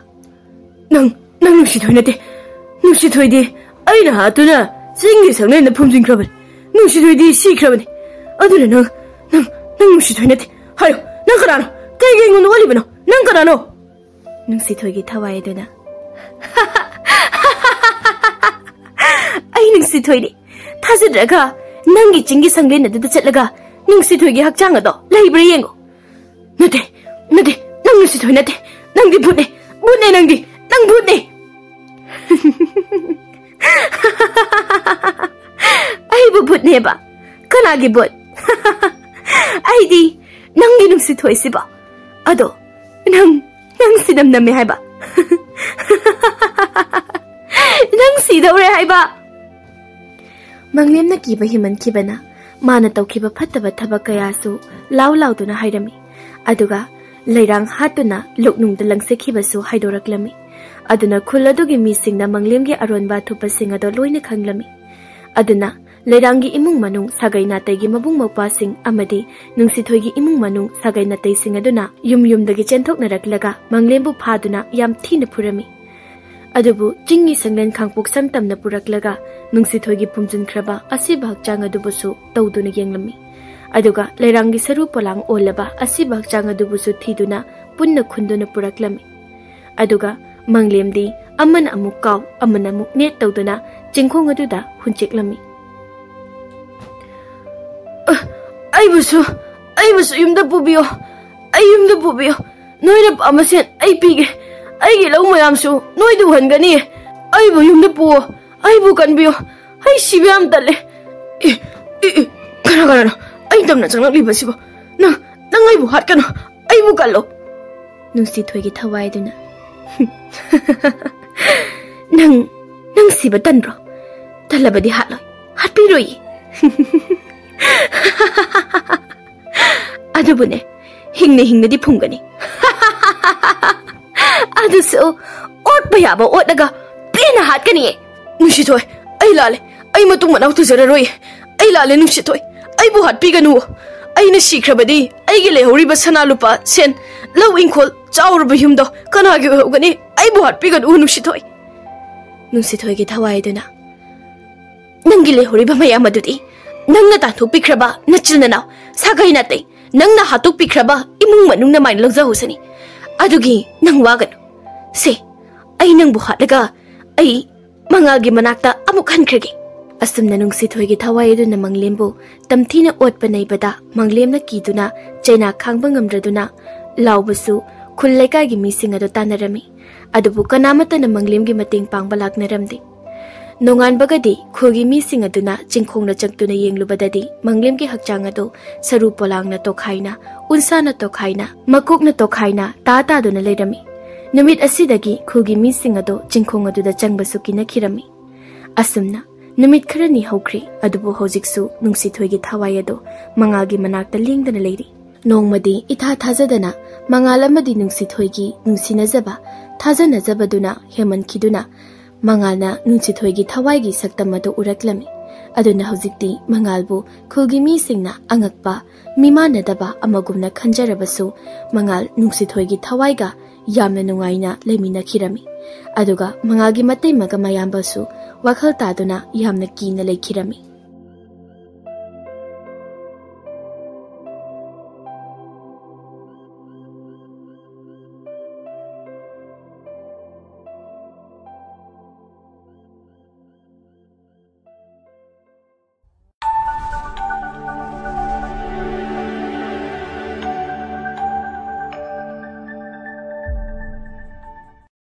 "ꯅꯪ, ꯅꯪ ꯅꯨꯡꯁꯤꯊꯣꯏ ꯅꯠꯇꯦ꯫ ꯅꯨꯡꯁꯤꯊꯣꯏꯗꯤ ꯑꯩꯅ ꯍꯥꯠꯇꯨꯅ ꯆꯤꯡꯒꯤ ꯁꯪꯂꯦꯟꯗ ꯐꯨꯝꯖꯤꯟꯈ꯭ꯔꯕꯅꯤ꯫ ꯅꯨꯡꯁꯤꯊꯣꯏꯗꯤ ꯁꯤꯈ꯭ꯔꯕꯅꯤ꯫ ꯑꯗꯨꯅ ꯅꯪ, ꯅꯪ, ꯅꯪ ꯅꯨꯡꯁꯤꯊꯣꯏ ꯅꯠꯇꯦ꯫ ꯍꯥꯏꯌꯨ, ꯅꯪ ꯀꯅꯥꯅꯣ? ꯀꯩꯒꯤ ꯑꯩꯉꯣꯟꯗ ꯑꯣꯠꯂꯤꯕꯅꯣ? ꯅꯪ ꯀꯅꯥꯅꯣ?" ꯅꯨꯡꯁꯤꯊꯣꯏꯒꯤ ꯊꯋꯥꯏ ꯑꯗꯨꯅ, "ꯑꯩ ꯅꯨꯡꯁꯤꯊꯣꯏꯅꯤ꯫ ꯊꯥꯖꯗ꯭ꯔꯒ ꯅꯪꯒꯤ ꯆꯤꯡꯒꯤ ꯁꯪꯂꯦꯟ ꯑꯗꯨꯗ ꯆꯠꯂꯒ ꯅꯨꯡꯁꯤꯊꯣꯏꯒꯤ ꯍꯛꯆꯥꯡ ꯑꯗꯣ ꯂꯩꯕ꯭ꯔꯥ ꯌꯦꯡꯉꯨ꯫" "ꯅꯠꯇꯦ, ꯅꯠꯇꯦ, ꯅꯪ ꯅꯨꯡꯁꯤꯊꯣꯏ ꯅꯠꯇꯦ꯫ ꯅꯪꯗꯤ ꯚꯨꯠꯅꯦ, ꯚꯨꯠꯅꯦ ꯅꯪꯗꯤ, ꯅꯪ ꯚꯨꯠꯅꯦ꯫" "ꯑꯩꯕꯨ ꯚꯨꯠꯅꯦꯕ? ꯀꯅꯥꯒꯤ ꯚꯨꯠ?" "ꯑꯩꯗꯤ ꯅꯪꯒꯤ ꯅꯨꯡꯁꯤꯊꯣꯏꯁꯤꯕꯣ꯫ ꯑꯗꯣ ꯅꯪ, ꯅꯪ ꯁꯤꯅꯝ ꯅꯝꯃꯦ ꯍꯥꯏꯕ꯫ ꯅꯪ ꯁꯤꯗꯧꯔꯦ ꯍꯥꯏꯕ꯫" ꯃꯪꯂꯦꯝꯅ ꯀꯤꯕ ꯍꯦꯟꯃꯟꯈꯤꯕꯅ ꯃꯥꯅ ꯇꯧꯈꯤꯕ ꯐꯠꯇꯕ ꯊꯕꯛ ꯀꯌꯥꯁꯨ ꯂꯥꯎ ꯂꯥꯎꯗꯨꯅ ꯍꯥꯏꯔꯝꯃꯤ꯫ ꯑꯗꯨꯒ ꯂꯩꯔꯥꯡ ꯍꯥꯠꯇꯨꯅ ꯂꯣꯛꯅꯨꯡꯗ ꯂꯪꯁꯤꯈꯤꯕꯁꯨ ꯍꯥꯏꯗꯣꯔꯛꯂꯝꯃꯤ꯫ ꯑꯗꯨꯅ ꯈꯨꯜ ꯑꯗꯨꯒꯤ ꯃꯤꯁꯤꯡꯅ ꯃꯪꯂꯦꯝꯒꯤ ꯑꯔꯣꯟꯕ ꯑꯊꯨꯞꯄꯁꯤꯡ ꯑꯗꯣ ꯂꯣꯏꯅ ꯈꯪꯂꯝꯃꯤ꯫ ꯑꯗꯨꯅ ꯂꯩꯔꯥꯡꯒꯤ ꯏꯃꯨꯡ ꯃꯅꯨꯡ, ꯁꯥꯒꯩ ꯅꯥꯇꯩꯒꯤ ꯃꯕꯨꯡ ꯃꯧꯄ꯭ꯋꯥꯁꯤꯡ ꯑꯃꯗꯤ ꯅꯨꯡꯁꯤꯊꯣꯏꯒꯤ ꯏꯃꯨꯡ ꯃꯅꯨꯡ, ꯁꯥꯒꯩ ꯅꯥꯇꯩꯁꯤꯡ ꯑꯗꯨꯅ ꯌꯨꯝ ꯌꯨꯝꯗꯒꯤ ꯆꯦꯟꯊꯣꯛꯅꯔꯛꯂꯒ ꯃꯪꯂꯦꯝꯕꯨ ꯐꯥꯗꯨꯅ ꯌꯥꯝ ꯊꯤꯅ ꯐꯨꯔꯝꯃꯤ꯫ ꯑꯗꯨꯕꯨ ꯆꯤꯡꯒꯤ ꯁꯪꯂꯦꯟ ꯈꯥꯡꯄꯣꯛ ꯁꯝ ꯇꯝꯅ ꯄꯨꯔꯛꯂꯒ ꯅꯨꯡꯁꯤꯊꯣꯏꯒꯤ ꯄꯨꯝꯁꯤꯟꯈ꯭ꯔꯕ ꯑꯁꯤꯕ ꯍꯛꯆꯥꯡ ꯑꯗꯨꯕꯨꯁꯨ ꯇꯧꯗꯨꯅ ꯌꯦꯡꯂꯝꯃꯤ꯫ ꯑꯗꯨꯒ ꯂꯩꯔꯥꯡꯒꯤ ꯁꯔꯨ ꯄꯣꯂꯥꯡ ꯑꯣꯜꯂꯕ ꯑꯁꯤꯕ ꯍꯛꯆꯥꯡ ꯑꯗꯨꯕꯨꯁꯨ ꯊꯤꯗꯨꯅ ꯄꯨꯟꯅ ꯈꯨꯟꯗꯨꯅ ꯄꯨꯔꯛꯂꯝꯃꯤ꯫ ꯑꯗꯨꯒ ꯃꯪꯂꯦꯝꯗꯤ ꯑꯃꯅ ꯑꯃꯨꯛ ꯀꯥꯎ, ꯑꯃꯅ ꯑꯃꯨꯛ ꯅꯦꯠ ꯇꯧꯗꯨꯅ ꯆꯤꯡꯈꯣꯡ ꯑꯗꯨꯗ ꯍꯨꯟꯆꯤꯛꯂꯝꯃꯤ꯫ "ꯑ, ꯑꯩꯕꯨꯁꯨ, ꯑꯩꯕꯨꯁꯨ ꯌꯨꯝꯗ ꯄꯨꯕꯤꯌꯣ, ꯑꯩ ꯌꯨꯝꯗ ꯄꯨꯕꯤꯌꯣ꯫ ꯅꯣꯏꯅ ꯄꯥꯝꯕꯁꯦ ꯑꯩ ꯄꯤꯒꯦ꯫ ꯑꯩꯒꯤ ꯂꯧ ꯃꯌꯥꯝꯁꯨ ꯅꯣꯏꯗ ꯎꯍꯟꯒꯅꯤ꯫ ꯑꯩꯕꯨ ꯌꯨꯝꯗ ꯄꯨꯋꯣ, ꯑꯩꯕꯨ ꯀꯟꯕꯤꯌꯣ꯫ ꯑꯩ ꯁꯤꯕ ꯌꯥꯝ ꯇꯜꯂꯦ꯫" "ꯑꯦ, ꯑꯦ, ꯑꯦ, ꯀꯅꯥ ꯀꯅꯥꯅꯣ? ꯑꯩ ꯇꯞꯅ ꯆꯪꯂꯛꯂꯤꯕꯁꯤꯕꯣ? ꯅꯪ, ꯅꯪ ꯑꯩꯕꯨ ꯍꯥꯠꯀꯅꯨ, ꯑꯩꯕꯨ ꯀꯜꯂꯣ꯫ ꯅꯨꯡꯁꯤꯊꯣꯏꯒꯤ ꯊꯋꯥꯏꯗꯨꯅ, "ꯅꯪ, ꯅꯪ ꯁꯤꯕ ꯇꯟꯕ꯭ꯔꯣ? ꯇꯜꯂꯕꯗꯤ ꯍꯥꯠꯂꯣꯏ, ꯍꯥꯠꯄꯤꯔꯣꯏꯌꯦ꯫ ꯑꯗꯨꯕꯨꯅꯦ, ꯍꯤꯡꯅ ꯍꯤꯡꯅꯗꯤ ꯐꯨꯝꯒꯅꯤ꯫ ꯑꯗꯨꯁꯨ ꯑꯣꯠꯄ ꯌꯥꯕ ꯑꯣꯠꯂꯒ ꯄꯦꯟꯅ ꯍꯥꯠꯀꯅꯤꯌꯦ꯫" "ꯅꯨꯡꯁꯤꯊꯣꯏ, ꯑꯩ ꯂꯥꯜꯂꯦ, ꯑꯩ ꯃꯇꯨꯡ ꯃꯅꯥꯎ ꯇꯧꯖꯔꯔꯣꯏꯌꯦ꯫ ꯑꯩ ꯂꯥꯜꯂꯦ ꯅꯨꯡꯁꯤꯊꯣꯏ, ꯑꯩꯕꯨ ꯍꯥꯠꯄꯤꯒꯅꯨ꯫ ꯑꯩꯅ ꯁꯤꯈ꯭ꯔꯕꯗꯤ ꯑꯩꯒꯤ ꯂꯩꯍꯧꯔꯤꯕ ꯁꯅꯥ ꯂꯨꯄꯥ, ꯁꯦꯟ, ꯂꯧ ꯏꯪꯈꯣꯜ, ꯆꯥꯎꯔꯕ ꯌꯨꯝꯗꯣ ꯀꯅꯥꯒꯤ ꯑꯣꯏꯍꯧꯒꯅꯤ? ꯑꯩꯕꯨ ꯍꯥꯠꯄꯤꯒꯅꯨ ꯅꯨꯡꯁꯤꯊꯣꯏ꯫" ꯅꯨꯡꯁꯤꯊꯣꯏꯒꯤ ꯊꯋꯥꯏꯗꯨꯅ, "ꯅꯪꯒꯤ ꯂꯩꯍꯧꯔꯤꯕ ꯃꯌꯥꯝ ꯑꯗꯨꯗꯤ ꯅꯪꯅ ꯇꯥꯟꯊꯣꯛꯄꯤꯈ꯭ꯔꯕ ꯅꯆꯤꯟ ꯅꯅꯥꯎ, ꯁꯥꯒꯩ ꯅꯥꯇꯩ, ꯅꯪꯅ ꯍꯥꯠꯇꯣꯛꯄꯤꯈ꯭ꯔꯕ ꯏꯃꯨꯡ ꯃꯅꯨꯡꯅ ꯃꯥꯏꯅ ꯂꯧꯖꯍꯧꯁꯅꯤ꯫ ꯑꯗꯨꯒꯤ ꯅꯪ ꯋꯥꯒꯅꯨ꯫ ꯁꯦ, ꯑꯩ ꯅꯪꯕꯨ ꯍꯥꯠꯂꯒ ꯑꯩ ꯃꯉꯥꯜꯒꯤ ꯃꯅꯥꯛꯇ ꯑꯃꯨꯛ ꯍꯟꯈ꯭ꯔꯒꯦ꯫" ꯑꯁꯨꯝꯅ ꯅꯨꯡꯁꯤꯊꯣꯏꯒꯤ ꯊꯋꯥꯏ ꯑꯗꯨꯅ ꯃꯪꯂꯦꯝꯕꯨ ꯇꯝꯊꯤꯅ ꯑꯣꯠꯄ ꯅꯩꯕꯗ ꯃꯪꯂꯦꯝꯅ ꯀꯤꯗꯨꯅ ꯆꯩꯅꯥ ꯈꯥꯡꯕ ꯉꯝꯗ꯭ꯔꯗꯨꯅ ꯂꯥꯎꯕꯁꯨ ꯈꯨꯜ ꯂꯩꯀꯥꯏꯒꯤ ꯃꯤꯁꯤꯡ ꯑꯗꯨ ꯇꯥꯟꯅꯔꯝꯃꯤ꯫ ꯑꯗꯨꯕꯨ ꯀꯅꯥꯃꯠꯇꯅ ꯃꯪꯂꯦꯝꯒꯤ ꯃꯇꯦꯡ ꯄꯥꯡꯕ ꯂꯥꯛꯅꯔꯝꯗꯦ꯫ ꯅꯣꯡꯉꯥꯟꯕꯒꯗꯤ ꯈꯨꯜꯒꯤ ꯃꯤꯁꯤꯡ ꯑꯗꯨꯅ ꯆꯤꯡꯈꯣꯡꯗ ꯆꯪꯗꯨꯅ ꯌꯦꯡꯂꯨꯕꯗꯗꯤ ꯃꯪꯂꯦꯝꯒꯤ ꯍꯛꯆꯥꯡ ꯑꯗꯨ ꯁꯔꯨ ꯄꯣꯂꯥꯡꯅ ꯇꯣꯈꯥꯏꯅ, ꯎꯟꯁꯥꯅ ꯇꯣꯈꯥꯏꯅ, ꯃꯀꯣꯛꯅ ꯇꯣꯈꯥꯏꯅ ꯇꯥ ꯇꯥꯗꯨꯅ ꯂꯩꯔꯝꯃꯤ꯫ ꯅꯨꯃꯤꯠ ꯑꯁꯤꯗꯒꯤ ꯈꯨꯜꯒꯤ ꯃꯤꯁꯤꯡ ꯑꯗꯨ ꯆꯤꯡꯈꯣꯡ ꯑꯗꯨꯗ ꯆꯪꯕꯁꯨ ꯀꯤꯅꯈꯤꯔꯝꯃꯤ꯫ ꯑꯁꯨꯝꯅ ꯅꯨꯃꯤꯠ ꯈꯔꯅꯤ ꯍꯧꯈ꯭ꯔꯦ, ꯑꯗꯨꯕꯨ ꯍꯧꯖꯤꯛꯁꯨ ꯅꯨꯡꯁꯤꯊꯣꯏꯒꯤ ꯊꯋꯥꯏ ꯑꯗꯨ ꯃꯉꯥꯜꯒꯤ ꯃꯅꯥꯛꯇ ꯂꯦꯡꯗꯅ ꯂꯩꯔꯤ꯫ ꯅꯣꯡꯃꯗꯤ ꯏꯊꯥ ꯊꯥꯖꯗꯅ ꯃꯉꯥꯜ ꯑꯃꯗꯤ ꯅꯨꯡꯁꯤꯊꯣꯏꯒꯤ ꯅꯨꯡꯁꯤꯅꯖꯕ, ꯊꯥꯖꯅꯖꯕꯗꯨꯅ ꯍꯦꯟꯃꯟꯈꯤꯗꯨꯅ ꯃꯉꯥꯜꯅ ꯅꯨꯡꯁꯤꯊꯣꯏꯒꯤ ꯊꯋꯥꯏꯒꯤ ꯁꯛꯇꯝ ꯑꯗꯨ ꯎꯔꯛꯂꯝꯃꯤ꯫ ꯑꯗꯨꯅ ꯍꯧꯖꯤꯛꯇꯤ ꯃꯉꯥꯜꯕꯨ ꯈꯨꯜꯒꯤ ꯃꯤꯁꯤꯡꯅ ꯑꯉꯛꯄ, ꯃꯤꯃꯥꯟꯅꯗꯕ ꯑꯃꯒꯨꯝꯅ ꯈꯟꯖꯔꯕꯁꯨ, ꯃꯉꯥꯜ ꯅꯨꯡꯁꯤꯊꯣꯏꯒꯤ ꯊꯋꯥꯏꯒ ꯌꯥꯝꯅ ꯅꯨꯡꯉꯥꯏꯅ ꯂꯩꯃꯤꯟꯅꯈꯤꯔꯝꯃꯤ꯫ ꯑꯗꯨꯒ ꯃꯉꯥꯜꯒꯤ ꯃꯇꯩ ꯃꯒ ꯃꯌꯥꯝꯕꯁꯨ ꯋꯥꯈꯜ ꯇꯥꯗꯨꯅ ꯌꯥꯝꯅ ꯀꯤꯅ ꯂꯩꯈꯤꯔꯝꯃꯤ꯫